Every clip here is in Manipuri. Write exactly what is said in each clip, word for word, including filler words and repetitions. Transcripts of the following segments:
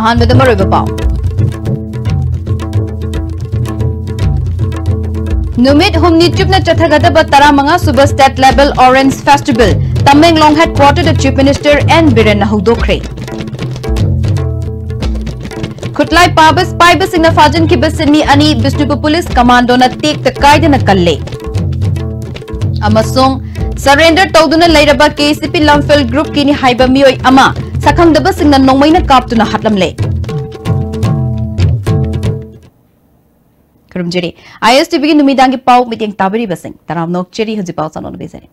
ꯑꯍꯥꯟꯕꯗ ꯃꯔꯨꯑꯣꯏꯕ ꯄꯥꯎ꯫ ꯅꯨꯃꯤꯠ ꯍꯨꯝꯅꯤ ꯆꯨꯞꯅ ꯆꯠꯊꯒꯗꯕ ꯇꯔꯥꯃꯉꯥ ꯁꯨꯕ State Level Orange Festival Tamenglong headquarter ꯗ Chief Minister N ꯕꯤꯔꯦꯟꯅ ꯍꯧꯗꯣꯛꯈ꯭ꯔꯦ꯫ ꯈꯨꯠꯂꯥꯏ ꯄꯥꯕ, ꯄꯥꯏꯕꯁꯤꯡꯅ ꯐꯥꯖꯤꯟꯈꯤꯕ ꯁꯤꯟꯃꯤ ꯑꯅꯤ ꯕꯤꯁꯅꯨꯄꯨꯔ ꯄꯨꯂꯤꯁ ꯀꯃꯥꯟꯗꯣꯅ ꯇꯦꯛꯇ ꯀꯥꯏꯗꯅ ꯀꯜꯂꯦ꯫ ꯑꯃꯁꯨꯡ surrender ꯇꯧꯗꯨꯅ ꯂꯩꯔꯕ K C P ꯂꯝꯐꯦꯜ group ꯀꯤꯅꯤ ꯍꯥꯏꯕ ꯃꯤꯑꯣꯏ ꯑꯃ ꯁꯛꯈꯪꯗꯕꯁꯤꯡꯅ ꯅꯣꯡꯃꯩꯅ ꯀꯥꯞꯇꯨꯅ ꯍꯥꯠꯂꯝꯂꯦ꯫ ꯈꯨꯔꯨꯝꯖꯔꯤ꯫ I S T V ꯒꯤ ꯅꯨꯃꯤꯗꯥꯡꯒꯤ ꯄꯥꯎ ꯃꯤꯠꯌꯦꯡ ꯇꯥꯕꯤꯔꯤꯕꯁꯤꯡ ꯇꯔꯥꯝꯅ ꯑꯣꯛꯆꯔꯤ꯫ ꯍꯧꯖꯤꯛ ꯄꯥꯎ ꯆꯥꯎꯅ ꯄꯤꯖꯔꯤ꯫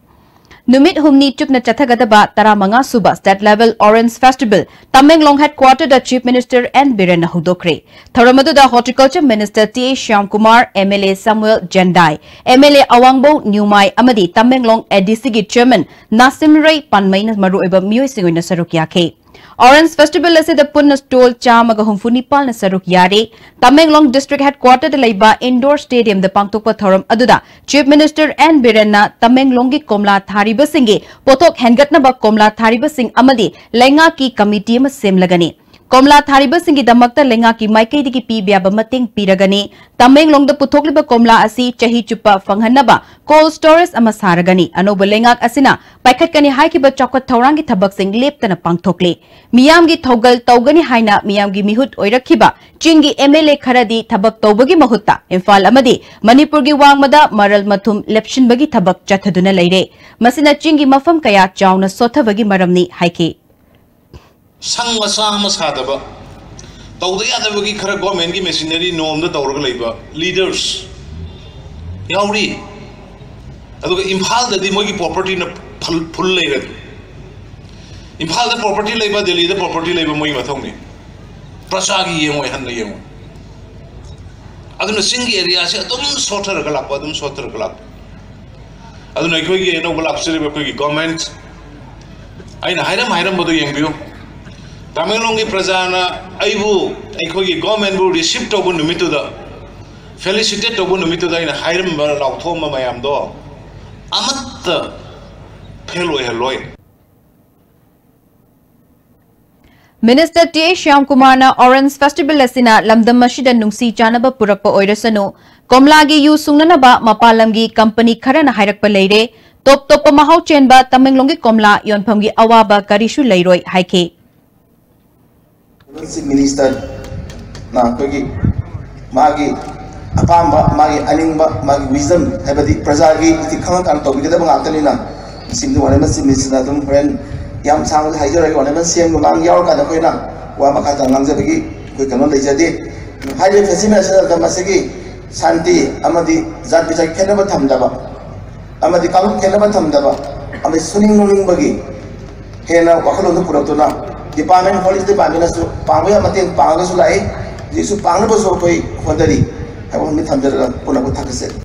ꯅꯨꯃꯤꯠ ꯍꯨꯝꯅꯤ ꯆꯨꯞꯅ ꯆꯠꯊꯒꯗꯕ ꯇꯔꯥꯃꯉꯥ ꯁꯨꯕ State Level Orange Festival Tamenglong headquarter ꯗ Chief Minister N ꯕꯤꯔꯦꯟꯅ ꯍꯧꯗꯣꯛꯈ꯭ꯔꯦ꯫ ꯊꯧꯔꯝ ꯑꯗꯨꯗ Horticulture Minister T A Shyamkumar, M L A ꯁꯥꯃꯨꯑꯦꯜ ꯖꯦꯟꯗꯥꯏ, M L A ꯑꯋꯥꯡꯕꯧ ꯅ꯭ꯌꯨꯃꯥꯏ ꯑꯃꯗꯤ ꯇꯃꯦꯡꯂꯣꯡ A D C ꯒꯤ chairman ꯅꯥꯁꯤꯝ ꯔꯩ ꯄꯥꯟꯃꯩꯅ ꯃꯔꯨꯑꯣꯏꯕ ꯃꯤꯑꯣꯏꯁꯤꯡ ꯑꯣꯏꯅ ꯁꯔꯨꯛ ꯌꯥꯈꯤ꯫ Orange Festival ꯑꯁꯤꯗ ꯄꯨꯟꯅ stall ꯆꯥꯝꯃꯒ ꯍꯨꯝꯐꯨ ꯅꯤꯄꯥꯜꯅ ꯁꯔꯨꯛ ꯌꯥꯔꯤ꯫ ꯇꯃꯦꯡꯂꯣꯡ district headquarter ꯗ ꯂꯩꯕ indoor stadium ꯗ ꯄꯥꯡꯊꯣꯛꯄ ꯊꯧꯔꯝ ꯑꯗꯨꯗ Chief Minister N ꯕꯤꯔꯦꯟꯅ ꯇꯃꯦꯡꯂꯣꯡꯒꯤ ꯀꯣꯝꯂꯥ ꯊꯥꯔꯤꯕꯁꯤꯡꯒꯤ ꯄꯣꯠꯊꯣꯛ ꯍꯦꯟꯒꯠꯅꯕ ꯀꯣꯝꯂꯥ ꯊꯥꯔꯤꯕꯁꯤꯡ ꯑꯃꯗꯤ ꯂꯩꯉꯥꯛꯀꯤ committee ꯑꯃ ꯁꯦꯝꯂꯒꯅꯤ꯫ ꯀꯣꯝꯂꯥ ꯊꯥꯔꯤꯕꯁꯤꯡꯒꯤꯗꯃꯛꯇ ꯂꯩꯉꯥꯛꯀꯤ ꯃꯥꯏꯀꯩꯗꯒꯤ ꯄꯤꯕ ꯌꯥꯕ ꯃꯇꯦꯡ ꯄꯤꯔꯒꯅꯤ꯫ ꯇꯃꯦꯡꯂꯣꯡꯗ ꯄꯨꯊꯣꯛꯂꯤꯕ ꯀꯣꯝꯂꯥ ꯑꯁꯤ ꯆꯍꯤ ꯆꯨꯞꯄ ꯐꯪꯍꯟꯅꯕ cold storage ꯑꯃ ꯁꯥꯔꯒꯅꯤ꯫ ꯑꯅꯧꯕ ꯂꯩꯉꯥꯛ ꯑꯁꯤꯅ ꯄꯥꯏꯈꯠꯀꯅꯤ ꯍꯥꯏꯈꯤꯕ ꯆꯥꯎꯈꯠ ꯊꯧꯔꯥꯡꯒꯤ ꯊꯕꯛꯁꯤꯡ ꯂꯦꯞꯇꯅ ꯄꯥꯡꯊꯣꯛꯂꯤ꯫ ꯃꯤꯌꯥꯝꯒꯤ ꯊꯧꯒꯜ ꯇꯧꯒꯅꯤ ꯍꯥꯏꯅ ꯃꯤꯌꯥꯝꯒꯤ ꯃꯤꯍꯨꯠ ꯑꯣꯏꯔꯛꯈꯤꯕ ꯆꯤꯡꯒꯤ M L A ꯈꯔꯗꯤ ꯊꯕꯛ ꯇꯧꯕꯒꯤ ꯃꯍꯨꯠꯇ ꯏꯝꯐꯥꯜ ꯑꯃꯗꯤ ꯃꯅꯤꯄꯨꯔꯒꯤ ꯋꯥꯡꯃꯗ ꯃꯔꯜ ꯃꯊꯨꯝ ꯂꯦꯞꯁꯤꯟꯕꯒꯤ ꯊꯕꯛ ꯆꯠꯊꯗꯨꯅ ꯂꯩꯔꯦ꯫ ꯃꯁꯤꯅ ꯆꯤꯡꯒꯤ ꯃꯐꯝ ꯀꯌꯥ ꯆꯥꯎꯅ ꯁꯣꯠꯊꯕꯒꯤ ꯃꯔꯝꯅꯤ ꯍꯥꯏꯈꯤ꯫ ꯁꯪ ꯃꯆꯥ ꯑꯃ ꯁꯥꯗꯕ, ꯇꯧꯗ ꯌꯥꯗꯕꯒꯤ ꯈꯔ government ꯀꯤ machinery ꯅꯣꯝꯗ ꯇꯧꯔꯒ ꯂꯩꯕ leaders ꯌꯥꯎꯔꯤ꯫ ꯑꯗꯨꯒ ꯏꯝꯐꯥꯜꯗꯗꯤ ꯃꯣꯏꯒꯤ property ꯅ full, full ꯂꯩꯔꯦ꯫ ꯏꯝꯐꯥꯜꯗ property ꯂꯩꯕ, ꯗꯦꯜꯂꯤꯗ property ꯂꯩꯕ ꯃꯣꯏꯒꯤ ꯃꯊꯧꯅꯤ꯫ ꯄ꯭ꯔꯖꯥꯒꯤ ꯌꯦꯡꯉꯣꯏ, ꯍꯟꯅ ꯌꯦꯡꯉꯣꯏ꯫ ꯑꯗꯨꯅ ꯆꯤꯡꯒꯤ area ꯁꯦ ꯑꯗꯨꯝ ꯁꯣꯠꯊꯔꯒ ꯂꯥꯛꯄ, ꯑꯗꯨꯝ ꯁꯣꯠꯊꯔꯒ ꯂꯥꯛꯄ꯫ ꯑꯗꯨꯅ ꯑꯩꯈꯣꯏꯒꯤ ꯑꯅꯧꯕ ꯂꯥꯛꯆꯔꯤꯕ ꯑꯩꯈꯣꯏꯒꯤ government, ꯑꯩꯅ ꯍꯥꯏꯔꯝ ꯍꯥꯏꯔꯝꯕꯗꯣ ꯌꯦꯡꯕꯤꯌꯨ꯫ ꯇꯃꯦꯡꯂꯣꯡꯒꯤ ꯄ꯭ꯔꯖꯥꯅ ꯑꯩꯕꯨ, ꯑꯩꯈꯣꯏꯒꯤ government ꯕꯨ receive ꯇꯧꯕ ꯅꯨꯃꯤꯠꯇꯨꯗ, felicitate ꯇꯧꯕ ꯅꯨꯃꯤꯠꯇꯨꯗ ꯑꯩꯅ ꯍꯥꯏꯔꯝꯕ, ꯂꯥꯎꯊꯣꯛꯑꯝꯕ ꯃꯌꯥꯝꯗꯣ ꯑꯃꯠꯇ fail ꯑꯣꯏꯍꯜꯂꯣꯏ꯫ Minister ꯇꯤ ꯑꯦ ꯁ꯭ꯌꯥꯝꯀꯨꯃꯥꯔꯅ Orange Festival ꯑꯁꯤꯅ ꯂꯝꯗꯝ ꯑꯁꯤꯗ ꯅꯨꯡꯁꯤ ꯆꯥꯟꯅꯕ ꯄꯨꯔꯛꯄ ꯑꯣꯏꯔꯁꯅꯨ, ꯀꯣꯝꯂꯥꯒꯤ ꯌꯨ ꯁꯨꯡꯅꯅꯕ ꯃꯄꯥꯟ ꯂꯝꯒꯤ company ꯈꯔꯅ ꯍꯥꯏꯔꯛꯄ ꯂꯩꯔꯦ, ꯇꯣꯞ ꯇꯣꯞꯄ ꯃꯍꯥꯎ ꯆꯦꯟꯕ ꯇꯃꯦꯡꯂꯣꯡꯒꯤ ꯀꯣꯝꯂꯥ ꯌꯣꯟꯐꯝꯒꯤ ꯑꯋꯥꯕ ꯀꯔꯤꯁꯨ ꯂꯩꯔꯣꯏ ꯍꯥꯏꯈꯤ꯫ Chief Minister ꯅ ꯑꯩꯈꯣꯏꯒꯤ ꯃꯥꯒꯤ ꯑꯄꯥꯝꯕ, ꯃꯥꯒꯤ ꯑꯅꯤꯡꯕ, ꯃꯥꯒꯤ wisdom, ꯍꯥꯏꯕꯗꯤ ꯄ꯭ꯔꯖꯥꯒꯤ ꯏꯊꯤꯛ ꯈꯪꯉꯀꯥꯟꯗ ꯇꯧꯕꯤꯒꯗꯕ ꯉꯥꯛꯇꯅꯤꯅ, ꯃꯁꯤꯃꯗꯤ Honourable Chief Minister ꯅ ꯑꯗꯨꯝ ꯍꯣꯔꯦꯟ ꯌꯥꯝ ꯁꯥꯡꯅ ꯍꯥꯏꯖꯔꯣꯏ꯫ Honourable ꯁꯤ ꯑꯦꯝ ꯃꯃꯥꯡ ꯌꯥꯎꯔꯀꯥꯟꯗ ꯑꯩꯈꯣꯏꯅ ꯋꯥ ꯃꯈꯥ ꯇꯥꯅ ꯉꯥꯡꯖꯕꯒꯤ ꯑꯩꯈꯣꯏ ꯀꯩꯅꯣ ꯂꯩꯖꯗꯦ꯫ ꯍꯥꯏꯔꯤꯕ festival ꯑꯁꯤꯗ ꯃꯁꯤꯒꯤ ꯁꯥꯟꯇꯤ ꯑꯃꯗꯤ ꯖꯥꯠ ꯕꯤꯖꯥꯠ ꯈꯦꯠꯅꯕ ꯊꯝꯗꯕ ꯑꯃꯗꯤ ꯀꯥꯡꯂꯨꯞ ꯈꯦꯠꯅꯕ ꯊꯝꯗꯕ ꯑꯃꯗꯤ ꯁꯨꯅꯤꯡ ꯅꯣꯡꯅꯤꯡꯕꯒꯤ ꯍꯦꯟꯅ ꯋꯥꯈꯜꯂꯣꯟꯗꯨ ꯄꯨꯔꯛꯇꯨꯅ department, police department ꯅꯁꯨ ꯄꯥꯡꯕ ꯌꯥꯕ ꯃꯇꯦꯡ ꯄꯥꯡꯉꯒꯁꯨ ꯂꯥꯛꯏ, ꯍꯧꯖꯤꯛꯁꯨ ꯄꯥꯡꯅꯕꯁꯨ ꯑꯩꯈꯣꯏ ꯍꯣꯠꯅꯔꯤ ꯍꯥꯏꯕ ꯋꯥꯐꯝꯗꯤ ꯊꯝꯖꯔꯒ ꯄꯨꯝꯅꯃꯛꯄꯨ ꯊꯥꯒꯠꯆꯔꯤ꯫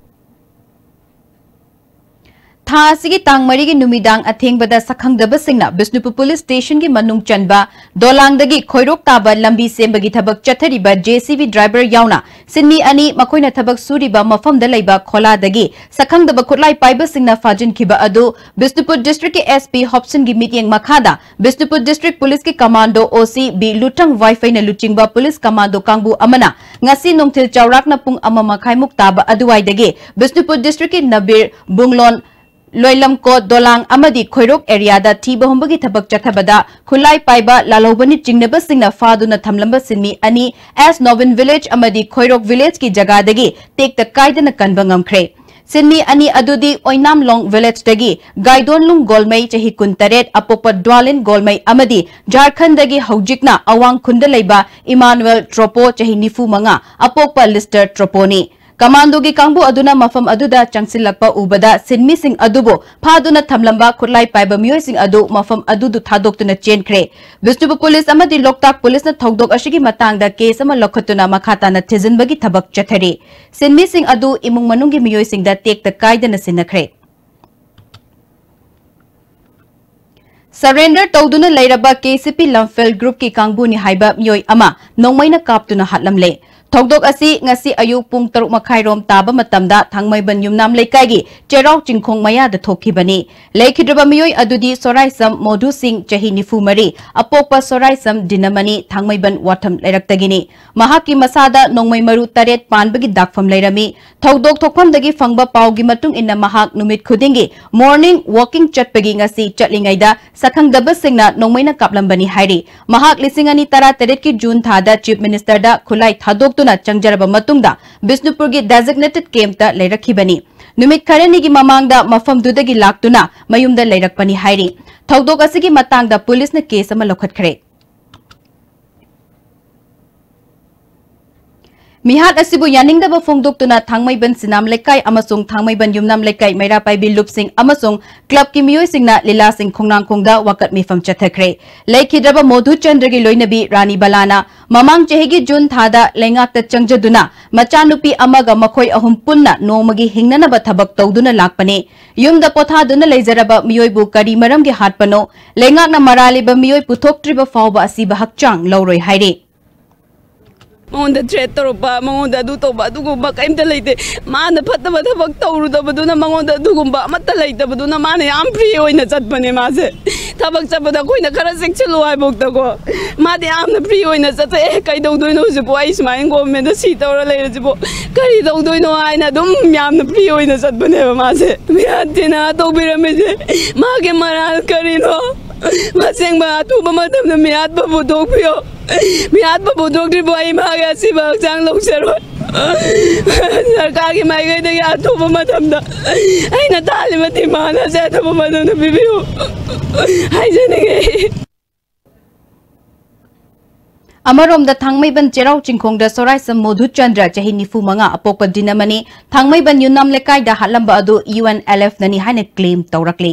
ꯊꯥ ꯑꯁꯤꯒꯤ ꯇꯥꯡ ꯃꯔꯤꯒꯤ ꯅꯨꯃꯤꯗꯥꯡ ꯑꯊꯦꯡꯕꯗ ꯁꯛꯈꯪꯗꯕꯁꯤꯡꯅ ꯕꯤꯁꯅꯨꯄꯨꯔ police station ꯒꯤ ꯃꯅꯨꯡ ꯆꯟꯕ ꯗꯣꯂꯥꯡꯗꯒꯤ ꯈꯣꯏꯔꯣꯛ ꯇꯥꯕ ꯂꯝꯕꯤ ꯁꯦꯝꯕꯒꯤ ꯊꯕꯛ ꯆꯠꯊꯔꯤꯕ J C B driver ꯌꯥꯎꯅ ꯁꯤꯟꯃꯤ ꯑꯅꯤ ꯃꯈꯣꯏꯅ ꯊꯕꯛ ꯁꯨꯔꯤꯕ ꯃꯐꯝꯗ ꯂꯩꯕ ꯈꯣꯂꯥꯗꯒꯤ ꯁꯛꯈꯪꯗꯕ ꯈꯨꯠꯂꯥꯏ ꯄꯥꯏꯕꯁꯤꯡꯅ ꯐꯥꯖꯤꯟꯈꯤꯕ ꯑꯗꯨ ꯕꯤꯁꯅꯨꯄꯨꯔ district ꯀꯤ S P Hobson ꯒꯤ ꯃꯤꯠꯌꯦꯡ ꯃꯈꯥꯗ ꯕꯤꯁꯅꯨꯄꯨꯔ district police ꯀꯤ commando O C B ꯂꯨꯇ꯭ꯔꯪ ꯋꯥꯏꯐꯩꯅ ꯂꯨꯆꯤꯡꯕ police commando ꯀꯥꯡꯕꯨ ꯑꯃꯅ ꯉꯁꯤ ꯅꯨꯡꯊꯤꯜ ꯆꯥꯎꯔꯥꯛꯅ ꯄꯨꯡ ꯑꯃ ꯃꯈꯥꯏꯃꯨꯛ ꯇꯥꯕ ꯑꯗꯨꯋꯥꯏꯗꯒꯤ ꯕꯤꯁꯅꯨꯄꯨꯔ district ꯀꯤ ꯅꯕꯤꯔ, ꯕꯨꯡꯂꯣꯟ, ꯂꯣꯏꯂꯝꯀꯣꯠ, ꯗꯣꯂꯥꯡ ꯑꯃꯗꯤ ꯈꯣꯏꯔꯣꯛ area ꯗ ꯊꯤꯕ ꯍꯨꯝꯕꯒꯤ ꯊꯕꯛ ꯆꯠꯊꯕꯗ ꯈꯨꯠꯂꯥꯏ ꯄꯥꯏꯕ ꯂꯥꯜꯍꯧꯕꯅ ꯆꯤꯡꯅꯕꯁꯤꯡꯅ ꯐꯥꯗꯨꯅ ꯊꯝꯂꯝꯕ ꯁꯤꯟꯃꯤ ꯑꯅꯤ S Nobin village ꯑꯃꯗꯤ ꯈꯣꯏꯔꯣꯛ village ꯀꯤ ꯖꯒꯥꯗꯒꯤ ꯇꯦꯛꯇ ꯀꯥꯏꯗꯅ ꯀꯟꯕ ꯉꯝꯈ꯭ꯔꯦ꯫ ꯁꯤꯟꯃꯤ ꯑꯅꯤ ꯑꯗꯨꯗꯤ ꯑꯣꯏꯅꯥꯝꯂꯣꯡ village ꯇꯒꯤ ꯒꯥꯏꯗꯣꯟꯂꯨꯡ ꯒꯣꯜꯃꯩ, ꯆꯍꯤ ꯀꯨꯟꯇꯔꯦꯠ, ꯑꯄꯣꯛꯄ ꯗ꯭ꯋꯥꯂꯤꯟ ꯒꯣꯜꯃꯩ ꯑꯃꯗꯤ ꯖꯥꯔꯈꯟꯗꯒꯤ ꯍꯧꯖꯤꯛꯅ ꯑꯋꯥꯡ ꯈꯨꯟꯗ ꯂꯩꯕ ꯏꯃꯥꯅꯨꯑꯦꯜ ꯇ꯭ꯔꯣꯄꯣ, ꯆꯍꯤ ꯅꯤꯐꯨ ꯃꯉꯥ, ꯑꯄꯣꯛꯄ ꯂꯤꯁꯇꯔ ꯇ꯭ꯔꯣꯄꯣꯅꯤ꯫ Commando ꯒꯤ ꯀꯥꯡꯕꯨ ꯑꯗꯨꯅ ꯃꯐꯝ ꯑꯗꯨꯗ ꯆꯪꯁꯤꯜꯂꯛꯄ ꯎꯕꯗ ꯁꯤꯟꯃꯤꯁꯤꯡ ꯑꯗꯨꯕꯨ ꯐꯥꯗꯨꯅ ꯊꯝꯂꯝꯕ ꯈꯨꯠꯂꯥꯏ ꯄꯥꯏꯕ ꯃꯤꯑꯣꯏꯁꯤꯡ ꯑꯗꯨ ꯃꯐꯝ ꯑꯗꯨꯗꯨ ꯊꯥꯗꯣꯛꯇꯨꯅ ꯆꯦꯟꯈ꯭ꯔꯦ꯫ ꯕꯤꯁꯅꯨꯄꯨꯔ police ꯑꯃꯗꯤ ꯂꯣꯛꯇꯥꯛ police ꯅ ꯊꯧꯗꯣꯛ ꯑꯁꯤꯒꯤ ꯃꯇꯥꯡꯗ case ꯑꯃ ꯂꯧꯈꯠꯇꯨꯅ ꯃꯈꯥ ꯇꯥꯅ ꯊꯤꯖꯤꯟꯕꯒꯤ ꯊꯕꯛ ꯆꯠꯊꯔꯤ꯫ ꯁꯤꯟꯃꯤꯁꯤꯡ ꯑꯗꯨ ꯏꯃꯨꯡ ꯃꯅꯨꯡꯒꯤ ꯃꯤꯑꯣꯏꯁꯤꯡꯗ ꯇꯦꯛꯇ ꯀꯥꯏꯗꯅ ꯁꯤꯟꯅꯈ꯭ꯔꯦ꯫ Surrender ꯇꯧꯗꯨꯅ ꯂꯩꯔꯕ K C P ꯂꯝꯐꯦꯜ group ꯀꯤ ꯀꯥꯡꯕꯨꯅꯤ ꯍꯥꯏꯕ ꯃꯤꯑꯣꯏ ꯑꯃ ꯅꯣꯡꯃꯩꯅ ꯀꯥꯞꯇꯨꯅ ꯍꯥꯠꯂꯝꯂꯦ꯫ ꯊꯧꯗꯣꯛ ꯑꯁꯤ ꯉꯁꯤ ꯑꯌꯨꯛ ꯄꯨꯡ ꯇꯔꯨꯛ ꯃꯈꯥꯏ ꯔꯣꯝ ꯇꯥꯕ ꯃꯇꯝꯗ ꯊꯥꯡꯃꯩꯕꯟ ꯌꯨꯝꯅꯥꯝ ꯂꯩꯀꯥꯏꯒꯤ ꯆꯩꯔꯥꯎ ꯆꯤꯡꯈꯣꯡ ꯃꯌꯥꯗ ꯊꯣꯛꯈꯤꯕꯅꯤ꯫ ꯂꯩꯈꯤꯗ꯭ꯔꯕ ꯃꯤꯑꯣꯏ ꯑꯗꯨꯗꯤ ꯁꯣꯔꯥꯏꯁꯝ ꯃꯣꯙꯨ ꯁꯤꯡ, ꯆꯍꯤ ꯅꯤꯐꯨ ꯃꯔꯤ, ꯑꯄꯣꯛꯄ ꯁꯣꯔꯥꯏꯁꯝ ꯗꯤꯅꯃꯅꯤ, ꯊꯥꯡꯃꯩꯕꯟ ꯋꯥꯊꯝ ꯂꯩꯔꯛꯇꯒꯤꯅꯤ꯫ ꯃꯍꯥꯛꯀꯤ ꯃꯁꯥꯗ ꯅꯣꯡꯃꯩ ꯃꯔꯨ ꯇꯔꯦꯠ ꯄꯥꯟꯕꯒꯤ ꯗꯥꯛꯐꯝ ꯂꯩꯔꯝꯃꯤ꯫ ꯊꯧꯗꯣꯛ ꯊꯣꯛꯐꯝꯗꯒꯤ ꯐꯪꯕ ꯄꯥꯎꯒꯤ ꯃꯇꯨꯡ ꯏꯟꯅ, ꯃꯍꯥꯛ ꯅꯨꯃꯤꯠ ꯈꯨꯗꯤꯡꯒꯤ morning walking ꯆꯠꯄꯒꯤ ꯉꯁꯤ ꯆꯠꯂꯤꯉꯩꯗ ꯁꯛꯈꯪꯗꯕꯁꯤꯡꯅ ꯅꯣꯡꯃꯩꯅ ꯀꯥꯞꯂꯝꯕꯅꯤ ꯍꯥꯏꯔꯤ꯫ ꯃꯍꯥꯛ ꯂꯤꯁꯤꯡ ꯑꯅꯤ ꯇꯔꯥꯇꯔꯦꯠꯀꯤ ꯖꯨꯟ ꯊꯥꯗ Chief Minister ꯗ ꯈꯨꯠꯂꯥꯏ ꯊꯥꯗꯣꯛꯇꯨꯅ ꯆꯪꯖꯔꯕ ꯃꯇꯨꯡꯗ ꯕꯤꯁꯅꯨꯄꯨꯔꯒꯤ designated camp ꯇ ꯂꯩꯔꯛꯈꯤꯕꯅꯤ꯫ ꯅꯨꯃꯤꯠ ꯈꯔꯅꯤꯒꯤ ꯃꯃꯥꯡꯗ ꯃꯐꯝꯗꯨꯗꯒꯤ ꯂꯥꯛꯇꯨꯅ ꯃꯌꯨꯝꯗ ꯂꯩꯔꯛꯄꯅꯤ ꯍꯥꯏꯔꯤ꯫ ꯊꯧꯗꯣꯛ ꯑꯁꯤꯒꯤ ꯃꯇꯥꯡꯗ ꯄꯨꯂꯤꯁꯅ case ꯑꯃ ꯂꯧꯈꯠꯈ꯭ꯔꯦ꯫ ꯃꯤꯍꯥꯠ ꯑꯁꯤꯕꯨ ꯌꯥꯅꯤꯡꯗꯕ ꯐꯣꯡꯗꯣꯛꯇꯨꯅ ꯊꯥꯡꯃꯩꯕꯟ ꯁꯤꯅꯥꯝ ꯂꯩꯀꯥꯏ ꯑꯃꯁꯨꯡ ꯊꯥꯡꯃꯩꯕꯟ ꯌꯨꯝꯅꯥꯝ ꯂꯩꯀꯥꯏ ꯃꯩꯔꯥ ꯄꯥꯏꯕꯤ ꯂꯨꯞꯁꯤꯡ ꯑꯃꯁꯨꯡ club ꯀꯤ ꯃꯤꯑꯣꯏꯁꯤꯡꯅ ꯂꯤꯂꯥꯁꯤꯡ ꯈꯣꯡꯅꯥꯡꯈꯣꯡꯗ ꯋꯥꯀꯠ ꯃꯤꯐꯝ ꯆꯠꯊꯈ꯭ꯔꯦ꯫ ꯂꯩꯈꯤꯗ꯭ꯔꯕ ꯃꯣꯙꯨ ꯆꯟꯗ꯭ꯔꯒꯤ ꯂꯣꯏꯅꯕꯤ ꯔꯥꯅꯤ ꯕꯂꯥꯅ ꯃꯃꯥꯡ ꯆꯍꯤꯒꯤ ꯖꯨꯟ ꯊꯥꯗ ꯂꯩꯉꯥꯛꯇ ꯆꯪꯖꯗꯨꯅ ꯃꯆꯥꯅꯨꯄꯤ ꯑꯃꯒ ꯃꯈꯣꯏ ꯑꯍꯨꯝ ꯄꯨꯟꯅ ꯅꯣꯡꯃꯒꯤ ꯍꯤꯡꯅꯅꯕ ꯊꯕꯛ ꯇꯧꯗꯨꯅ ꯂꯥꯛꯄꯅꯤ꯫ ꯌꯨꯝꯗ ꯄꯣꯊꯥꯗꯨꯅ ꯂꯩꯖꯔꯕ ꯃꯤꯑꯣꯏꯕꯨ ꯀꯔꯤ ꯃꯔꯝꯒꯤ ꯍꯥꯠꯄꯅꯣ? ꯂꯩꯉꯥꯛꯅ ꯃꯔꯥꯜ ꯂꯩꯕ ꯃꯤꯑꯣꯏ ꯄꯨꯊꯣꯛꯇ꯭ꯔꯤꯕ ꯐꯥꯎꯕ ꯑꯁꯤꯕ ꯍꯛꯆꯥꯡ ꯂꯧꯔꯣꯏ ꯍꯥꯏꯔꯤ꯫ ꯃꯉꯣꯟꯗ threat ꯇꯧꯔꯛꯄ, ꯃꯉꯣꯟꯗ ꯑꯗꯨ ꯇꯧꯕ, ꯑꯗꯨꯒꯨꯝꯕ ꯀꯔꯤꯝꯇ ꯂꯩꯇꯦ꯫ ꯃꯥꯅ ꯐꯠꯇꯕ ꯊꯕꯛ ꯇꯧꯔꯨꯗꯕꯗꯨꯅ ꯃꯉꯣꯟꯗ ꯑꯗꯨꯒꯨꯝꯕ ꯑꯃꯠꯇ ꯂꯩꯇꯕꯗꯨꯅ ꯃꯥꯅ ꯌꯥꯝ free ꯑꯣꯏꯅ ꯆꯠꯄꯅꯦ ꯃꯥꯁꯦ꯫ ꯊꯕꯛ ꯆꯠꯄꯗ ꯑꯩꯈꯣꯏꯅ ꯈꯔ ꯆꯦꯛꯁꯤꯜꯂꯨ ꯍꯥꯏꯕꯧꯇꯀꯣ, ꯃꯥꯗꯤ ꯌꯥꯝꯅ free ꯑꯣꯏꯅ ꯆꯠꯊꯣꯛꯑꯦ꯫ "ꯑꯦ, ꯀꯩꯗꯧꯗꯣꯏꯅꯣ ꯍꯧꯖꯤꯛꯄꯨ? ꯑꯩ ꯁꯨꯃꯥꯏꯅ government ꯇ ꯁꯤ ꯇꯧꯔ ꯂꯩꯔꯁꯤꯕꯨ ꯀꯔꯤ ꯇꯧꯗꯣꯏꯅꯣ?" ꯍꯥꯏꯅ ꯑꯗꯨꯝ ꯌꯥꯝꯅ free ꯑꯣꯏꯅ ꯆꯠꯄꯅꯦꯕ ꯃꯥꯁꯦ꯫ ꯃꯤꯍꯥꯠ ꯊꯤꯅ ꯇꯧꯕꯤꯔꯝꯃꯤꯁꯦ ꯃꯥꯒꯤ ꯃꯔꯥꯜ ꯀꯔꯤꯅꯣ? ꯑꯁꯦꯡꯕ ꯑꯊꯨꯕ ꯃꯇꯝꯗ ꯃꯤꯍꯥꯠꯄ ꯄꯨꯊꯣꯛꯄꯤꯌꯣ꯫ ꯃꯤꯍꯥꯠꯄ ꯄꯨꯊꯣꯛꯇ꯭ꯔꯤꯕ ꯑꯩ ꯃꯥꯒꯤ ꯑꯁꯤꯕ ꯍꯛꯆꯥꯡ ꯂꯧꯖꯔꯣꯏ꯫ ꯁꯔꯀꯥꯔꯒꯤ ꯃꯥꯏꯀꯩꯗꯒꯤ ꯑꯊꯨꯕ ꯃꯇꯝꯗ ꯑꯩꯅ ꯇꯥꯜꯂꯤꯕ demand ꯑꯁꯦ ꯑꯊꯨꯕ ꯃꯇꯝꯗ ꯄꯤꯕꯤꯌꯨ ꯍꯥꯏꯖꯅꯤꯡꯉꯤ꯫ ꯑꯃꯔꯣꯝꯗ, ꯊꯥꯡꯃꯩꯕꯟ ꯆꯩꯔꯥꯎ ꯆꯤꯡꯈꯣꯡꯗ ꯁꯣꯔꯥꯏꯁꯝ ꯃꯣꯙꯨꯆꯟꯗ꯭ꯔ, ꯆꯍꯤ ꯅꯤꯐꯨ ꯃꯉꯥ, ꯑꯄꯣꯛꯄ ꯗꯤꯅꯃꯅꯤ, ꯊꯥꯡꯃꯩꯕꯟ ꯌꯨꯝꯅꯥꯝ ꯂꯩꯀꯥꯏꯗ ꯍꯥꯠꯂꯝꯕ ꯑꯗꯨ U N L F ꯅꯅꯤ ꯍꯥꯏꯅ claim ꯇꯧꯔꯛꯂꯤ꯫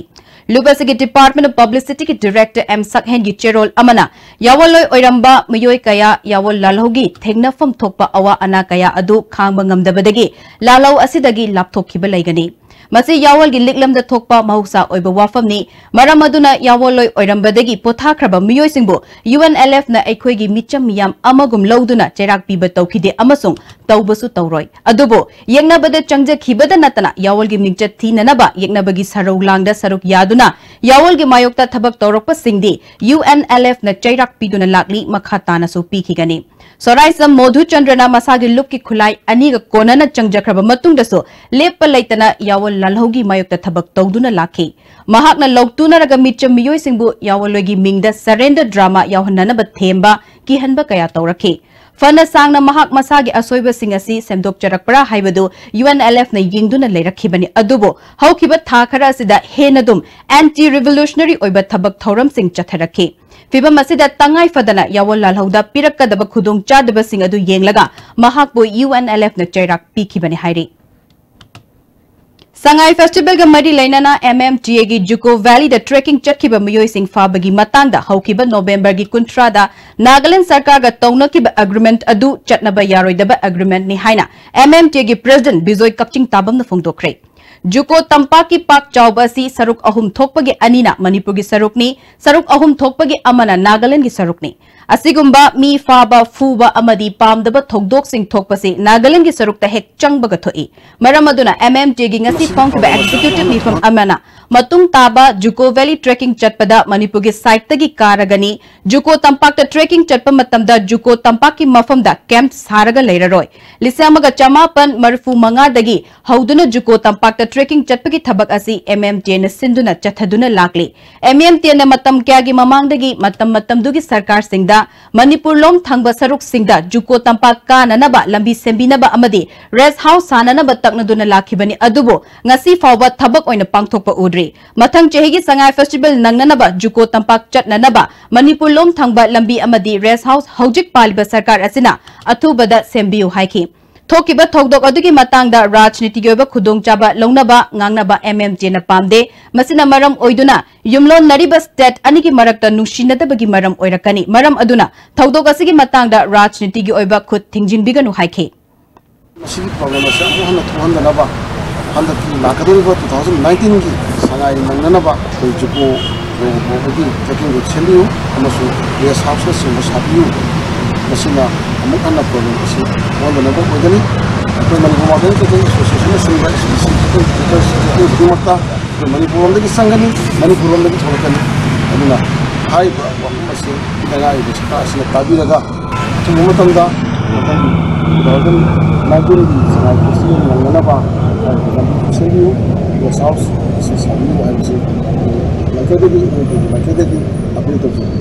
ꯂꯨꯞ ꯑꯁꯤꯒꯤ Department of Publicity ꯒꯤ Director M ꯁꯛꯍꯦꯟꯒꯤ ꯆꯦꯔꯣꯜ ꯑꯃꯅ ꯌꯥꯋꯣꯜꯂꯣꯏ ꯑꯣꯏꯔꯝꯕ ꯃꯤꯑꯣꯏ ꯀꯌꯥ ꯌꯥꯋꯣꯜ ꯂꯥꯜꯍꯧꯒꯤ ꯊꯦꯡꯅꯐꯝ ꯊꯣꯛꯄ ꯑꯋꯥ ꯑꯅꯥ ꯀꯌꯥ ꯑꯗꯨ ꯈꯥꯡꯕ ꯉꯝꯗꯕꯗꯒꯤ ꯂꯥꯜꯍꯧ ꯑꯁꯤꯗꯒꯤ ꯂꯥꯞꯊꯣꯛꯈꯤꯕ ꯂꯩꯒꯅꯤ꯫ ꯃꯁꯤ ꯌꯥꯋꯜꯒꯤ ꯂꯤꯛꯂꯝꯗ ꯊꯣꯛꯄ ꯃꯍꯧꯁꯥ ꯑꯣꯏꯕ ꯋꯥꯐꯝꯅꯤ꯫ ꯃꯔꯝ ꯑꯗꯨꯅ ꯌꯥꯋꯜꯂꯣꯏ ꯑꯣꯏꯔꯝꯕꯗꯒꯤ ꯄꯣꯊꯥꯈ꯭ꯔꯕ ꯃꯤꯑꯣꯏꯁꯤꯡꯕꯨ ꯌꯨ ꯑꯦꯟ ꯑꯦꯜ ꯑꯦꯐꯅ ꯑꯩꯈꯣꯏꯒꯤ ꯃꯤꯆꯝ ꯃꯤꯌꯥꯝ ꯑꯃꯒꯨꯝ ꯂꯧꯗꯨꯅ ꯆꯩꯔꯥꯛ ꯄꯤꯕ ꯇꯧꯈꯤꯗꯦ ꯑꯃꯁꯨꯡ ꯇꯧꯕꯁꯨ ꯇꯧꯔꯣꯏ꯫ ꯑꯗꯨꯕꯨ ꯌꯦꯛꯅꯕꯗ ꯆꯪꯖꯈꯤꯕꯗ ꯅꯠꯇꯅ ꯌꯥꯋꯜꯒꯤ ꯃꯤꯡꯆꯠ ꯊꯤꯅꯅꯕ ꯌꯦꯛꯅꯕꯒꯤ ꯁꯔꯧ ꯂꯥꯡꯗ ꯁꯔꯨꯛ ꯌꯥꯗꯨꯅ ꯌꯥꯋꯜꯒꯤ ꯃꯥꯌꯣꯛꯇ ꯊꯕꯛ ꯇꯧꯔꯛꯄꯁꯤꯡꯗꯤ ꯌꯨ ꯑꯦꯟ ꯑꯦꯜ ꯑꯦꯐꯅ ꯆꯩꯔꯥꯛ ꯄꯤꯗꯨꯅ ꯂꯥꯛꯂꯤ, ꯃꯈꯥ ꯇꯥꯅꯁꯨ ꯄꯤꯈꯤꯒꯅꯤ꯫ ꯁꯣꯔꯥꯏꯁꯝ ꯃꯣꯙꯨꯆꯟꯗ꯭ꯔꯅ ꯃꯁꯥꯒꯤ ꯂꯨꯞꯀꯤ ꯈꯨꯠꯂꯥꯏ ꯑꯅꯤꯒ ꯀꯣꯟꯅꯅ ꯆꯪꯖꯈ꯭ꯔꯕ ꯃꯇꯨꯡꯗꯁꯨ ꯂꯦꯞꯄ ꯂꯩꯇꯅ ꯌꯥꯋꯜ ꯂꯥꯜꯍꯧꯒꯤ ꯃꯥꯌꯣꯛꯇ ꯊꯕꯛ ꯇꯧꯗꯨꯅ ꯂꯥꯛꯈꯤ꯫ ꯃꯍꯥꯛꯅ ꯂꯧꯇꯨꯅꯔꯒ ꯃꯤꯆꯝ ꯃꯤꯑꯣꯏꯁꯤꯡꯕꯨ ꯌꯥꯋꯜꯂꯣꯏꯒꯤ ꯃꯤꯡꯗ surrender drama ꯌꯥꯎꯍꯟꯅꯅꯕ ꯊꯦꯝꯕ, ꯀꯤꯍꯟꯕ ꯀꯌꯥ ꯇꯧꯔꯛꯈꯤ꯫ ꯐꯅ ꯁꯥꯡꯅ ꯃꯍꯥꯛ ꯃꯁꯥꯒꯤ ꯑꯁꯣꯏꯕꯁꯤꯡ ꯑꯁꯤ ꯁꯦꯝꯗꯣꯛꯆꯔꯛꯄ꯭ꯔꯥ ꯍꯥꯏꯕꯗꯨ ꯌꯨ ꯑꯦꯟ ꯑꯦꯜ ꯑꯦꯐꯅ ꯌꯦꯡꯗꯨꯅ ꯂꯩꯔꯛꯈꯤꯕꯅꯤ꯫ ꯑꯗꯨꯕꯨ ꯍꯧꯈꯤꯕ ꯊꯥ ꯈꯔ ꯑꯁꯤꯗ ꯍꯦꯟꯅ ꯑꯗꯨꯝ anti revolutionary ꯑꯣꯏꯕ ꯊꯕꯛ ꯊꯧꯔꯝꯁꯤꯡ ꯆꯠꯊꯔꯛꯈꯤ꯫ ꯐꯤꯚꯝ ꯑꯁꯤꯗ ꯇꯉꯥꯏ ꯐꯗꯅ ꯌꯥꯋꯜ ꯂꯥꯜꯍꯧꯗ ꯄꯤꯔꯛꯀꯗꯕ ꯈꯨꯗꯣꯡꯆꯥꯗꯕꯁꯤꯡ ꯑꯗꯨ ꯌꯦꯡꯂꯒ ꯃꯍꯥꯛꯄꯨ ꯌꯨ ꯑꯦꯟ ꯑꯦꯜ ꯑꯦꯐꯅ ꯆꯩꯔꯥꯛ ꯄꯤꯈꯤꯕꯅꯤ ꯍꯥꯏꯔꯤ꯫ ꯁꯉꯥꯏ ꯐꯦꯁꯇꯤꯚꯦꯜꯒ ꯃꯔꯤ ꯂꯩꯅꯅ ꯑꯦꯝ ꯑꯦꯝ ꯇꯤ ꯑꯦꯒꯤ ꯖꯨꯀꯣ ꯚꯦꯂꯤꯗ trekking ꯆꯠꯈꯤꯕ ꯃꯤꯑꯣꯏꯁꯤꯡ ꯐꯥꯕꯒꯤ ꯃꯇꯥꯡꯗ ꯍꯧꯈꯤꯕ ꯅꯣꯚꯦꯝꯕꯔꯒꯤ ꯀꯨꯟꯊ꯭ꯔꯥꯗ ꯅꯥꯒꯥꯂꯦꯟ ꯁꯔꯀꯥꯔꯒ ꯇꯧꯅꯈꯤꯕ agreement ꯑꯗꯨ ꯆꯠꯅꯕ ꯌꯥꯔꯣꯏꯗꯕ agreementꯅꯤ ꯍꯥꯏꯅ ꯑꯦꯝ ꯑꯦꯝ ꯇꯤ ꯑꯦꯒꯤ president ꯕꯤꯖꯣꯏ ꯀꯛꯆꯤꯡ ꯇꯥꯕꯝꯅ ꯐꯣꯡꯗꯣꯛꯈ꯭ꯔꯦ꯫ ꯖꯨꯀꯣ ꯇꯝꯄꯥꯛꯀꯤ ꯄꯥꯛ ꯆꯥꯎꯕ ꯑꯁꯤ ꯁꯔꯨꯛ ꯑꯍꯨꯝ ꯊꯣꯛꯄꯒꯤ ꯑꯅꯤꯅ ꯃꯅꯤꯄꯨꯔꯒꯤ ꯁꯔꯨꯛꯅꯤ, ꯁꯔꯨꯛ ꯑꯍꯨꯝ ꯊꯣꯛꯄꯒꯤ ꯑꯃꯅ ꯅꯥꯒꯥꯂꯦꯟꯒꯤ ꯁꯔꯨꯛꯅꯤ꯫ ꯑꯁꯤꯒꯨꯝꯕ ꯃꯤ ꯐꯥꯕ, ꯐꯨꯕ ꯑꯃꯗꯤ ꯄꯥꯝꯗꯕ ꯊꯧꯗꯣꯛꯁꯤꯡ ꯊꯣꯛꯄꯁꯤ ꯅꯥꯒꯥꯂꯦꯟꯒꯤ ꯁꯔꯨꯛꯇ ꯍꯦꯛ ꯆꯪꯕꯒ ꯊꯣꯛꯏ꯫ ꯃꯔꯝ ꯑꯗꯨꯅ ꯑꯦꯝ ꯑꯦꯝ ꯇꯤ ꯑꯦꯒꯤ ꯉꯁꯤ ꯐꯣꯡꯈꯤꯕ executive ꯃꯤꯐꯝ ꯑꯃꯅ ꯃꯇꯨꯡ ꯇꯥꯕ ꯖꯨꯀꯣ ꯚꯦꯂꯤ trekking ꯆꯠꯄꯗ ꯃꯅꯤꯄꯨꯔꯒꯤ sideꯇꯒꯤ ꯀꯥꯔꯒꯅꯤ꯫ ꯖꯨꯀꯣ ꯇꯝꯄꯥꯛꯇ trekking ꯆꯠꯄ ꯃꯇꯝꯗ ꯖꯨꯀꯣ ꯇꯝꯄꯥꯛꯀꯤ ꯃꯐꯝꯗ camp ꯁꯥꯔꯒ ꯂꯩꯔꯔꯣꯏ꯫ ꯂꯤꯁꯤꯡ ꯑꯃꯒ ꯆꯃꯥꯄꯟ ꯃꯔꯤꯐꯨ ꯃꯉꯥꯗꯒꯤ ꯍꯧꯗꯨꯅ ꯖꯨꯀꯣ ꯇꯝꯄꯥꯛꯇ trekking ꯆꯠꯄꯒꯤ ꯊꯕꯛ ꯑꯁꯤ ꯑꯦꯝ ꯑꯦꯝ ꯇꯤ ꯑꯦꯅ ꯁꯤꯟꯗꯨꯅ ꯆꯠꯊꯗꯨꯅ ꯂꯥꯛꯂꯤ꯫ ꯑꯦꯝ ꯑꯦꯝ ꯇꯤ ꯑꯦꯅ ꯃꯇꯝ ꯀꯌꯥꯒꯤ ꯃꯃꯥꯡꯗꯒꯤ ꯃꯇꯝ ꯃꯇꯝꯗꯨꯒꯤ ꯁꯔꯀꯥꯔꯁꯤꯡꯗ ꯃꯅꯤꯄꯨꯔ ꯂꯣꯝ ꯊꯪꯕ ꯁꯔꯨꯛꯁꯤꯡꯗ ꯖꯨꯀꯣ ꯇꯝꯄꯥꯛ ꯀꯥꯅꯅꯕ ꯂꯝꯕꯤ ꯁꯦꯝꯕꯤꯅꯕ ꯑꯃꯗꯤ rest house ꯁꯥꯅꯅꯕ ꯇꯛꯅꯗꯨꯅ ꯂꯥꯛꯈꯤꯕꯅꯤ꯫ ꯑꯗꯨꯕꯨ ꯉꯁꯤ ꯐꯥꯎꯕ ꯊꯕꯛ ꯑꯣꯏꯅ ꯄꯥꯡꯊꯣꯛꯄ ꯎꯗ꯭ꯔꯤ꯫ ꯃꯊꯪ ꯆꯍꯤꯒꯤ ꯁꯉꯥꯏ festival ꯅꯪꯅꯅꯕ ꯖꯨꯀꯣ ꯇꯝꯄꯥꯛ ꯆꯠꯅꯅꯕ ꯃꯅꯤꯄꯨꯔ ꯂꯣꯝ ꯊꯪꯕ ꯂꯝꯕꯤ ꯑꯃꯗꯤ rest house ꯍꯧꯖꯤꯛ ꯄꯥꯜꯂꯤꯕ ꯁꯔꯀꯥꯔ ꯑꯁꯤꯅ ꯑꯊꯨꯕꯗ ꯁꯦꯝꯕꯤꯌꯨ ꯍꯥꯏꯈꯤ꯫ ꯊꯣꯛꯈꯤꯕ ꯊꯧꯗꯣꯛ ꯑꯗꯨꯒꯤ ꯃꯇꯥꯡꯗ ꯔꯥꯖꯅꯤꯇꯤꯒꯤ ꯑꯣꯏꯕ ꯈꯨꯗꯣꯡꯆꯥꯕ ꯂꯧꯅꯕ ꯉꯥꯡꯅꯕ ꯑꯦꯝ ꯑꯦꯝ ꯇꯤ ꯑꯦꯅ ꯄꯥꯝꯗꯦ꯫ ꯃꯁꯤꯅ ꯃꯔꯝ ꯑꯣꯏꯗꯨꯅ ꯌꯨꯝꯂꯣꯟꯅꯔꯤꯕ state ꯑꯅꯤꯒꯤ ꯃꯔꯛꯇ ꯅꯨꯡꯁꯤꯅꯗꯕꯒꯤ ꯃꯔꯝ ꯑꯣꯏꯔꯛꯀꯅꯤ꯫ ꯃꯔꯝ ꯑꯗꯨꯅ ꯊꯧꯗꯣꯛ ꯑꯁꯤꯒꯤ ꯃꯇꯥꯡꯗ ꯔꯥꯖꯅꯤꯇꯤꯒꯤ ꯑꯣꯏꯕ ꯈꯨꯠ ꯊꯤꯡꯖꯤꯟꯕꯤꯒꯅꯨ ꯍꯥꯏꯈꯤ꯫ ꯃꯁꯤꯒꯤ problem ꯑꯁꯤ ꯑꯃꯨꯛ ꯍꯟꯅ ꯊꯣꯛꯍꯟꯗꯅꯕ ꯍꯟꯗꯛꯀꯤ ꯂꯥꯛꯀꯗꯧꯔꯤꯕ two thousand nineteenꯒꯤ ꯁꯉꯥꯏ ꯅꯪꯅꯅꯕ ꯑꯩꯈꯣꯏ ꯖꯨꯀꯣ ꯌꯧꯕ ꯐꯥꯎꯕꯒꯤ trekking route ꯁꯦꯝꯕꯤꯌꯨ ꯑꯃꯁꯨꯡ rest houseꯅꯆꯤꯡꯕ ꯁꯥꯕꯤꯌꯨ꯫ ꯃꯁꯤꯅ ꯑꯃꯨꯛ ꯍꯟꯅ problem ꯑꯁꯤ ꯑꯣꯟꯗꯅꯕ ꯑꯣꯏꯒꯅꯤ꯫ ꯑꯩꯈꯣꯏ Manipur Mountain Trekking Associationꯅꯆꯤꯡꯕ expedition trekking ꯈꯨꯗꯤꯡꯃꯛꯇ ꯑꯩꯈꯣꯏ ꯃꯅꯤꯄꯨꯔ ꯂꯣꯝꯗꯒꯤ ꯆꯪꯒꯅꯤ, ꯃꯅꯤꯄꯨꯔ ꯂꯣꯝꯗꯒꯤ ꯊꯣꯛꯂꯛꯀꯅꯤ꯫ ꯑꯗꯨꯅ ꯍꯥꯏꯔꯤꯕ ꯋꯥꯐꯝ ꯑꯁꯤ ꯂꯩꯉꯥꯛ ꯑꯣꯏꯕ ꯁꯔꯀꯥꯔ ꯑꯁꯤꯅ ꯇꯥꯕꯤꯔꯒ ꯑꯊꯨꯕ ꯃꯇꯝꯗ ꯃꯊꯪ two thousand nineteenꯒꯤ ꯁꯉꯥꯏ festival ꯅꯪꯅꯅꯕ ꯍꯥꯏꯔꯤꯕ ꯂꯝꯕꯤ ꯁꯦꯝꯕꯤꯌꯨ, rest house ꯑꯁꯤ ꯁꯥꯕꯤꯌꯨ ꯍꯥꯏꯕꯁꯤ ꯃꯥꯏꯀꯩꯗꯒꯤ, ꯃꯅꯤꯄꯨꯔꯒꯤ ꯃꯥꯏꯀꯩꯗꯒꯤ appeal ꯇꯧꯖꯔꯤ꯫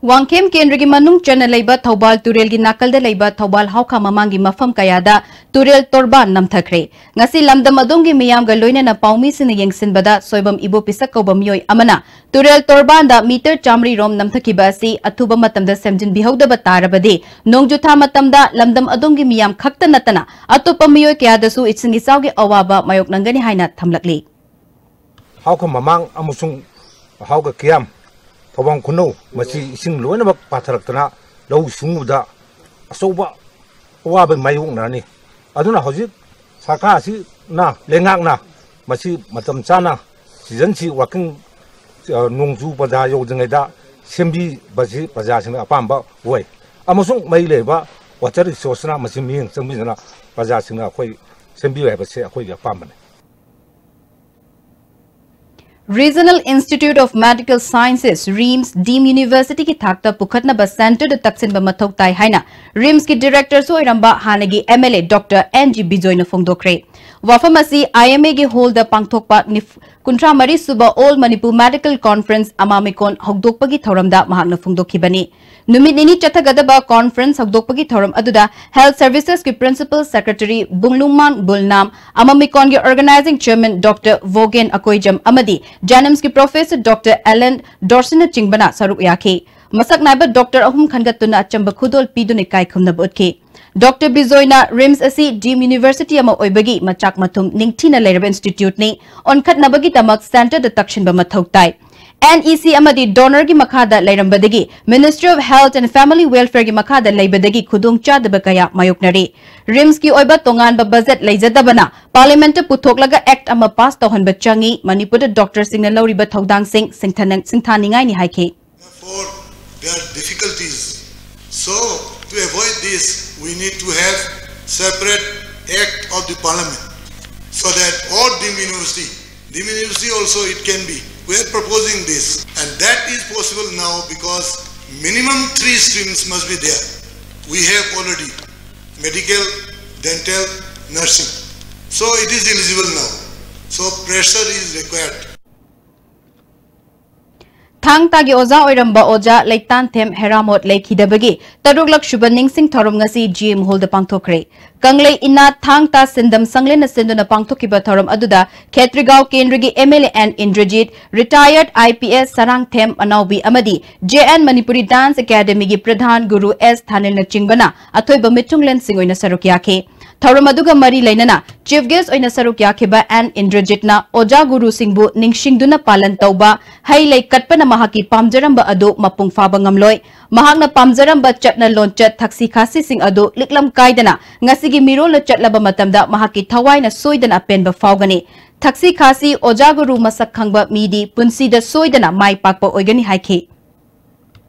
ꯋꯥꯡꯈꯦꯝ ꯀꯦꯟꯗ꯭ꯔꯒꯤ ꯃꯅꯨꯡ ꯆꯟꯅ ꯂꯩꯕ ꯊꯧꯕꯥꯜ ꯇꯨꯔꯦꯜꯒꯤ ꯅꯥꯀꯜꯗ ꯂꯩꯕ ꯊꯧꯕꯥꯜ ꯍꯥꯎꯈꯥ ꯃꯃꯥꯡꯒꯤ ꯃꯐꯝ ꯀꯌꯥꯗ ꯇꯨꯔꯦꯜ ꯇꯣꯔꯕꯥꯟ ꯅꯝꯊꯈ꯭ꯔꯦ꯫ ꯉꯁꯤ ꯂꯝꯗꯝ ꯑꯗꯣꯝꯒꯤ ꯃꯤꯌꯥꯝꯒ ꯂꯣꯏꯅꯅ ꯄꯥꯎꯃꯤꯁꯤꯡꯅ ꯌꯦꯡꯁꯤꯟꯕꯗ ꯁꯣꯏꯕꯝ ꯏꯕꯣꯄꯤꯁꯛ ꯀꯧꯕ ꯃꯤꯑꯣꯏ ꯑꯃꯅ ꯇꯨꯔꯦꯜ ꯇꯣꯔꯕꯥꯟꯗ meter ꯆꯥꯃꯔꯤ ꯔꯣꯝ ꯅꯝꯊꯈꯤꯕ ꯑꯁꯤ ꯑꯊꯨꯕ ꯃꯇꯝꯗ ꯁꯦꯝꯖꯤꯟꯕꯤꯍꯧꯗꯕ ꯇꯥꯔꯕꯗꯤ ꯅꯣꯡꯖꯨꯊꯥ ꯃꯇꯝꯗ ꯂꯝꯗꯝ ꯑꯗꯣꯝꯒꯤ ꯃꯤꯌꯥꯝ ꯈꯛꯇ ꯅꯠꯇꯅ ꯑꯇꯣꯞꯄ ꯃꯤꯑꯣꯏ ꯀꯌꯥꯗꯁꯨ ꯏꯁꯤꯡ ꯏꯆꯥꯎꯒꯤ ꯑꯋꯥꯕ ꯃꯥꯌꯣꯛꯅꯒꯅꯤ ꯍꯥꯏꯅ ꯊꯝꯂꯛꯂꯤ꯫ ꯍꯥꯎꯈꯥ ꯃꯃꯥꯡ ꯑꯃꯁꯨꯡ ꯍꯥꯎꯈꯥ ꯀꯤꯌꯥꯝ, ꯊꯧꯕꯥꯜ ꯈꯨꯅꯧ, ꯃꯁꯤ ꯏꯁꯤꯡ ꯂꯣꯏꯅꯃꯛ ꯄꯥꯊꯔꯛꯇꯅ ꯂꯧꯎ ꯁꯤꯡꯎꯕꯗ ꯑꯆꯧꯕ ꯑꯋꯥꯕ ꯃꯥꯌꯣꯛꯅꯔꯅꯤ꯫ ꯑꯗꯨꯅ ꯍꯧꯖꯤꯛ ꯁꯔꯀꯥꯔꯁꯤꯅ, ꯂꯩꯉꯥꯛꯅ ꯃꯁꯤ ꯃꯇꯝ ꯆꯥꯅ seasonꯁꯤ working, ꯑ, ꯅꯣꯡꯖꯨ ꯄꯟꯊꯥ ꯌꯧꯗ꯭ꯔꯤꯉꯩꯗ ꯁꯦꯝꯕꯤꯕꯁꯤ ꯄ꯭ꯔꯖꯥꯁꯤꯡꯅ ꯑꯄꯥꯝꯕ ꯑꯣꯏ꯫ ꯑꯃꯁꯨꯡ ꯃꯔꯤ ꯂꯩꯅꯕ water resourceꯅ ꯃꯁꯤ ꯃꯤꯠꯌꯦꯡ ꯆꯪꯕꯤꯗꯨꯅ ꯄ꯭ꯔꯖꯥꯁꯤꯡꯅ ꯑꯩꯈꯣꯏ ꯁꯦꯝꯕꯤꯌꯨ ꯍꯥꯏꯕꯁꯤ ꯑꯩꯈꯣꯏꯒꯤ ꯑꯄꯥꯝꯕꯅꯤ꯫ Regional Institute of Medical Sciences, RIMS, Deemed Universityꯒꯤ ꯊꯥꯛꯇ ꯄꯨꯈꯠꯅꯕ centreꯗ ꯇꯛꯁꯤꯟꯕ ꯃꯊꯧ ꯇꯥꯏ ꯍꯥꯏꯅ RIMSꯀꯤ directorꯁꯨ ꯑꯣꯏꯔꯝꯕ ꯍꯥꯟꯅꯒꯤ MLA Doctor N G ꯕꯤꯖꯣꯏꯅ ꯐꯣꯡꯗꯣꯛꯈ꯭ꯔꯦ꯫ ꯋꯥꯐꯝ ꯑꯁꯤ IMAꯒꯤ hallꯗ ꯄꯥꯡꯊꯣꯛꯄ ꯅꯤꯐ-, ꯀꯨꯟꯊ꯭ꯔꯥ ꯃꯔꯤ ꯁꯨꯕ All Manipur Medical Conference ꯑꯃꯥꯃꯤꯀꯣꯟ ꯍꯧꯗꯣꯛꯄꯒꯤ ꯊꯧꯔꯝꯗ ꯃꯍꯥꯛꯅ ꯐꯣꯡꯗꯣꯛꯈꯤꯕꯅꯤ꯫ ꯅꯨꯃꯤꯠ ꯅꯤꯅꯤ ꯆꯠꯊꯒꯗꯕ conference ꯍꯧꯗꯣꯛꯄꯒꯤ ꯊꯧꯔꯝ ꯑꯗꯨꯗ Health Servicesꯀꯤ Principal Secretary ꯕꯨꯡꯂꯨꯡꯃꯥꯡ ꯕꯨꯜꯅꯥꯝ, ꯑꯃꯥꯃꯤꯀꯣꯟꯒꯤ organizing chairman Doctor ꯚꯣꯒꯦꯟ Akoijam ꯑꯃꯗꯤ JNIMSꯀꯤ professor Doctor Alan ꯗꯣꯔꯁꯤꯟꯅꯆꯤꯡꯕꯅ ꯁꯔꯨꯛ ꯌꯥꯈꯤ꯫ ꯃꯁꯛ ꯅꯥꯏꯕ doctor ꯑꯍꯨꯝ ꯈꯟꯒꯠꯇꯨꯅ ꯑꯆꯝꯕ ꯈꯨꯗꯣꯜ ꯄꯤꯗꯨꯅ ꯏꯀꯥꯏ ꯈꯨꯝꯅꯕ ꯎꯠꯈꯤ꯫ Doctor ꯕꯤꯖꯣꯏꯅ RIMS ꯑꯁꯤ Deemed University ꯑꯃ ꯑꯣꯏꯕꯒꯤ ꯃꯆꯥꯛ ꯃꯊꯨꯝ ꯅꯤꯡꯊꯤꯅ ꯂꯩꯔꯕ instituteꯅꯤ, ꯑꯣꯟꯈꯠꯅꯕꯒꯤꯗꯃꯛ centreꯗ ꯇꯛꯁꯤꯟꯕ ꯃꯊꯧ ꯇꯥꯏ꯫ NEC ꯑꯃꯗꯤ DoNER ꯒꯤ ꯃꯈꯥꯗ ꯂꯩꯔꯝꯕꯗꯒꯤ Ministry of Health and Family Welfare ꯒꯤ ꯃꯈꯥꯗ ꯂꯩꯕꯗꯒꯤ ꯈꯨꯗꯣꯡꯆꯥꯗꯕ ꯀꯌꯥ ꯃꯥꯌꯣꯛꯅꯔꯤ꯫ RIMS ꯀꯤ ꯑꯣꯏꯕ ꯇꯣꯉꯥꯟꯕ budget ꯂꯩꯖꯗꯕꯅ Parliament ꯇ ꯄꯨꯊꯣꯛꯂꯒ Act ꯑꯃ pass ꯇꯧꯍꯟꯕ ꯆꯪꯏ꯫ ꯃꯅꯤꯄꯨꯔꯗ doctor ꯁꯤꯡꯅ ꯂꯧꯔꯤꯕ ꯊꯧꯗꯥꯡꯁꯤꯡ ꯁꯤꯡꯊꯅ-, ꯁꯤꯡꯊꯥꯅꯤꯡꯉꯥꯏꯅꯤ ꯍꯥꯏꯈꯤ꯫ Therefore, there are difficulties. So, to avoid this, we need to have separate act of the parliament so that all deemed university, deemed university also it can be. We are proposing this, and that is possible now because minimum three streams must be there. We have already medical, dental, nursing. So, it is eligible now. So, pressure is required. ꯊꯥꯡ ꯇꯥꯒꯤ ꯑꯣꯖꯥ ꯑꯣꯏꯔꯝꯕ ꯑꯣꯖꯥ ꯂꯩꯇꯥꯟꯊꯦꯝ ꯍꯦꯔꯥꯃꯣꯠ ꯂꯩꯈꯤꯗꯕꯒꯤ ꯇꯔꯨꯛꯂꯛ ꯁꯨꯕ ꯅꯤꯡꯁꯤꯡ ꯊꯧꯔꯝ ꯉꯁꯤ GM Hall ꯗ ꯄꯥꯡꯊꯣꯛꯈ꯭ꯔꯦ꯫ ꯀꯪꯂꯩ ꯏꯅꯥꯠ ꯊꯥꯡ ꯇꯥ ꯁꯤꯟꯗꯝ ꯁꯪꯂꯦꯟꯅ ꯁꯤꯟꯗꯨꯅ ꯄꯥꯡꯊꯣꯛꯈꯤꯕ ꯊꯧꯔꯝ ꯑꯗꯨꯗ ꯈꯦꯇ꯭ꯔꯤꯒꯥꯎ ꯀꯦꯟꯗ꯭ꯔꯒꯤ MLA N Indrajit, retired IPS Sarangthem ꯑꯅꯥꯎꯕꯤ ꯑꯃꯗꯤ JN Manipuri Dance Academy ꯒꯤ ꯄ꯭ꯔꯙꯥꯟ ꯒꯨꯔꯨ S ꯊꯥꯅꯤꯜꯅꯆꯤꯡꯕꯅ ꯑꯊꯣꯏꯕ ꯃꯤꯊꯨꯡꯂꯦꯟꯁꯤꯡ ꯑꯣꯏꯅ ꯁꯔꯨꯛ ꯌꯥꯈꯤ꯫ ꯊꯧꯔꯝ ꯑꯗꯨꯒ ꯃꯔꯤ ꯂꯩꯅꯅ Chief Guest ꯑꯣꯏꯅ ꯁꯔꯨꯛ ꯌꯥꯈꯤꯕ N ꯏꯟꯗ꯭ꯔꯖꯤꯠꯅ ꯑꯣꯖꯥ ꯒꯨꯔꯨꯁꯤꯡꯕꯨ ꯅꯤꯡꯁꯤꯡꯗꯨꯅ ꯄꯥꯂꯟ ꯇꯧꯕ, ꯍꯩ ꯂꯩ ꯀꯠꯄꯅ ꯃꯍꯥꯛꯀꯤ ꯄꯥꯝꯖꯔꯝꯕ ꯑꯗꯨ ꯃꯄꯨꯡ ꯐꯥꯕ ꯉꯝꯂꯣꯏ꯫ ꯃꯍꯥꯛꯅ ꯄꯥꯝꯖꯔꯝꯕ ꯆꯠꯅ ꯂꯣꯟꯆꯠ, ꯊꯛꯁꯤ ꯈꯥꯁꯤꯁꯤꯡ ꯑꯗꯨ ꯂꯤꯛꯂꯝ ꯀꯥꯏꯗꯅ ꯉꯁꯤꯒꯤ ꯃꯤꯔꯣꯜꯅ ꯆꯠꯂꯕ ꯃꯇꯝꯗ ꯃꯍꯥꯛꯀꯤ ꯊꯋꯥꯏꯅ ꯁꯣꯏꯗꯅ ꯑꯄꯦꯟꯕ ꯐꯥꯎꯒꯅꯤ꯫ ꯊꯛꯁꯤ ꯈꯥꯁꯤ ꯑꯣꯖꯥ ꯒꯨꯔꯨ ꯃꯁꯛ ꯈꯪꯕ ꯃꯤꯗꯤ ꯄꯨꯟꯁꯤꯗ ꯁꯣꯏꯗꯅ ꯃꯥꯏ ꯄꯥꯛꯄ ꯑꯣꯏꯒꯅꯤ ꯍꯥꯏꯈꯤ꯫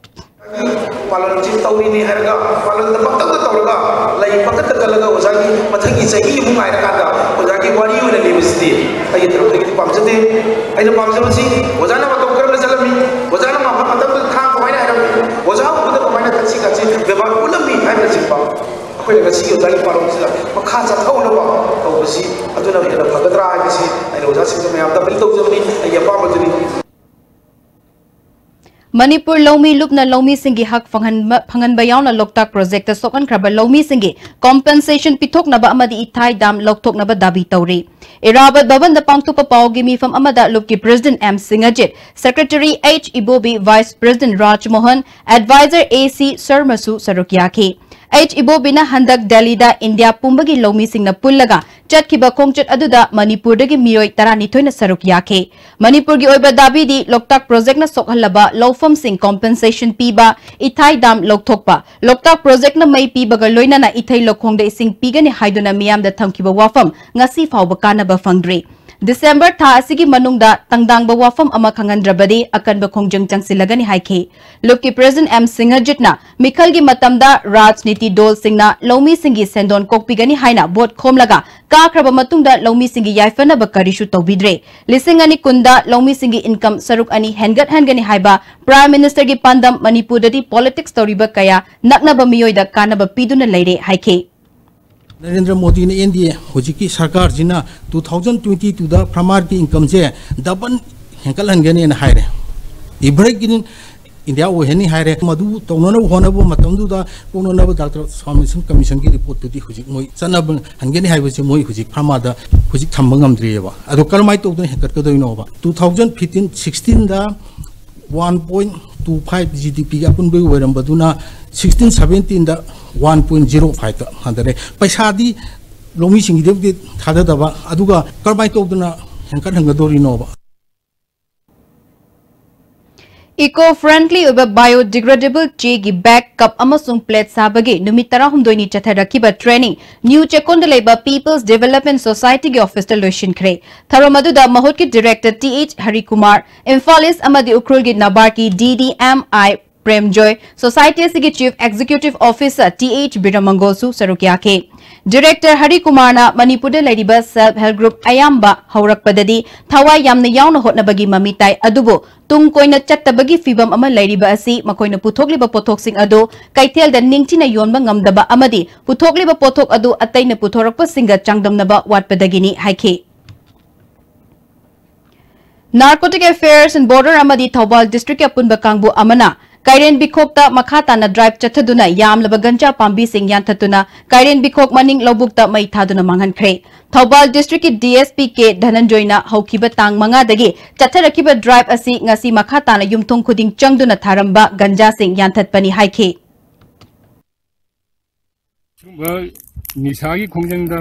ꯄꯥꯂꯟꯁꯤ ꯇꯧꯔꯤꯅꯤ ꯍꯥꯏꯔꯒ ꯄꯥꯂꯟꯗ ꯄꯪꯇꯧꯗ ꯇꯧꯔꯒ ꯂꯩ ꯄꯪꯀꯠꯇ ꯀꯠꯂꯒ ꯑꯣꯖꯥꯒꯤ ꯃꯊꯪꯒꯤ ꯆꯍꯤ ꯑꯃꯨꯛ ꯉꯥꯏꯔꯀꯥꯟꯗ ꯑꯣꯖꯥꯒꯤ ꯋꯥꯔꯤ ꯑꯣꯏꯅ ꯂꯤꯕꯁꯤꯗꯤ ꯑꯩꯒꯤ ꯇꯔꯐꯇꯒꯤꯗꯤ ꯄꯥꯝꯖꯗꯦ꯫ ꯑꯩꯅ ꯄꯥꯝꯖꯕꯁꯤ ꯑꯣꯖꯥꯅ ꯃꯇꯧ ꯀꯔꯝꯅ ꯆꯠꯂꯝꯃꯤ, ꯑꯣꯖꯥꯅ ꯃꯐꯝ ꯃꯇꯝꯗꯨꯗ ꯊꯥꯡ ꯀꯃꯥꯏꯅ ꯍꯥꯏꯔꯝꯃꯤ, ꯑꯣꯖꯥ ꯎꯕꯗ ꯀꯃꯥꯏꯅ ꯊꯛꯁꯤ ꯈꯥꯁꯤ ꯕꯦꯕꯥꯔ ꯎꯠꯂꯝꯃꯤ ꯍꯥꯏꯕꯅꯆꯤꯡꯕ ꯑꯩꯈꯣꯏꯅ ꯉꯁꯤꯒꯤ ꯑꯣꯖꯥꯒꯤ ꯄꯥꯂꯟꯁꯤꯗ ꯃꯈꯥ ꯆꯠꯊꯍꯧꯅꯕ ꯇꯧꯕꯁꯤ ꯑꯗꯨꯅ ꯍꯦꯟꯅ ꯐꯒꯗ꯭ꯔꯥ ꯍꯥꯏꯕꯁꯤ ꯑꯩꯅ ꯑꯣꯖꯥꯁꯤꯡꯗ ꯃꯌꯥꯝꯗ ꯑꯄꯤꯜ ꯇꯧꯖꯕꯅꯤ, ꯑꯩꯒꯤ ꯑꯄꯥꯝꯕꯗꯨꯅꯤ꯫ ꯃꯅꯤꯄꯨꯔ ꯂꯧꯃꯤ ꯂꯨꯞꯅ ꯂꯧꯃꯤꯁꯤꯡꯒꯤ ꯍꯛ ꯐꯪꯍꯟꯕ, ꯐꯪꯍꯟꯕ ꯌꯥꯎꯅ ꯂꯣꯛꯇꯥꯛ ꯄ꯭ꯔꯣꯖꯦꯛꯇ ꯁꯣꯛꯍꯟꯈ꯭ꯔꯕ ꯂꯧꯃꯤꯁꯤꯡꯒꯤ compensation ꯄꯤꯊꯣꯛꯅꯕ ꯑꯃꯗꯤ ꯏꯊꯥꯏ ꯗꯥꯝ ꯂꯧꯊꯣꯛꯅꯕ ꯗꯥꯕꯤ ꯇꯧꯔꯤ꯫ ꯏꯔꯥꯕꯠ ꯚꯕꯟꯗ ꯄꯥꯡꯊꯣꯛꯄ ꯄꯥꯎꯒꯤ ꯃꯤꯐꯝ ꯑꯃꯗ ꯂꯨꯞꯀꯤ President M ꯁꯤꯡꯍꯖꯤꯠ, Secretary H Ibobi, Vice President ꯔꯥꯖꯃꯣꯍꯟ, Advisor A C ꯁꯔꯃꯁꯨ ꯁꯔꯨꯛ ꯌꯥꯈꯤ꯫ H ꯏꯕꯣꯕꯤꯅ ꯍꯟꯗꯛ ꯗꯦꯜꯂꯤꯗ ꯏꯟꯗꯤꯌꯥ ꯄꯨꯝꯕꯒꯤ ꯂꯧꯃꯤꯁꯤꯡꯅ ꯄꯨꯜꯂꯒ ꯆꯠꯈꯤꯕ ꯈꯣꯡꯆꯠ ꯑꯗꯨꯗ ꯃꯅꯤꯄꯨꯔꯗꯒꯤ ꯃꯤꯑꯣꯏ ꯇꯔꯥꯅꯤꯊꯣꯏꯅ ꯁꯔꯨꯛ ꯌꯥꯈꯤ꯫ ꯃꯅꯤꯄꯨꯔꯒꯤ ꯑꯣꯏꯕ ꯗꯥꯕꯤꯗꯤ ꯂꯣꯛꯇꯥꯛ ꯄ꯭ꯔꯣꯖꯦꯛꯅ ꯁꯣꯛꯍꯜꯂꯕ ꯂꯧꯐꯝꯁꯤꯡ ꯀꯣꯝꯄꯦꯟꯁꯦꯁꯟ ꯄꯤꯕ, ꯏꯊꯥꯏ ꯗꯥꯝ ꯂꯧꯊꯣꯛꯄ, ꯂꯣꯛꯇꯥꯛ ꯄ꯭ꯔꯣꯖꯦꯛꯅ ꯃꯩ ꯄꯤꯕꯒ ꯂꯣꯏꯅꯅ ꯏꯊꯩ ꯂꯧꯈꯣꯡꯗ ꯏꯁꯤꯡ ꯄꯤꯒꯅꯤ ꯍꯥꯏꯗꯨꯅ ꯃꯤꯌꯥꯝꯗ ꯊꯝꯈꯤꯕ ꯋꯥꯐꯝ ꯉꯁꯤ ꯐꯥꯎꯕ ꯀꯥꯟꯅꯕ ꯐꯪꯗ꯭ꯔꯤ꯫ ꯗꯤꯁꯦꯝꯕꯔ ꯊꯥ ꯑꯁꯤꯒꯤ ꯃꯅꯨꯡꯗ ꯇꯪꯗꯥꯡꯕ ꯋꯥꯐꯝ ꯑꯃ ꯈꯪꯍꯟꯗ꯭ꯔꯕꯗꯤ ꯑꯀꯟꯕ ꯈꯣꯡꯖꯪ ꯆꯪꯁꯤꯜꯂꯒꯅꯤ ꯍꯥꯏꯈꯤ꯫ ꯂꯨꯞꯀꯤ ꯄ꯭ꯔꯦꯁꯤꯗꯦꯟꯠ ꯑꯦꯝ ꯁꯤꯡꯍꯖꯤꯠꯅ ꯃꯤꯈꯜꯒꯤ ꯃꯇꯝꯗ ꯔꯥꯖꯅꯤꯇꯤ ꯗꯣꯜꯁꯤꯡꯅ ꯂꯧꯃꯤꯁꯤꯡꯒꯤ ꯁꯦꯟꯗꯣꯟ ꯀꯣꯛꯄꯤꯒꯅꯤ ꯍꯥꯏꯅ ꯚꯣꯠ ꯈꯣꯝꯂꯒ ꯀꯥꯈ꯭ꯔꯕ ꯃꯇꯨꯡꯗ ꯂꯧꯃꯤꯁꯤꯡꯒꯤ ꯌꯥꯏꯐꯅꯕ ꯀꯔꯤꯁꯨ ꯇꯧꯕꯤꯗ꯭ꯔꯦ꯫ ꯂꯤꯁꯤꯡ ꯑꯅꯤ ꯀꯨꯟꯗ ꯂꯧꯃꯤꯁꯤꯡꯒꯤ ꯏꯟꯀꯝ ꯁꯔꯨꯛ ꯑꯅꯤ ꯍꯦꯟꯒꯠꯍꯟꯒꯅꯤ ꯍꯥꯏꯕ ꯄ꯭ꯔꯥꯏꯝ ꯃꯤꯅꯤꯁꯇꯔꯒꯤ ꯄꯥꯟꯗꯝ ꯃꯅꯤꯄꯨꯔꯗꯗꯤ ꯄꯣꯂꯤꯇꯤꯛꯁ ꯇꯧꯔꯤꯕ ꯀꯌꯥ ꯅꯛꯅꯕ ꯃꯤꯑꯣꯏꯗ ꯀꯥꯟꯅꯕ ꯄꯤꯗꯨꯅ ꯂꯩꯔꯦ ꯍꯥꯏꯈꯤ꯫ ꯅꯔꯦꯟꯗ꯭ꯔ ꯃꯣꯗꯤꯅ ꯑꯦꯟ ꯗꯤ ꯑꯦ ꯍꯧꯖꯤꯛꯀꯤ ꯁꯔꯀꯥꯔꯁꯤꯅ ꯇꯨ ꯊꯥꯎꯖꯟ ꯇ꯭ꯋꯦꯟꯇꯤ ꯇꯨꯗ ꯐꯥꯔꯃꯔꯒꯤ ꯏꯟꯀꯝꯁꯦ ꯗꯕꯜ ꯍꯦꯟꯒꯠꯍꯟꯒꯅꯦꯅ ꯍꯥꯏꯔꯦ꯫ ꯏꯚꯔꯒ꯭ꯔꯤꯟ ꯏꯟꯗꯤꯌꯥ ꯑꯣꯏꯍꯟꯅꯤ ꯍꯥꯏꯔꯦ꯫ ꯃꯗꯨ ꯇꯧꯅꯅꯕ ꯍꯣꯠꯅꯕ ꯃꯇꯝꯗꯨꯗ ꯄꯣꯛꯅꯅꯕ ꯗꯥꯛꯇꯔ ꯁ꯭ꯋꯥꯃꯤꯁꯟ ꯀꯃꯤꯁꯟꯒꯤ ꯔꯤꯄꯣꯔꯠꯇꯨꯗꯤ ꯍꯧꯖꯤꯛ ꯃꯣꯏ ꯆꯠꯅꯕ ꯍꯟꯒꯅꯤ ꯍꯥꯏꯕꯁꯦ ꯃꯣꯏ ꯍꯧꯖꯤꯛ ꯐꯥꯔꯃꯥꯗ ꯍꯧꯖꯤꯛ ꯊꯝꯕ ꯉꯝꯗ꯭ꯔꯤꯑꯕ꯫ ꯑꯗꯣ ꯀꯔꯝꯍꯥꯏꯅ ꯇꯧꯗꯅ ꯍꯦꯟꯒꯠꯀꯗꯣꯏꯅꯣꯕ? ꯇꯨ ꯊꯥꯎꯖꯟ ꯐꯤꯐꯇꯤꯟ ꯁꯤꯛꯁꯇꯤꯟꯗ one point two five G D ꯄꯤꯒꯤ ꯑꯄꯨꯟꯕꯒꯤ ꯑꯣꯏꯔꯝꯕꯗꯨꯅ ꯁꯤꯛꯁꯇꯤꯟ ꯁꯕꯦꯟꯇꯤꯟꯗ ꯋꯥꯟ ꯄꯣꯏꯟ ꯖꯤꯔꯣ ꯐꯥꯏꯚꯇ ꯍꯟꯊꯔꯦ꯫ ꯄꯩꯁꯥꯗꯤ ꯂꯧꯃꯤꯁꯤꯡꯒꯤꯗꯃꯛꯇꯤ ꯊꯥꯗꯗꯕ, ꯑꯗꯨꯒ ꯀꯔꯝꯍꯥꯏꯅ ꯇꯧꯗꯅ ꯍꯦꯟꯒꯠꯍꯟꯒꯗꯧꯔꯤꯅꯣꯕ? Eco friendly ꯑꯣꯏꯕ biodegradable ꯆꯦꯒꯤ ꯕꯦꯒ, ꯀꯞ ꯑꯃꯁꯨꯡ ꯄ꯭ꯂꯦꯠ ꯁꯥꯕꯒꯤ ꯅꯨꯃꯤꯠ ꯇꯔꯥꯍꯨꯝꯗꯣꯏꯅꯤ ꯆꯠꯊꯔꯛꯈꯤꯕ ꯇ꯭ꯔꯦꯅꯤꯡ ꯅ꯭ꯌꯨ ꯆꯦꯛꯀꯣꯟꯗ ꯂꯩꯕ ꯄꯤꯄꯜꯁ ꯗꯤꯚꯦꯂꯞꯃꯦꯟ ꯁꯣꯁꯥꯏꯇꯤꯒꯤ ꯑꯣꯐꯤꯁꯇ ꯂꯣꯏꯁꯤꯟꯈ꯭ꯔꯦ꯫ ꯊꯧꯔꯝ ꯑꯗꯨꯗ ꯃꯍꯨꯠꯀꯤ director T H Harikumar, Imphal east ꯑꯃꯗꯤ ꯎꯈ꯭ꯔꯨꯜꯒꯤ ꯅꯕꯥꯔꯗꯀꯤ D D M I Premjoy, society ꯑꯁꯤꯒꯤ chief executive officer T H ꯕꯤꯔꯃꯪꯒꯣꯜꯁꯨ ꯁꯔꯨꯛ ꯌꯥꯈꯤ꯫ ꯗꯤꯔꯦꯛꯇꯔ ꯍꯔꯤꯀꯨꯃꯥꯔꯅ ꯃꯅꯤꯄꯨꯔꯗ ꯂꯩꯔꯤꯕ ꯁꯦꯜꯐ ꯍꯦꯜꯞ ꯒ꯭ꯔꯨꯞ ꯑꯌꯥꯝꯕ ꯍꯧꯔꯛꯄꯗꯗꯤ ꯊꯋꯥꯏ ꯌꯥꯝꯅ ꯌꯥꯎꯅ ꯍꯣꯠꯅꯕꯒꯤ ꯃꯃꯤ ꯇꯥꯏ, ꯑꯗꯨꯕꯨ ꯇꯨꯡ ꯀꯣꯏꯅ ꯆꯠꯇꯕꯒꯤ ꯐꯤꯚꯝ ꯑꯃ ꯂꯩꯔꯤꯕ ꯑꯁꯤ ꯃꯈꯣꯏꯅ ꯄꯨꯊꯣꯛꯂꯤꯕ ꯄꯣꯠꯊꯣꯛꯁꯤꯡ ꯑꯗꯨ ꯀꯩꯊꯦꯜꯗ ꯅꯤꯡꯊꯤꯅ ꯌꯣꯟꯕ ꯉꯝꯗꯕ ꯑꯃꯗꯤ ꯄꯨꯊꯣꯛꯂꯤꯕ ꯄꯣꯠꯊꯣꯛ ꯑꯗꯨ ꯑꯇꯩꯅ ꯄꯨꯊꯣꯔꯛꯄꯁꯤꯡꯒ ꯆꯥꯡꯗꯝꯅꯕ ꯋꯥꯠꯄꯗꯒꯤꯅꯤ ꯍꯥꯏꯈꯤ꯫ Narcotic Affairs and Border ꯑꯃꯗꯤ ꯊꯧꯕꯥꯜ ꯗꯤꯁꯇ꯭ꯔꯤꯛꯀꯤ ꯑꯄꯨꯟꯕ ꯀꯥꯡꯕꯨ ꯑꯃꯅ ꯀꯩꯔꯦꯟ ꯕꯤꯈꯣꯛꯇ ꯃꯈꯥ ꯇꯥꯅ ꯗ꯭ꯔꯥꯏꯚ ꯆꯠꯊꯗꯨꯅ ꯌꯥꯝꯂꯕ ꯒꯟꯖꯥ ꯄꯥꯝꯕꯤꯁꯤꯡ ꯌꯥꯟꯊꯠꯇꯨꯅ ꯀꯩꯔꯦꯟ ꯕꯤꯈꯣꯛ ꯃꯅꯤꯡ ꯂꯧꯕꯨꯛꯇ ꯃꯩ ꯊꯥꯗꯨꯅ ꯃꯥꯡꯍꯟꯈ꯭ꯔꯦ꯫ ꯊꯧꯕꯥꯜ ꯗꯤꯁꯇ꯭ꯔꯤꯛꯀꯤ ꯗꯤ ꯑꯦꯁ ꯄꯤ ꯀꯦ ꯙꯅꯟꯖꯣꯏꯅ ꯍꯧꯈꯤꯕ ꯇꯥꯡ ꯃꯉꯥꯗꯒꯤ ꯆꯠꯊꯔꯛꯈꯤꯕ ꯗ꯭ꯔꯥꯏꯚ ꯑꯁꯤ ꯉꯁꯤ ꯃꯈꯥ ꯇꯥꯅ ꯌꯨꯝꯊꯣꯡ ꯈꯨꯗꯤꯡ ꯆꯪꯗꯨꯅ ꯊꯥꯔꯝꯕ ꯒꯟꯖꯥꯁꯤꯡ ꯌꯥꯟꯊꯠꯄꯅꯤ ꯍꯥꯏꯈꯤ꯫ ꯁꯤꯒꯨꯝꯕ ꯅꯤꯁꯥꯒꯤ ꯈꯣꯡꯖꯪꯗ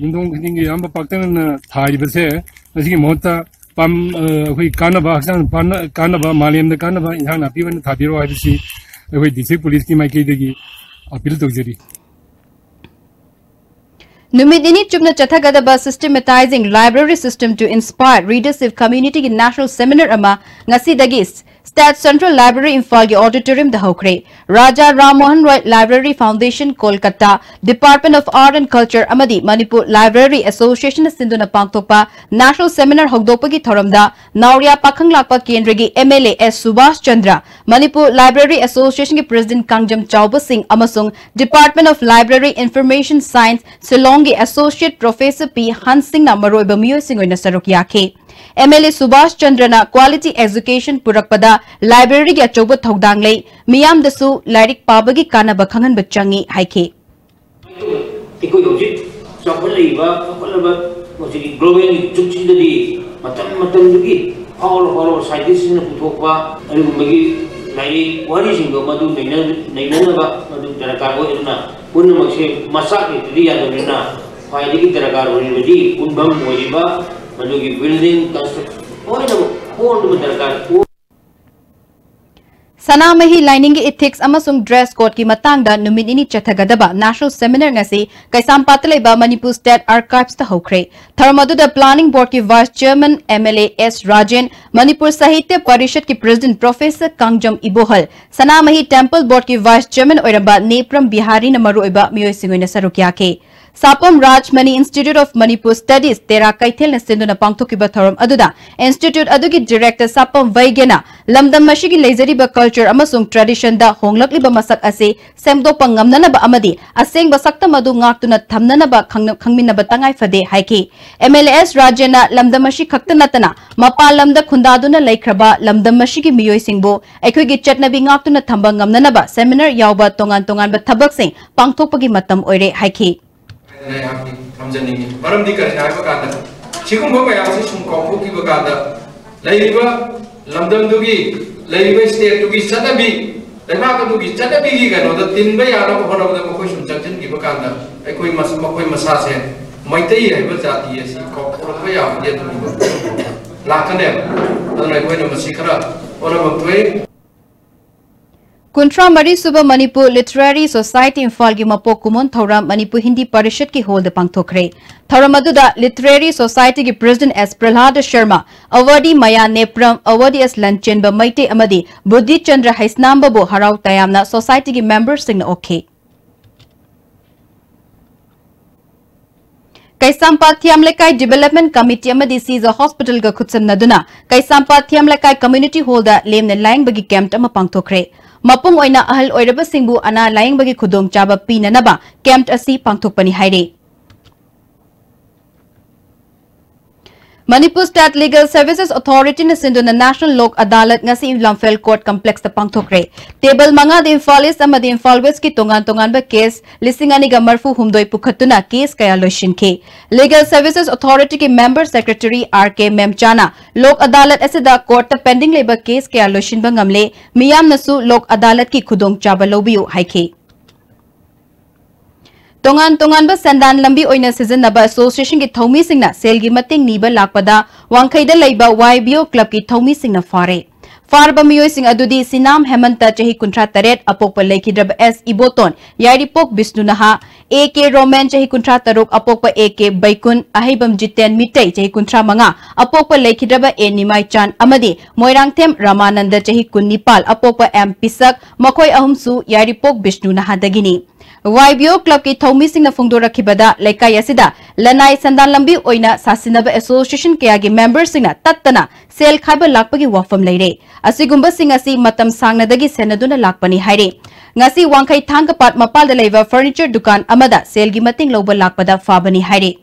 ꯌꯨꯝꯊꯣꯡ ꯈꯨꯗꯤꯡꯒꯤ ꯑꯌꯥꯝꯕ ꯄꯥꯛꯇꯛꯅꯅ ꯊꯥꯔꯤꯕꯁꯦ, ꯃꯁꯤꯒꯤ ꯃꯍꯨꯠꯇ ꯄꯥꯝ-, ꯑ, ꯑꯩꯈꯣꯏ ꯀꯥꯟꯅꯕ, ꯍꯛꯆꯥꯡ ꯐꯅ-, ꯀꯥꯟꯅꯕ, ꯃꯥꯂꯦꯝꯗ ꯀꯥꯟꯅꯕ ꯏꯟꯁꯥꯡ ꯅꯥꯄꯤ ꯑꯣꯏꯅ ꯊꯥꯕꯤꯔꯣ ꯍꯥꯏꯕꯁꯤ ꯑꯩꯈꯣꯏ district police ꯀꯤ ꯃꯥꯏꯀꯩꯗꯒꯤ appeal ꯇꯧꯖꯔꯤ꯫ ꯅꯨꯃꯤꯠ ꯅꯤꯅꯤ ꯆꯨꯞꯅ ꯆꯠꯊꯒꯗꯕ Systematizing Library System to Inspire Readership Community ꯒꯤ national seminar ꯑꯃ ꯉꯁꯤꯗꯒꯤ State Central Library ꯏꯝꯐꯥꯜꯒꯤ auditorium ꯗ ꯍꯧꯈ꯭ꯔꯦ꯫ ꯔꯥꯖꯥ ꯔꯥꯝ ꯃꯣꯍꯟ ꯔꯣꯏ Library Foundation, Kolkata, Department of Art and Culture ꯑꯃꯗꯤ ꯃꯅꯤꯄꯨꯔ Library Association ꯅ ꯁꯤꯟꯗꯨꯅ ꯄꯥꯡꯊꯣꯛꯄ national seminar ꯍꯧꯗꯣꯛꯄꯒꯤ ꯊꯧꯔꯝꯗ ꯅꯥꯎꯔꯤꯌꯥ ꯄꯥꯈꯪꯂꯥꯛꯄ ꯀꯦꯟꯗ꯭ꯔꯒꯤ M L A S Subhas Chandra, Manipur Library Association ꯒꯤ president ꯀꯥꯡꯖꯝ ꯆꯥꯎꯕ ꯁꯤꯡ ꯑꯃꯁꯨꯡ Department of Library Information Science ꯁꯤꯂꯣꯡꯒꯤ Associate Professor P ꯍꯟ ꯁꯤꯡꯅ ꯃꯔꯨꯑꯣꯏꯕ ꯃꯤꯑꯣꯏꯁꯤꯡ ꯑꯣꯏꯅ ꯁꯔꯨꯛ ꯌꯥꯈꯤ꯫ M L A Subhas ꯆꯟꯗ꯭ꯔꯅ quality education ꯄꯨꯔꯛꯄꯗ library ꯒꯤ ꯑꯆꯧꯕ ꯊꯧꯗꯥꯡ ꯂꯩ, ꯃꯤꯌꯥꯝꯗꯁꯨ ꯂꯥꯏꯔꯤꯛ ꯄꯥꯕꯒꯤ ꯀꯥꯟꯅꯕ ꯈꯪꯍꯟꯕ ꯆꯪꯏ ꯍꯥꯏꯈꯤ꯫ ꯑꯩꯈꯣꯏ ꯍꯧꯖꯤꯛ ꯆꯥꯎꯈꯠꯂꯛꯏꯕ, ꯆꯥꯎꯈꯠꯂꯕ ꯍꯧꯖꯤꯛꯀꯤ global ꯒꯤ ꯖꯨꯒꯁꯤꯗꯗꯤ ꯃꯇꯝ ꯃꯇꯝꯗꯨꯒꯤ ꯐꯥꯎꯔ ꯐꯥꯎꯔꯕ scientist ꯁꯤꯡꯅ ꯄꯨꯊꯣꯛꯄ ꯑꯗꯨꯒꯨꯝꯕꯒꯤ ꯂꯥꯏꯔꯤꯛ ꯋꯥꯔꯤꯁꯤꯡꯗꯣ ꯃꯗꯨ ꯅꯩꯅ-, ꯅꯩꯅꯅꯕ ꯃꯗꯨ ꯗꯔꯀꯥꯔ ꯑꯣꯏ꯫ ꯑꯗꯨꯅ ꯄꯨꯝꯅꯃꯛꯁꯦ ꯃꯆꯥꯛ ꯂꯩꯇ꯭ꯔꯗꯤ ꯌꯥꯗꯕꯅꯤꯅ ꯈ꯭ꯋꯥꯏꯗꯒꯤ ꯗꯔꯀꯥꯔ ꯑꯣꯏꯔꯤꯕꯗꯤ ꯄꯨꯟꯐꯝ ꯑꯣꯏꯔꯤꯕ ꯃꯗꯨꯒꯤ building construction ꯂꯣꯏꯅꯃꯛ ꯍꯣꯡꯗꯕ ꯗꯔꯀꯥꯔ ꯑꯣꯏ꯫ ꯁꯅꯥꯃꯍꯤ ꯂꯥꯏꯅꯤꯡꯒꯤ ethics ꯑꯃꯁꯨꯡ dress code ꯀꯤ ꯃꯇꯥꯡꯗ ꯅꯨꯃꯤꯠ ꯅꯤꯅꯤ ꯆꯠꯊꯒꯗꯕ national seminar ꯉꯁꯤ ꯀꯩꯁꯥꯝꯄꯥꯠꯇ ꯂꯩꯕ ꯃꯅꯤꯄꯨꯔ State Archives ꯇ ꯍꯧꯈ꯭ꯔꯦ꯫ ꯊꯧꯔꯝ ꯑꯗꯨꯗ planning board ꯀꯤ vice chairman M L A S Rajen, Manipur Sahitya ꯄꯔꯤꯁꯠꯀꯤ president Professor Kangjam ꯏꯕꯣꯍꯜ, Sanamahi temple board ꯀꯤ vice chairman ꯑꯣꯏꯔꯝꯕ ꯅꯦꯄ꯭ꯔꯝ ꯕꯤꯍꯥꯔꯤꯅ ꯃꯔꯨꯑꯣꯏꯕ ꯃꯤꯑꯣꯏꯁꯤꯡ ꯑꯣꯏꯅ ꯁꯔꯨꯛ ꯌꯥꯈꯤ꯫ ꯁꯥꯄꯝ Rajmani Institute of Manipur Studies, ꯇꯦꯔꯥ ꯀꯩꯊꯦꯜꯅ ꯁꯤꯟꯗꯨꯅ ꯄꯥꯡꯊꯣꯛꯈꯤꯕ ꯊꯧꯔꯝ ꯑꯗꯨꯗ institute ꯑꯗꯨꯒꯤ director ꯁꯥꯄꯝ ꯋꯩꯒ꯭ꯌꯅ ꯂꯝꯗꯝ ꯑꯁꯤꯒꯤ ꯂꯩꯖꯔꯤꯕ culture ꯑꯃꯁꯨꯡ tradition ꯗ ꯍꯣꯡꯂꯛꯂꯤꯕ ꯃꯁꯛ ꯑꯁꯤ ꯁꯦꯝꯗꯣꯛꯄ ꯉꯝꯅꯅꯕ ꯑꯃꯗꯤ ꯑꯁꯦꯡꯕ ꯁꯛꯇꯝ ꯑꯗꯨ ꯉꯥꯛꯇꯨꯅ ꯊꯝꯅꯅꯕ ꯈꯪꯅ-, ꯈꯪꯃꯤꯟꯅꯕ ꯇꯉꯥꯏ ꯐꯗꯦ ꯍꯥꯏꯈꯤ꯫ M L A S ꯔꯥꯖꯦꯟꯅ ꯂꯝꯗꯝ ꯑꯁꯤ ꯈꯛꯇ ꯅꯠꯇꯅ ꯃꯄꯥꯟ ꯂꯝꯗ ꯈꯨꯟꯗꯥꯗꯨꯅ ꯂꯩꯈ꯭ꯔꯕ ꯂꯝꯗꯝ ꯑꯁꯤꯒꯤ ꯃꯤꯑꯣꯏꯁꯤꯡꯕꯨ ꯑꯩꯈꯣꯏꯒꯤ ꯆꯠꯅꯕꯤ ꯉꯥꯛꯇꯨꯅ ꯊꯝꯕ ꯉꯝꯅꯅꯕ seminar ꯌꯥꯎꯕ ꯇꯣꯉꯥꯟ ꯇꯣꯉꯥꯟꯕ ꯊꯕꯛꯁꯤꯡ ꯄꯥꯡꯊꯣꯛꯄꯒꯤ ꯃꯇꯝ ꯑꯣꯏꯔꯦ ꯍꯥꯏꯈꯤ꯫ ꯑꯩꯍꯥꯛꯇꯤ ꯊꯝꯖꯅꯤꯡꯉꯤ꯫ ꯃꯔꯝꯗꯤ ꯀꯔꯤꯅꯣ ꯍꯥꯏꯕ ꯀꯥꯟꯗ, ꯁꯤꯒꯨꯝꯕ ꯃꯌꯥꯝꯁꯤ ꯁꯨꯝ ꯀꯥꯎꯊꯣꯛꯈꯤꯕ ꯀꯥꯟꯗ, ꯂꯩꯔꯤꯕ ꯂꯝꯗꯝꯗꯨꯒꯤ, ꯂꯩꯔꯤꯕ state ꯇꯨꯒꯤ ꯆꯠꯅꯕꯤ, ꯂꯩꯕꯥꯛ ꯑꯗꯨꯒꯤ ꯆꯠꯅꯕꯤꯒꯤ ꯀꯩꯅꯣꯗ ꯇꯤꯟꯕ ꯌꯥꯅꯕ ꯍꯣꯠꯅꯕꯗ ꯃꯈꯣꯏ ꯁꯨꯝ ꯆꯪꯁꯤꯟꯈꯤꯕ ꯀꯥꯟꯗ, ꯑꯩꯈꯣꯏ ꯃꯁ-, ꯃꯈꯣꯏ ꯃꯁꯥꯁꯦ ꯃꯩꯇꯩ ꯍꯥꯏꯕ ꯖꯥꯇꯤ ꯑꯁꯤ ꯀꯥꯎꯊꯣꯔꯛꯄ ꯌꯥꯕꯗꯤ ꯑꯗꯨꯒꯨꯝꯕ ꯂꯥꯛꯀꯅꯦꯕ꯫ ꯑꯗꯨꯅ ꯑꯩꯈꯣꯏꯅ ꯃꯁꯤ ꯈꯔ ꯍꯣꯠꯅꯐꯝ ꯊꯣꯛꯏ꯫ ꯀꯨꯟꯊ꯭ꯔꯥ ꯃꯔꯤ ꯁꯨꯕ ꯃꯅꯤꯄꯨꯔ ꯂꯤꯇꯔꯦꯔꯤ ꯁꯣꯁꯥꯏꯇꯤ ꯏꯝꯐꯥꯜꯒꯤ ꯃꯄꯣꯛ ꯀꯨꯝꯑꯣꯟ ꯊꯧꯔꯝ ꯃꯅꯤꯄꯨꯔ ꯍꯤꯟꯗꯤ ꯄꯔꯤꯁꯠꯀꯤ ꯍꯣꯜꯗ ꯄꯥꯡꯊꯣꯛꯈ꯭ꯔꯦ꯫ ꯊꯧꯔꯝ ꯑꯗꯨꯗ ꯂꯤꯇꯔꯦꯔꯤ ꯁꯣꯁꯥꯏꯇꯤꯒꯤ ꯄ꯭ꯔꯦꯁꯤꯗꯦꯟ ꯑꯦꯁ ꯄ꯭ꯔꯍ꯭ꯂꯥꯗ ꯁꯔꯃ, ꯑꯋꯥꯔꯗꯤ ꯃꯌꯥ ꯅꯦꯄ꯭ꯔꯝ, ꯑꯋꯥꯔꯗꯤ ꯑꯦꯁ ꯂꯟꯆꯦꯟꯕ ꯃꯩꯇꯩ ꯑꯃꯗꯤ ꯕꯨꯙꯤ ꯆꯟꯗ꯭ꯔ ꯍꯩꯁꯅꯥꯝꯕꯕꯨ ꯍꯔꯥꯎ ꯇꯌꯥꯝꯅ ꯁꯣꯁꯥꯏꯇꯤꯒꯤ ꯃꯦꯝꯕꯔꯁꯤꯡꯅ ꯑꯣꯛꯈꯤ꯫ ꯀꯩꯁꯥꯝꯄꯥꯠ ꯊꯤꯌꯥꯝ ꯂꯩꯀꯥꯏ ꯗꯤꯕꯦꯂꯞꯃꯦꯟ ꯀꯃꯤꯇꯤ ꯑꯃꯗꯤ ꯁꯤꯖ ꯍꯣꯁꯄꯤꯇꯥꯜꯒ ꯈꯨꯠꯁꯝꯅꯗꯨꯅ ꯀꯩꯁꯥꯝꯄꯥꯠ ꯊꯤꯌꯥꯝ ꯂꯩꯀꯥꯏ ꯀꯝꯃ꯭ꯌꯨꯅꯤꯇꯤ ꯍꯣꯜꯗ ꯂꯦꯝꯅ ꯂꯥꯌꯦꯡꯕꯒꯤ ꯀꯦꯝꯞ ꯑꯃ ꯄꯥꯡꯊꯣꯛꯈ꯭ꯔꯦ꯫ ꯃꯄꯨꯡ ꯑꯣꯏꯅ ꯑꯍꯜ ꯑꯣꯏꯔꯕꯁꯤꯡꯕꯨ ꯑꯅꯥ ꯂꯥꯌꯦꯡꯕꯒꯤ ꯈꯨꯗꯣꯡꯆꯥꯕ ꯄꯤꯅꯅꯕ ꯀꯦꯝꯞ ꯑꯁꯤ ꯄꯥꯡꯊꯣꯛꯄꯅꯤ ꯍꯥꯏꯔꯤ꯫ ꯃꯅꯤꯄꯨꯔ ꯁ꯭ꯇꯦꯠ ꯂꯤꯒꯦꯜ ꯁꯔꯚꯤꯁꯦꯁ ꯑꯣꯊꯣꯔꯤꯇꯤꯅ ꯁꯤꯟꯗꯨꯅ ꯅꯦꯁꯅꯦꯜ ꯂꯣꯛ ꯑꯗꯥꯂꯠ ꯉꯁꯤ ꯂꯝꯐꯦꯜ ꯀꯣꯔꯠ ꯀꯝꯄ꯭ꯂꯦꯛꯁꯇ ꯄꯥꯡꯊꯣꯛꯈ꯭ꯔꯦ꯫ ꯇꯦꯕꯜ ꯃꯉꯥꯗ ꯏꯝꯐꯥꯜ ꯏꯁ ꯑꯃꯗꯤ ꯏꯝꯐꯥꯜ ꯋꯦꯁꯀꯤ ꯇꯣꯉꯥꯟ ꯇꯣꯉꯥꯟꯕ ꯀꯦꯁ ꯂꯤꯁꯤꯡ ꯑꯅꯤꯒ ꯃꯔꯐꯨ ꯍꯨꯝꯗꯣꯏ ꯄꯨꯈꯠꯇꯨꯅ ꯀꯦꯁ ꯀꯌꯥ ꯂꯣꯏꯁꯤꯟꯈꯤ꯫ ꯂꯤꯒꯦꯜ ꯁꯔꯚꯤꯁꯦꯁ ꯑꯣꯊꯣꯔꯤꯇꯤꯒꯤ ꯃꯦꯝꯕꯔ ꯁꯦꯀ꯭ꯔꯦꯇꯔꯤ ꯑꯥꯔ ꯀꯦ ꯃꯦꯝꯆꯥꯅ ꯂꯣꯛ ꯑꯗꯥꯂꯠ ꯑꯁꯤꯗ ꯀꯣꯔꯠꯇ ꯄꯦꯟꯗꯤꯡ ꯂꯩꯕ ꯀꯦꯁ ꯀꯌꯥ ꯂꯣꯏꯁꯤꯟꯕ ꯉꯝꯂꯦ, ꯃꯤꯌꯥꯝꯅꯁꯨ ꯂꯣꯛ ꯑꯗꯥꯂꯠꯀꯤ ꯈꯨꯗꯣꯡꯆꯥꯕ ꯂꯧꯕꯤꯌꯨ ꯍꯥꯏꯈꯤ꯫ ꯇꯣꯉꯥꯟ ꯇꯣꯉꯥꯟꯕ ꯁꯦꯟꯗꯥꯟ ꯂꯝꯕꯤ ꯑꯣꯏꯅ ꯁꯤꯖꯤꯟꯅꯕ ꯑꯦꯁꯣꯁꯤꯌꯦꯁꯟꯒꯤ ꯊꯧꯃꯤꯁꯤꯡꯅ ꯁꯦꯜꯒꯤ ꯃꯇꯦꯡ ꯅꯤꯕ ꯂꯥꯛꯄꯗ ꯋꯥꯡꯈꯩꯗ ꯂꯩꯕ ꯋꯥꯏ ꯕꯤ ꯑꯣ ꯀ꯭ꯂꯕꯀꯤ ꯊꯧꯃꯤꯁꯤꯡꯅ ꯐꯥꯔꯦ꯫ ꯐꯥꯔꯕ ꯃꯤꯑꯣꯏꯁꯤꯡ ꯑꯗꯨꯗꯤ ꯁꯤꯅꯥꯝ ꯍꯦꯃꯟꯇ, ꯆꯍꯤ ꯀꯨꯟꯊ꯭ꯔꯥ ꯇꯔꯦꯠ, ꯑꯄꯣꯛꯄ ꯂꯩꯈꯤꯗ꯭ꯔꯕ ꯑꯦꯁ ꯏꯕꯣꯇꯣꯟ, ꯌꯥꯏꯔꯤꯄꯣꯛ ꯕꯤꯁꯅꯨ ꯅꯍꯥ, ꯑꯦ ꯀꯦ ꯔꯣꯃꯦꯟ, ꯆꯍꯤ ꯀꯨꯟꯊ꯭ꯔꯥ ꯇꯔꯨꯛ, ꯑꯄꯣꯛꯄ ꯑꯦ ꯀꯦ ꯕꯩꯀꯨꯟ, ꯑꯍꯩꯕꯝ ꯖꯤꯇꯦꯟ ꯃꯤꯇꯩ, ꯆꯍꯤ ꯀꯨꯟꯊ꯭ꯔꯥ ꯃꯉꯥ, ꯑꯄꯣꯛꯄ ꯂꯩꯈꯤꯗ꯭ꯔꯕ ꯑꯦ ꯅꯤꯃꯥꯏꯆꯥꯟ ꯑꯃꯗꯤ ꯃꯣꯏꯔꯥꯡꯊꯦꯝ ꯔꯥꯃꯥꯅꯟꯗ, ꯆꯍꯤ ꯀꯨꯟꯅꯤꯄꯥꯜ, ꯑꯄꯣꯛꯄ ꯑꯦꯝ ꯄꯤꯁꯛ, ꯃꯈꯣꯏ ꯑꯍꯨꯝꯁꯨ ꯌꯥꯏꯔꯤꯄꯣꯛ ꯕꯤꯁꯅꯨ ꯅꯍꯥꯗꯒꯤꯅꯤ꯫ ꯋꯥꯏ ꯕꯤ ꯑꯣ ꯀ꯭ꯂꯕꯀꯤ ꯊꯧꯃꯤꯁꯤꯡꯅ ꯐꯣꯡꯗꯣꯔꯛꯈꯤꯕꯗ, ꯂꯩꯀꯥꯏ ꯑꯁꯤꯗ ꯂꯅꯥꯏ ꯁꯦꯟꯗꯥꯟ ꯂꯝꯕꯤ ꯑꯣꯏꯅ ꯁꯥꯁꯤꯟꯅꯕ ꯑꯦꯁꯣꯁꯤꯌꯦꯁꯟ ꯀꯌꯥꯒꯤ ꯃꯦꯝꯕꯔꯁꯤꯡꯅ ꯇꯠꯇꯅ ꯁꯦꯜ ꯈꯥꯏꯕ ꯂꯥꯛꯄꯒꯤ ꯋꯥꯐꯝ ꯂꯩꯔꯦ꯫ ꯑꯁꯤꯒꯨꯝꯕꯁꯤꯡ ꯑꯁꯤ ꯃꯇꯝ ꯁꯥꯡꯅꯗꯒꯤ ꯁꯦꯟꯅꯗꯨꯅ ꯂꯥꯛꯄꯅꯤ ꯍꯥꯏꯔꯤ꯫ ꯉꯁꯤ ꯋꯥꯡꯈꯩ ꯊꯥꯡꯒꯄꯥꯠ ꯃꯄꯥꯜꯗ ꯂꯩꯕ ꯐꯔꯅꯤꯆꯔ ꯗꯨꯀꯥꯟ ꯑꯃꯗ ꯁꯦꯜꯒꯤ ꯃꯇꯦꯡ ꯂꯧꯕ ꯂꯥꯛꯄꯗ ꯐꯥꯕꯅꯤ ꯍꯥꯏꯔꯤ꯫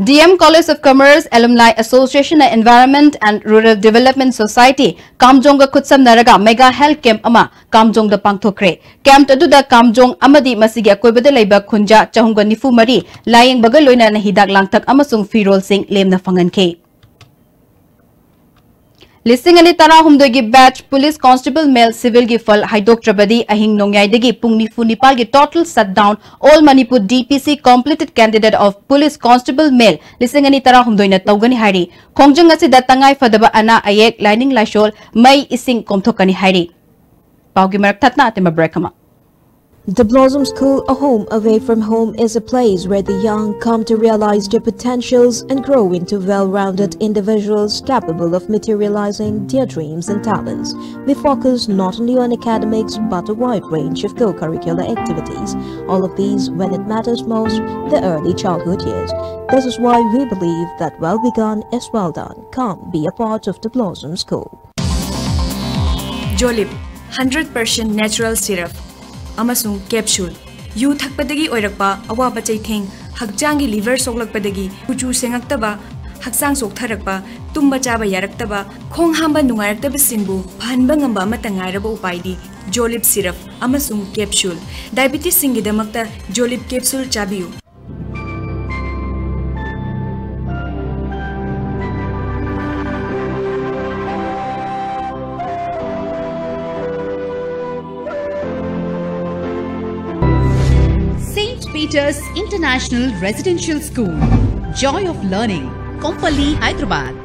D M College of Commerce Alumni Association ꯅ Environment and Rural Development Society ꯀꯥꯝꯖꯣꯡꯒ ꯈꯨꯠꯁꯝꯅꯔꯒ ꯃꯦꯒꯥ ꯍꯦꯜꯊ ꯀꯦꯝꯞ ꯑꯃ ꯀꯥꯝꯖꯣꯡꯗ ꯄꯥꯡꯊꯣꯛꯈ꯭ꯔꯦ꯫ ꯀꯦꯝꯞ ꯑꯗꯨꯗ ꯀꯥꯝꯖꯣꯡ ꯑꯃꯗꯤ ꯃꯁꯤꯒꯤ ꯑꯀꯣꯏꯕꯗ ꯂꯩꯕ ꯈꯨꯟꯖꯥ ꯆꯍꯨꯝꯒ ꯅꯤꯐꯨ ꯃꯔꯤ ꯂꯥꯌꯦꯡꯕꯒ ꯂꯣꯏꯅꯅ ꯍꯤꯗꯥꯛ ꯂꯥꯡꯊꯛ ꯑꯃꯁꯨꯡ ꯐꯤꯔꯣꯜꯁꯤꯡ ꯂꯦꯝꯅ ꯐꯪꯍꯟꯈꯤ꯫ ꯂꯤꯁꯤꯡ ꯑꯅꯤ ꯇꯔꯥꯍꯨꯝꯗꯣꯏꯒꯤ batch police constable male civilꯒꯤ ꯐꯜ ꯍꯥꯏꯗꯣꯛꯇ꯭ꯔꯕꯗꯤ ꯑꯍꯤꯡ ꯅꯣꯡꯌꯥꯏꯗꯒꯤ ꯄꯨꯡ ꯅꯤꯐꯨ ꯅꯤꯄꯥꯜꯒꯤ total shutdown, all Manipur DPC completed candidate of police constable male ꯂꯤꯁꯤꯡ ꯑꯅꯤ ꯇꯔꯥꯍꯨꯝꯗꯣꯏꯅ ꯇꯧꯒꯅꯤ ꯍꯥꯏꯔꯤ꯫ ꯈꯣꯡꯖꯪ ꯑꯁꯤꯗ ꯇꯉꯥꯏ ꯐꯗꯕ ꯑꯅꯥ ꯑꯌꯦꯛ, ꯂꯥꯏꯅꯤꯡ ꯂꯥꯏꯁꯣꯜ, ꯃꯩ ꯏꯁꯤꯡ ꯀꯣꯝꯊꯣꯛꯀꯅꯤ ꯍꯥꯏꯔꯤ꯫ ꯄꯥꯎꯒꯤ ꯃꯔꯛ ꯊꯠꯅ ꯑꯇꯦꯝꯕ break ꯑꯃ꯫ The Blossom School, a home away from home, is a place where the young come to realize their potentials and grow into well-rounded individuals capable of materializing their dreams and talents. We focus not only on academics but a wide range of co-curricular activities. All of these when it matters most, the early childhood years. This is why we believe that well begun is well done. Come be a part of the Blossom School. Jolib, hundred percent natural syrup ꯑꯃꯁꯨꯡ capsule꯫ ꯌꯨ ꯊꯛꯄꯗꯒꯤ ꯑꯣꯏꯔꯛꯄ ꯑꯋꯥꯕ ꯆꯩꯊꯦꯡ, ꯍꯛꯆꯥꯡꯒꯤ liver ꯁꯣꯛꯂꯛꯄꯗꯒꯤ ꯀꯨꯆꯨ ꯁꯦꯡꯉꯛꯇꯕ, ꯍꯛꯆꯥꯡ ꯆꯣꯛꯊꯔꯛꯄ, ꯇꯨꯝꯕ ꯆꯥꯕ ꯌꯥꯔꯛꯇꯕ, ꯈꯣꯡ ꯍꯥꯝꯕ ꯅꯨꯡꯉꯥꯏꯔꯛꯇꯕꯁꯤꯡꯕꯨ ꯐꯍꯟꯕ ꯉꯝꯕ ꯑꯃꯠꯇ ꯉꯥꯏꯔꯕ ꯎꯄꯥꯏꯗꯤ Jolib syrup ꯑꯃꯁꯨꯡ capsule꯫ Diabetesꯁꯤꯡꯒꯤꯗꯃꯛꯇ Jolib capsule ꯆꯥꯕꯤꯌꯨ꯫ Saint Peter's International Residential School, Joy of Learning, Kompally, Hyderabad.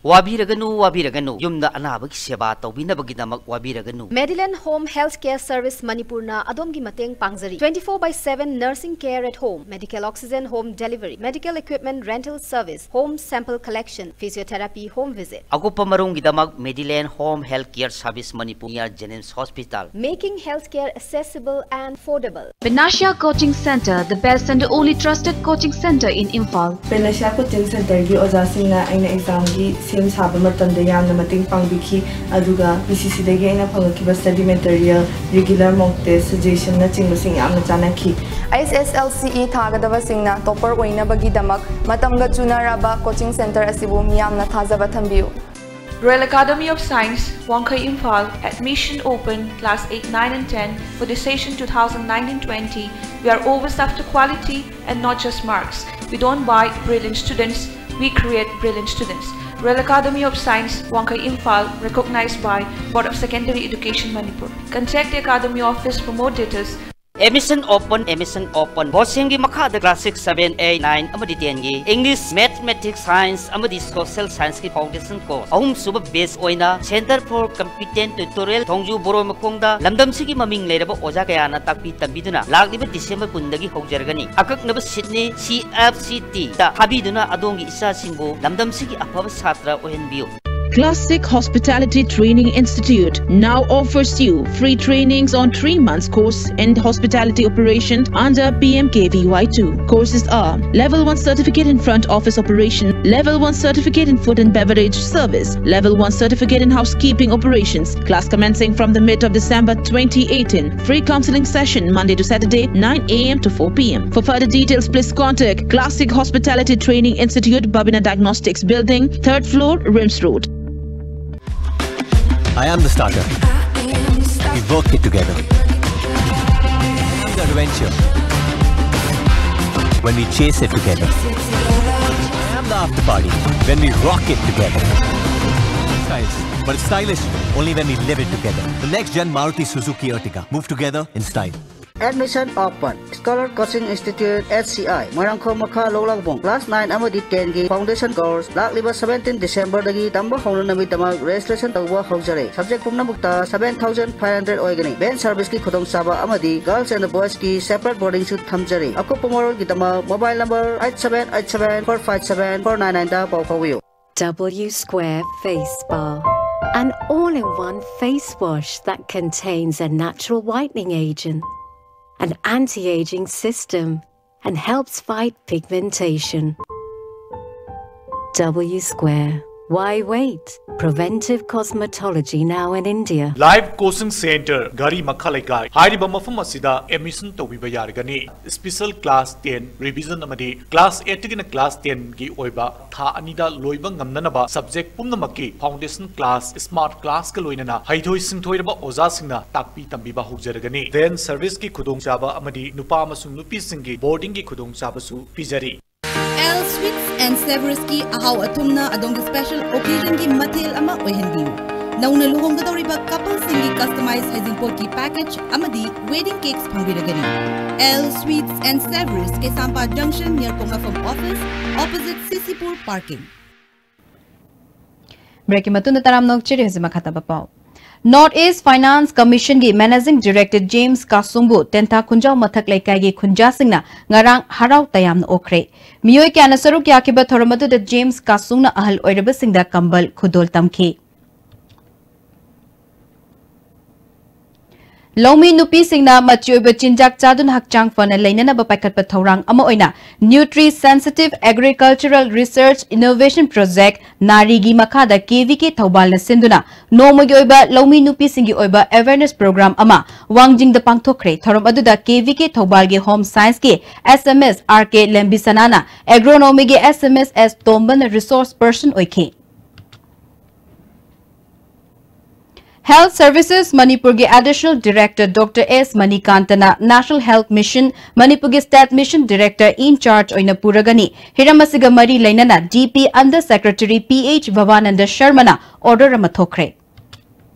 ꯋꯥꯕꯤꯔꯒꯅꯨ, ꯋꯥꯕꯤꯔꯒꯅꯨ꯫ ꯌꯨꯝꯗ ꯑꯅꯥꯕꯒꯤ ꯁꯦꯕꯥ ꯇꯧꯕꯤꯅꯕꯒꯤꯗꯃꯛ ꯋꯥꯕꯤꯔꯒꯅꯨ꯫ Medilane Home Health Care Service ꯃꯅꯤꯄꯨꯔꯅ ꯑꯗꯣꯝꯒꯤ ꯃꯇꯦꯡ ꯄꯥꯡꯖꯔꯤ꯫ Twenty four by seven nursing care at home, medical oxygen home delivery, medical equipment rental service, home sample collection, physiotherapy home visit. ꯑꯀꯨꯞꯄ ꯃꯔꯣꯜꯒꯤꯗꯃꯛ Medilane Home Health Care Service Manipur, near JNIMS Hospital. Making healthcare accessible and affordable. Panacea Coaching Center, the best and only trusted coaching center in Imphal. Panacea Coaching Centerꯒꯤ ꯑꯣꯖꯥꯁꯤꯡꯅ ꯑꯩꯅ examꯒꯤ ꯁꯦꯝ ꯁꯥꯕ ꯃꯇꯝꯗ ꯌꯥꯝꯅ ꯃꯇꯦꯡ ꯄꯥꯡꯕꯤꯈꯤ, ꯑꯗꯨꯒ PCCꯗꯒꯤ ꯑꯩꯅ ꯐꯪꯂꯛꯈꯤꯕ study material, regular mock test, suggestionꯅꯆꯤꯡꯕꯁꯤꯡ ꯌꯥꯝꯅ ꯆꯥꯟꯅꯈꯤ꯫ HSLCE ꯊꯥꯒꯗꯕꯁꯤꯡꯅ topper ꯑꯣꯏꯅꯕꯒꯤꯗꯃꯛ ꯃꯇꯝꯒ ꯆꯨꯅꯔꯕ coaching center ꯑꯁꯤꯕꯨ ꯃꯤꯌꯥꯝꯅ ꯊꯥꯖꯕ ꯊꯝꯕꯤꯌꯨ꯫ Royal Academy of Science, Wangkhei, Imphal. Admission open class eight, nine and ten for the session two thousand nineteen twenty. We are always after quality and not just marks. We don't buy brilliant students, we create brilliant students. Royal Academy of Science, Wangkhei, Imphal, recognized by Board of Secondary Education, Manipur. Contact the Academy Office for more details. Admission open, admission open. ꯕꯣꯔꯗꯁꯤꯡꯒꯤ ꯃꯈꯥꯗ class six, seven, eight, nine ꯑꯃꯗꯤ ten ꯒꯤ English, Mathematics, Science ꯑꯃꯗꯤ Social Science ꯀꯤ foundation course ꯑꯍꯨꯝꯁꯨꯕ batch ꯑꯣꯏꯅ Center for Competent Tutorial, ꯊꯣꯡꯖꯨ ꯕꯣꯔꯣꯏ ꯃꯈꯣꯡꯗ ꯂꯝꯗꯝꯁꯤꯒꯤ ꯃꯃꯤꯡ ꯂꯩꯔꯕ ꯑꯣꯖꯥ ꯀꯌꯥꯅ ꯇꯥꯛꯄꯤ ꯇꯝꯕꯤꯗꯨꯅ ꯂꯥꯛꯂꯤꯕ December ꯀꯨꯟꯗꯒꯤ ꯍꯧꯖꯔꯒꯅꯤ꯫ ꯑꯀꯛꯅꯕ seat ꯅꯤ꯫ C F C T ꯗ ꯊꯥꯕꯤꯗꯨꯅ ꯑꯗꯣꯝꯒꯤ ꯏꯆꯥꯁꯤꯡꯕꯨ ꯂꯝꯗꯝꯁꯤꯒꯤ ꯑꯐꯕ ꯁꯥꯇ꯭ꯔ ꯑꯣꯏꯍꯟꯕꯤꯌꯨ꯫ Classic Hospitality Training Institute now offers you free trainings on three months course in hospitality operations under P M K V Y two. Courses are Level one Certificate in Front Office Operation, Level one Certificate in Food and Beverage Service, Level one Certificate in Housekeeping Operations. Class commencing from the mid of December twenty eighteen. Free counseling session Monday to Saturday, nine A M to four P M. For further details, please contact Classic Hospitality Training Institute, Babina Diagnostics Building, third floor, RIMS Road. I am the starter. We work it together. I am the adventure. When we chase it together. I am the after party. When we rock it together. Styles, but it's stylish only when we live it together. The next gen Maruti Suzuki Ertiga. Move together in style. Admission open. Scholar Coaching Institute, H C I, Moirangkhom ꯃꯈꯥ ꯂꯧꯂꯥꯛꯕꯣꯡ, class nine ꯑꯃꯗꯤ ten ꯒꯤ foundation course ꯂꯥꯛꯂꯤꯕ seventeen December ꯗꯒꯤ ꯇꯝꯕ ꯍꯧꯅꯅꯕꯒꯤꯗꯃꯛ registration ꯇꯧꯕ ꯍꯧꯖꯔꯦ꯫ Subject ꯄꯨꯝꯅꯃꯛꯇ seven thousand five hundred ꯑꯣꯏꯒꯅꯤ꯫ Van service ꯀꯤ ꯈꯨꯗꯣꯡꯆꯥꯕ ꯑꯃꯗꯤ girls and boys ꯀꯤ separate boarding ꯁꯨ ꯊꯝꯖꯔꯤ꯫ ꯑꯀꯨꯞꯄ ꯃꯔꯣꯜꯒꯤꯗꯃꯛ mobile number eight seven eight seven four five seven four nine nine ꯗ ꯄꯥꯎ ꯐꯥꯎꯕꯤꯌꯨ꯫ W Square Face Bar, an all-in-one face wash that contains a natural whitening agent, an anti-aging system, and helps fight pigmentation. W Square. Why wait? Preventive cosmetology now in India. Live Coaching Center, ꯘꯔꯤ ꯃꯈꯥ ꯂꯩꯀꯥꯏ꯫ ꯍꯥꯏꯔꯤꯕ ꯃꯐꯝ ꯑꯁꯤꯗ admission ꯇꯧꯕꯤꯕ ꯌꯥꯔꯒꯅꯤ꯫ Special class ten revision ꯑꯃꯗꯤ class eight ꯇꯒꯤꯅ class ten ꯒꯤ ꯑꯣꯏꯕ ꯊꯥ ꯑꯅꯤꯗ ꯂꯣꯏꯕ ꯉꯝꯅꯅꯕ subject ꯄꯨꯝꯅꯃꯛꯀꯤ foundation class, smart class ꯀ ꯂꯣꯏꯅꯅ ꯍꯩꯊꯣꯏ ꯁꯤꯡꯊꯣꯏꯔꯕ ꯑꯣꯖꯥꯁꯤꯡꯅ ꯇꯥꯛꯄꯤ ꯇꯝꯕꯤꯕ ꯍꯧꯖꯔꯒꯅꯤ꯫ Van service ꯀꯤ ꯈꯨꯗꯣꯡꯆꯥꯕ ꯑꯃꯗꯤ ꯅꯨꯄꯥ ꯑꯃꯁꯨꯡ ꯅꯨꯄꯤꯁꯤꯡꯒꯤ boarding ꯒꯤ ꯈꯨꯗꯣꯡꯆꯥꯕꯁꯨ ꯄꯤꯖꯔꯤ꯫ L Sweets ꯑꯦꯟ ꯁꯦꯚꯔꯁꯀꯤ ꯑꯍꯥꯎ ꯑꯊꯨꯝꯅ ꯑꯗꯣꯝꯒꯤ special occasionꯒꯤ ꯃꯊꯦꯜ ꯑꯃ ꯑꯣꯏꯍꯟꯕꯤꯌꯨ꯫ ꯅꯧꯅ ꯂꯨꯍꯣꯡꯒꯗꯧꯔꯤꯕ coupleꯁꯤꯡꯒꯤ customize ꯍꯩꯖꯤꯡꯄꯣꯠꯀꯤ package ꯑꯃꯗꯤ wedding cakes ꯐꯪꯕꯤꯔꯒꯅꯤ꯫ L Sweets and Savors, Keishampat junction near ꯄꯣꯛꯅꯐꯝ office, opposite C C Pur parking. Breakꯀꯤ ꯃꯇꯨꯡꯗ ꯇꯔꯥꯝꯅ ꯑꯣꯛꯆꯔꯤ꯫ ꯍꯧꯖꯤꯛ ꯃꯈꯥ ꯇꯥꯕ ꯄꯥꯎ꯫ North East Finance Commissionꯒꯤ Managing Director James ꯀꯥꯁꯨꯡꯕꯨ ꯇꯦꯟꯊꯥ ꯈꯨꯟꯖꯥꯎ ꯃꯊꯛ ꯂꯩꯀꯥꯏꯒꯤ ꯈꯨꯟꯖꯥꯁꯤꯡꯅ ꯉꯔꯥꯡ ꯍꯔꯥꯎ ꯇꯌꯥꯝꯅ ꯑꯣꯛꯈ꯭ꯔꯦ꯫ ꯃꯤꯑꯣꯏ ꯀꯌꯥꯅ ꯁꯔꯨꯛ ꯌꯥꯈꯤꯕ ꯊꯧꯔꯝ ꯑꯗꯨꯗ James ꯀꯥꯁꯨꯡꯅ ꯑꯍꯜ ꯑꯣꯏꯔꯕꯁꯤꯡꯗ ꯀꯝꯕꯜ ꯈꯨꯗꯣꯜ ꯇꯝꯈꯤ꯫ ꯂꯧꯃꯤ ꯅꯨꯄꯤꯁꯤꯡꯅ ꯃꯆꯤ ꯑꯣꯏꯕ ꯆꯤꯟꯖꯥꯛ ꯆꯥꯗꯨꯅ ꯍꯛꯆꯥꯡ ꯐꯅ ꯂꯩꯅꯅꯕ ꯄꯥꯏꯈꯠꯄ ꯊꯧꯔꯥꯡ ꯑꯃ ꯑꯣꯏꯅ Nutri Sensitive Agricultural Research Innovation Project, ꯅꯥꯔꯤꯒꯤ ꯃꯈꯥꯗ K V K ꯊꯧꯕꯥꯜꯅ ꯁꯤꯟꯗꯨꯅ ꯅꯣꯡꯃꯒꯤ ꯑꯣꯏꯕ ꯂꯧꯃꯤ ꯅꯨꯄꯤꯁꯤꯡꯒꯤ ꯑꯣꯏꯕ awareness program ꯑꯃ ꯋꯥꯡꯖꯤꯡꯗ ꯄꯥꯡꯊꯣꯛꯈ꯭ꯔꯦ꯫ ꯊꯧꯔꯝ ꯑꯗꯨꯗ K V K ꯊꯧꯕꯥꯜꯒꯤ Home Scienceꯀꯤ S M S R K ꯂꯦꯝꯕꯤꯁꯅꯥꯅ Agronomyꯒꯤ S M S S ꯇꯣꯝꯕꯅ resource person ꯑꯣꯏꯈꯤ꯫ Health Services ꯃꯅꯤꯄꯨꯔꯒꯤ Additional Director Doctor S ꯃꯅꯤꯀꯥꯟꯇꯅ National Health Mission ꯃꯅꯤꯄꯨꯔꯒꯤ State Mission Director in charge ꯑꯣꯏꯅ ꯄꯨꯔꯒꯅꯤ꯫ ꯍꯤꯔꯝ ꯑꯁꯤꯒ ꯃꯔꯤ ꯂꯩꯅꯅ D P Under Secretary P H ꯚꯕꯥꯅꯟꯗ ꯁꯔꯃꯅ order ꯑꯃ ꯊꯣꯛꯈ꯭ꯔꯦ꯫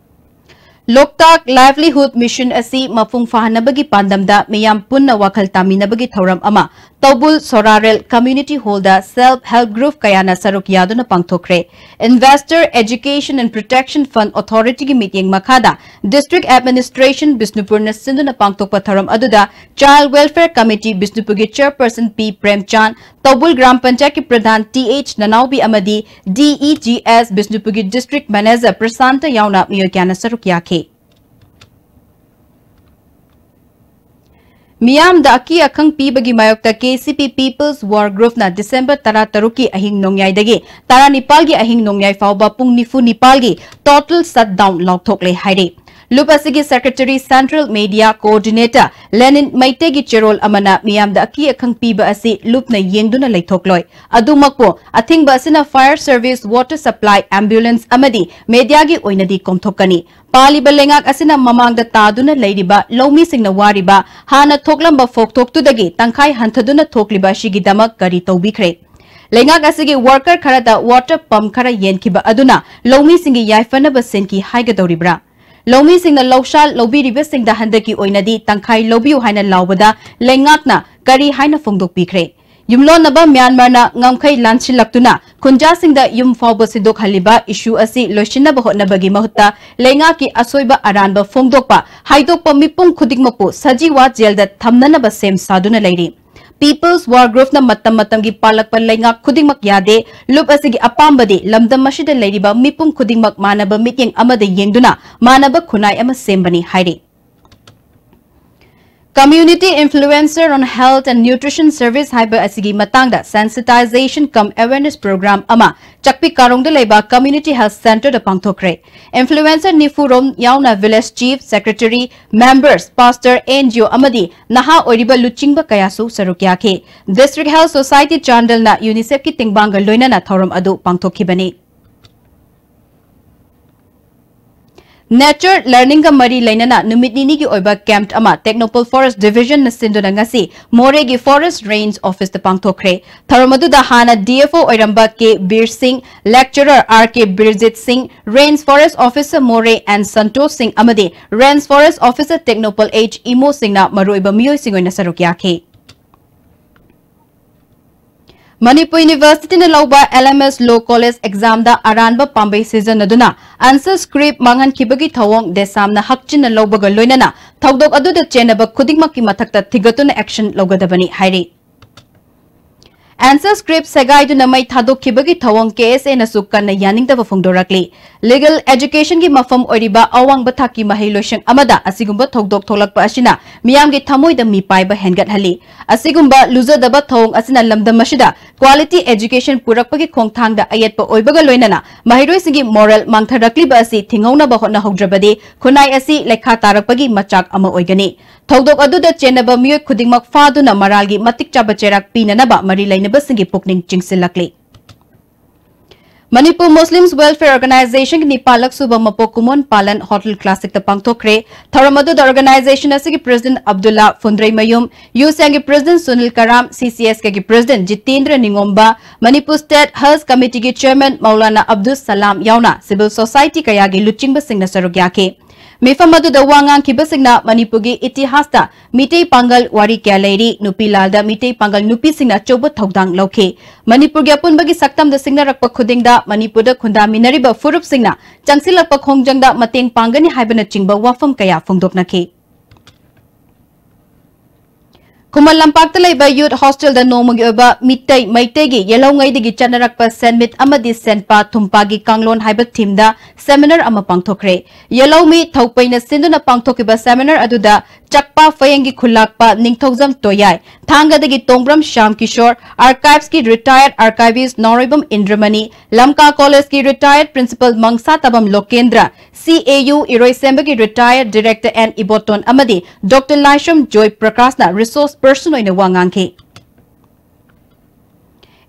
ꯂꯣꯛꯇꯥꯛ Livelihood Mission ꯑꯁꯤ ꯃꯄꯨꯡ ꯐꯥꯍꯟꯅꯕꯒꯤ ꯄꯥꯟꯗꯝꯗ ꯃꯤꯌꯥꯝ ꯄꯨꯟꯅ ꯋꯥꯈꯜ ꯇꯥꯃꯤꯟꯅꯕꯒꯤ ꯊꯧꯔꯝ ꯑꯃ ꯇꯧꯕꯨꯜ ꯁꯣꯔꯥꯔꯦꯜ Community Hallꯗ Self Help Group ꯀꯌꯥꯅ ꯁꯔꯨꯛ ꯌꯥꯗꯨꯅ ꯄꯥꯡꯊꯣꯛꯈ꯭ꯔꯦ꯫ Investor Education and Protection Fund Authorityꯒꯤ ꯃꯤꯠꯌꯦꯡ ꯃꯈꯥꯗ District Administration ꯕꯤꯁꯅꯨꯄꯨꯔꯅ ꯁꯤꯟꯗꯨꯅ ꯄꯥꯡꯊꯣꯛꯄ ꯊꯧꯔꯝ ꯑꯗꯨꯗ Child Welfare Committee ꯕꯤꯁꯅꯨꯄꯨꯔꯒꯤ Chairperson P ꯄ꯭ꯔꯦꯝꯆꯥꯟ, ꯇꯧꯕꯨꯜ ꯒ꯭ꯔꯥꯝ ꯄꯟꯆꯥꯌꯠꯀꯤ ꯄ꯭ꯔꯙꯥꯟ T H ꯅꯅꯥꯎꯕꯤ ꯑꯃꯗꯤ D E G S ꯕꯤꯁꯅꯨꯄꯨꯔꯒꯤ District Manager Prasanta ꯌꯥꯎꯅ ꯃꯤꯑꯣꯏ ꯀꯌꯥꯅ ꯁꯔꯨꯛ ꯌꯥꯈꯤ꯫ ꯃꯤꯌꯥꯝꯗ ꯑꯀꯤ ꯑꯈꯪ ꯄꯤꯕꯒꯤ ꯃꯥꯌꯣꯛꯇ K C P People's War Groupꯅ December ꯇꯔꯥꯇꯔꯨꯛꯀꯤ ꯑꯍꯤꯡ ꯅꯣꯡꯌꯥꯏꯗꯒꯤ ꯇꯔꯥꯅꯤꯄꯥꯜꯒꯤ ꯑꯍꯤꯡ ꯅꯣꯡꯌꯥꯏ ꯐꯥꯎꯕ ꯄꯨꯡ ꯅꯤꯐꯨ ꯅꯤꯄꯥꯜꯒꯤ total shutdown ꯂꯥꯎꯊꯣꯛꯂꯦ ꯍꯥꯏꯔꯤ꯫ ꯂꯨꯞ ꯑꯁꯤꯒꯤ Secretary Central Media Coordinator ꯂꯦꯅꯤꯟ ꯃꯩꯇꯩꯒꯤ ꯆꯦꯔꯣꯜ ꯑꯃꯅ ꯃꯤꯌꯥꯝꯗ ꯑꯀꯤ ꯑꯈꯪ ꯄꯤꯕ ꯑꯁꯤ ꯂꯨꯞꯅ ꯌꯦꯡꯗꯨꯅ ꯂꯩꯊꯣꯛꯂꯣꯏ꯫ ꯑꯗꯨꯃꯛꯄꯨ, ꯑꯊꯤꯡꯕ ꯑꯁꯤꯅ fire service, water supply, ambulance ꯑꯃꯗꯤ mediaꯒꯤ ꯑꯣꯏꯅꯗꯤ ꯀꯣꯝꯊꯣꯛꯀꯅꯤ꯫ ꯄꯥꯜꯂꯤꯕ ꯂꯩꯉꯥꯛ ꯑꯁꯤꯅ ꯃꯃꯥꯡꯗ ꯇꯥꯗꯨꯅ ꯂꯩꯔꯤꯕ ꯂꯧꯃꯤꯁꯤꯡꯅ ꯋꯥꯔꯤꯕ ꯍꯥꯟꯅ ꯊꯣꯛꯂꯝꯕ ꯐꯣꯛꯊꯣꯛꯇꯨꯗꯒꯤ ꯇꯪꯈꯥꯏ ꯍꯟꯊꯗꯨꯅ ꯊꯣꯛꯂꯤꯕ ꯑꯁꯤꯒꯤꯗꯃꯛ ꯀꯔꯤ ꯇꯧꯕꯤꯈ꯭ꯔꯦ? ꯂꯩꯉꯥꯛ ꯑꯁꯤꯒꯤ worker ꯈꯔꯗ water pump ꯈꯔ ꯌꯦꯟꯈꯤꯕ ꯑꯗꯨꯅ ꯂꯧꯃꯤꯁꯤꯡꯒꯤ ꯌꯥꯏꯐꯅꯕ ꯁꯤꯟꯈꯤ ꯍꯥꯏꯒꯗꯧꯔꯤꯕ꯭ꯔꯥ? ꯂꯧꯃꯤꯁꯤꯡꯅ ꯂꯧꯁꯥ ꯂꯧꯕꯤꯔꯤꯕꯁꯤꯡꯗ ꯍꯟꯗꯛꯀꯤ ꯑꯣꯏꯅꯗꯤ ꯇꯪꯈꯥꯏ ꯂꯧꯕꯤꯌꯨ ꯍꯥꯏꯅ ꯂꯥꯎꯕꯗ ꯂꯩꯉꯥꯛꯅ ꯀꯔꯤ ꯍꯥꯏꯅ ꯐꯣꯡꯗꯣꯛꯄꯤꯈ꯭ꯔꯦ? ꯌꯨꯝꯂꯣꯟꯅꯕ ꯃ꯭ꯌꯥꯟꯃꯥꯔꯅ ꯉꯝꯈꯩ ꯂꯥꯟꯁꯤꯜꯂꯛꯇꯨꯅ ꯈꯨꯟꯖꯥꯁꯤꯡꯗ ꯌꯨꯝ ꯐꯥꯎꯕ ꯁꯤꯟꯗꯣꯛꯍꯜꯂꯤꯕ issue ꯑꯁꯤ ꯂꯣꯏꯁꯤꯟꯅꯕ ꯍꯣꯠꯅꯕꯒꯤ ꯃꯍꯨꯠꯇ ꯂꯩꯉꯥꯛꯀꯤ ꯑꯁꯣꯏꯕ ꯑꯔꯥꯟꯕ ꯐꯣꯡꯗꯣꯛꯄ, ꯍꯥꯏꯗꯣꯛꯄ ꯃꯤꯄꯨꯝ ꯈꯨꯗꯤꯡꯃꯛꯄꯨ ꯁꯖꯤꯋꯥ ꯖꯦꯜꯗ ꯊꯝꯅꯅꯕ ꯁꯦꯝ ꯁꯥꯗꯨꯅ ꯂꯩꯔꯤ꯫ People's War Groupꯅ ꯃꯇꯝ ꯃꯇꯝꯒꯤ ꯄꯥꯜꯂꯛꯄ ꯂꯩꯉꯥꯛ ꯈꯨꯗꯤꯡꯃꯛ ꯌꯥꯗꯦ, ꯂꯨꯞ ꯑꯁꯤꯒꯤ ꯑꯄꯥꯝꯕꯗꯤ ꯂꯝꯗꯝ ꯑꯁꯤꯗ ꯂꯩꯔꯤꯕ ꯃꯤꯄꯨꯝ ꯈꯨꯗꯤꯡꯃꯛ ꯃꯥꯟꯅꯕ ꯃꯤꯠꯌꯦꯡ ꯑꯃꯗ ꯌꯦꯡꯗꯨꯅ ꯃꯥꯟꯅꯕ ꯈꯨꯟꯅꯥꯏ ꯑꯃ ꯁꯦꯝꯕꯅꯤ ꯍꯥꯏꯔꯤ꯫ Community Influencer on Health and Nutrition Service ꯍꯥꯏꯕ ꯑꯁꯤꯒꯤ ꯃꯇꯥꯡꯗ sensitization cum awareness program ꯑꯃ ꯆꯥꯛꯄꯤ ꯀꯥꯔꯣꯡꯗ ꯂꯩꯕ Community Health Centreꯗ ꯄꯥꯡꯊꯣꯛꯈ꯭ꯔꯦ꯫ Influencer ꯅꯤꯐꯨ ꯔꯣꯝ ꯌꯥꯎꯅ village chief, secretary, members, pastor, NGO ꯑꯃꯗꯤ ꯅꯍꯥ ꯑꯣꯏꯔꯤꯕ ꯂꯨꯆꯤꯡꯕ ꯀꯌꯥꯁꯨ ꯁꯔꯨꯛ ꯌꯥꯈꯤ꯫ District Health Society ꯆꯥꯟꯗꯦꯜꯅ UNICEFꯀꯤ ꯇꯦꯡꯕꯥꯡꯒ ꯂꯣꯏꯅꯅ ꯊꯧꯔꯝ ꯑꯗꯨ ꯄꯥꯡꯊꯣꯛꯈꯤꯕꯅꯤ꯫ Nature learningꯒ ꯃꯔꯤ ꯂꯩꯅꯅ ꯅꯨꯃꯤꯠ ꯅꯤꯅꯤꯒꯤ ꯑꯣꯏꯕ camp ꯑꯃ Technopole Forest Divisionꯅ ꯁꯤꯟꯗꯨꯅ ꯉꯁꯤ ꯃꯣꯔꯦꯒꯤ Forest Range Officeꯇ ꯄꯥꯡꯊꯣꯛꯈ꯭ꯔꯦ꯫ ꯊꯧꯔꯝ ꯑꯗꯨꯗ ꯍꯥꯟꯅ DFO ꯑꯣꯏꯔꯝꯕ ꯀꯦ ꯕꯤꯔ ꯁꯤꯡ, lecturer ꯑꯥꯔ ꯀꯦ ꯕꯤꯔꯖꯤꯠ ꯁꯤꯡ, Range Forest Officer ꯃꯣꯔꯦ ꯑꯦꯟ ꯁꯟꯇꯣꯁ ꯁꯤꯡ ꯑꯃꯗꯤ Range Forest Officer Technopole H ꯏꯃꯣꯁꯤꯡꯅ ꯃꯔꯨꯑꯣꯏꯕ ꯃꯤꯑꯣꯏꯁꯤꯡ ꯑꯣꯏꯅ ꯁꯔꯨꯛ ꯌꯥꯈꯤ꯫ ꯃꯅꯤꯄꯨꯔ Universityꯅ ꯂꯧꯕ LMS Law College examꯗ ꯑꯔꯥꯟꯕ ꯄꯥꯝꯕꯩ ꯁꯤꯖꯤꯟꯅꯗꯨꯅ answer script ꯃꯥꯡꯍꯟꯈꯤꯕꯒꯤ ꯊꯧꯑꯣꯡ ꯗꯦꯁꯥꯝꯅ ꯍꯛꯆꯤꯟꯅ ꯂꯧꯕꯒ ꯂꯣꯏꯅꯅ ꯊꯧꯗꯣꯛ ꯑꯗꯨꯗ ꯆꯦꯟꯅꯕ ꯈꯨꯗꯤꯡꯃꯛꯀꯤ ꯃꯊꯛꯇ ꯊꯤꯒꯠꯇꯨꯅ action ꯂꯧꯒꯗꯕꯅꯤ ꯍꯥꯏꯔꯤ꯫ Answer script ꯁꯦꯒꯥꯏꯗꯨꯅ ꯃꯩ ꯊꯥꯗꯣꯛꯈꯤꯕꯒꯤ ꯊꯧꯑꯣꯡ KSAꯅꯁꯨ ꯀꯟꯅ ꯌꯥꯅꯤꯡꯗꯕ ꯐꯣꯡꯗꯣꯔꯛꯂꯤ꯫ Legal educationꯒꯤ ꯃꯐꯝ ꯑꯣꯏꯔꯤꯕ ꯑꯋꯥꯡꯕ ꯊꯥꯛꯀꯤ ꯃꯍꯩ ꯂꯣꯏꯁꯪ ꯑꯃꯗ ꯑꯁꯤꯒꯨꯝꯕ ꯊꯧꯗꯣꯛ ꯊꯣꯛꯂꯛꯄ ꯑꯁꯤꯅ ꯃꯤꯌꯥꯝꯒꯤ ꯊꯃꯣꯏꯗ ꯃꯤꯄꯥꯏꯕ ꯍꯦꯟꯒꯠꯍꯜꯂꯤ꯫ ꯑꯁꯤꯒꯨꯝꯕ ꯂꯨꯖꯗꯕ ꯊꯧꯑꯣꯡ ꯑꯁꯤꯅ ꯂꯝꯗꯝ ꯑꯁꯤꯗ quality education ꯄꯨꯔꯛꯄꯒꯤ ꯈꯣꯡꯊꯥꯡꯗ ꯑꯌꯦꯠꯄ ꯑꯣꯏꯕꯒ ꯂꯣꯏꯅꯅ ꯃꯍꯩꯔꯣꯏꯁꯤꯡꯒꯤ moral ꯃꯥꯡꯊꯔꯛꯂꯤꯕ ꯑꯁꯤ ꯊꯤꯡꯍꯧꯅꯕ ꯍꯣꯠꯅꯍꯧꯗ꯭ꯔꯕꯗꯤ ꯈꯨꯟꯅꯥꯏ ꯑꯁꯤ ꯂꯩꯈꯥ ꯇꯥꯔꯛꯄꯒꯤ ꯃꯆꯥꯛ ꯑꯃ ꯑꯣꯏꯒꯅꯤ꯫ ꯊꯧꯗꯣꯛ ꯑꯗꯨꯗ ꯆꯦꯟꯅꯕ ꯃꯤꯑꯣꯏ ꯈꯨꯗꯤꯡꯃꯛ ꯐꯥꯗꯨꯅ ꯃꯔꯥꯜꯒꯤ ꯃꯇꯤꯛ ꯆꯥꯕ ꯆꯩꯔꯥꯛ ꯄꯤꯅꯅꯕ ꯃꯔꯤ ꯂꯩꯅꯕꯁꯤꯡꯒꯤ ꯄꯨꯛꯅꯤꯡ ꯆꯤꯡꯁꯤꯜꯂꯛꯂꯤ꯫ ꯃꯅꯤꯄꯨꯔ ꯃꯨꯁꯂꯤꯝꯁ ꯋꯦꯜꯐꯤꯌꯔ ꯑꯣꯔꯒꯅꯥꯏꯖꯦꯁꯟꯒꯤ ꯅꯤꯄꯥꯜꯂꯛ ꯁꯨꯕ ꯃꯄꯣꯛ ꯀꯨꯝꯑꯣꯟ ꯄꯥꯂꯟ ꯍꯣꯇꯦꯜ ꯀ꯭ꯂꯥꯁꯤꯛꯇ ꯄꯥꯡꯊꯣꯛꯈ꯭ꯔꯦ꯫ ꯊꯧꯔꯝ ꯑꯗꯨꯗ ꯑꯣꯔꯒꯅꯥꯏꯖꯦꯁꯟ ꯑꯁꯤꯒꯤ ꯄ꯭ꯔꯦꯁꯤꯗꯦꯟꯠ ꯑꯕꯗꯨꯜꯂꯥ ꯐꯨꯟꯗ꯭ꯔꯩꯃꯌꯨꯝ, ꯌꯨ ꯁꯦꯡꯒꯤ president Sunil Karam, C C S ꯀꯦꯒꯤ president Jitendra Ningomba, Manipur state Haj ꯀꯃꯤꯇꯤꯒꯤ ꯆꯦꯌꯔꯃꯦꯟ ꯃꯧꯂꯥꯅꯥ ꯑꯕꯗꯨꯜ ꯁꯂꯥꯝ ꯌꯥꯎꯅ ꯁꯤꯚꯤꯜ ꯁꯣꯁꯥꯏꯇꯤ ꯀꯌꯥꯒꯤ ꯂꯨꯆꯤꯡꯕꯁꯤꯡꯅ ꯁꯔꯨꯛ ꯌꯥꯈꯤ꯫ ꯃꯤꯐꯝ ꯑꯗꯨꯗ ꯋꯥ ꯉꯥꯡꯈꯤꯕꯁꯤꯡꯅ ꯃꯅꯤꯄꯨꯔꯒꯤ ꯏꯇꯤꯍꯥꯁꯇ ꯃꯤꯇꯩ ꯄꯥꯡꯒꯜ ꯋꯥꯔꯤ ꯀꯌꯥ ꯂꯩꯔꯤ, ꯅꯨꯄꯤ ꯂꯥꯜꯗ ꯃꯤꯇꯩ ꯄꯥꯡꯒꯜ ꯅꯨꯄꯤꯁꯤꯡꯅ ꯑꯆꯧꯕ ꯊꯧꯗꯥꯡ ꯂꯧꯈꯤ꯫ ꯃꯅꯤꯄꯨꯔꯒꯤ ꯑꯄꯨꯟꯕꯒꯤ ꯁꯛꯇꯝꯗ ꯁꯤꯡꯅꯔꯛꯄ ꯈꯨꯗꯤꯡꯗ ꯃꯅꯤꯄꯨꯔꯗ ꯈꯨꯟꯗꯥꯃꯤꯟꯅꯔꯤꯕ ꯐꯨꯔꯨꯞꯁꯤꯡꯅ ꯆꯪꯁꯤꯜꯂꯛꯄ ꯈꯣꯡꯖꯪꯗ ꯃꯇꯦꯡ ꯄꯥꯡꯒꯅꯤ ꯍꯥꯏꯕꯅꯆꯤꯡꯕ ꯋꯥꯐꯝ ꯀꯌꯥ ꯐꯣꯡꯗꯣꯛꯅꯈꯤ꯫ ꯈꯨꯃꯟ ꯂꯝꯄꯥꯛꯇ ꯂꯩꯕ ꯌꯨꯠ ꯍꯣꯁꯇꯦꯜꯗ ꯅꯣꯡꯃꯒꯤ ꯑꯣꯏꯕ ꯃꯤꯇꯩ ꯃꯩꯇꯩꯒꯤ ꯌꯦꯜꯍꯧꯉꯩꯗꯒꯤ ꯆꯠꯅꯔꯛꯄ ꯁꯦꯟꯃꯤꯠ ꯑꯃꯗꯤ ꯁꯦꯟꯄꯥ ꯊꯨꯝꯄꯥꯒꯤ ꯀꯥꯡꯂꯣꯟ ꯍꯥꯏꯕ ꯊꯤꯝꯗ ꯁꯦꯃꯤꯅꯥꯔ ꯑꯃ ꯄꯥꯡꯊꯣꯛꯈ꯭ꯔꯦ꯫ ꯌꯦꯜꯍꯧꯃꯤ ꯊꯧꯄꯩꯅ ꯁꯤꯟꯗꯨꯅ ꯄꯥꯡꯊꯣꯛꯈꯤꯕ ꯁꯦꯃꯤꯅꯥꯔ ꯑꯗꯨꯗ ꯆꯛꯄꯥ ꯐꯌꯦꯡꯒꯤ ꯈꯨꯜꯂꯥꯛꯄ ꯅꯤꯡꯊꯧꯖꯝ ꯇꯣꯌꯥꯏ, ꯊꯥꯡꯒꯗꯒꯤ ꯇꯣꯡꯕ꯭ꯔꯝ ꯁ꯭ꯌꯥꯝ ꯀꯤꯁꯣꯔ, ꯑꯥꯔꯀꯥꯏꯚꯁꯀꯤ ꯔꯤꯇꯥꯌꯔꯗ ꯑꯥꯔꯀꯥꯏꯚꯤꯁ ꯅꯥꯎꯔꯩꯕꯝ ꯏꯟꯗ꯭ꯔꯃꯅꯤ, ꯂꯝꯀꯥ ꯀꯣꯂꯦꯖꯀꯤ ꯔꯤꯇꯥꯌꯔꯗ ꯄ꯭ꯔꯤꯟꯁꯤꯄꯜ ꯃꯪꯁꯥ ꯇꯥꯕꯝ ꯂꯣꯀꯦꯟꯗ꯭ꯔ, ꯁꯤ ꯑꯦ ꯌꯨ ꯏꯔꯣꯏꯁꯦꯝꯕꯒꯤ ꯔꯤꯇꯥꯌꯔꯗ ꯗꯤꯔꯦꯛꯇꯔ ꯑꯦꯟ ꯏꯕꯣꯇꯣꯟ ꯑꯃꯗꯤ ꯗꯣꯛꯇꯔ ꯂꯥꯏꯁ꯭ꯔꯝ ꯖꯣꯏ ꯄ꯭ꯔꯀꯥꯁꯅ ꯔꯤꯁꯣꯔꯁ ꯄꯔꯁꯟ ꯑꯣꯏꯅ ꯋꯥ ꯉꯥꯡꯈꯤ꯫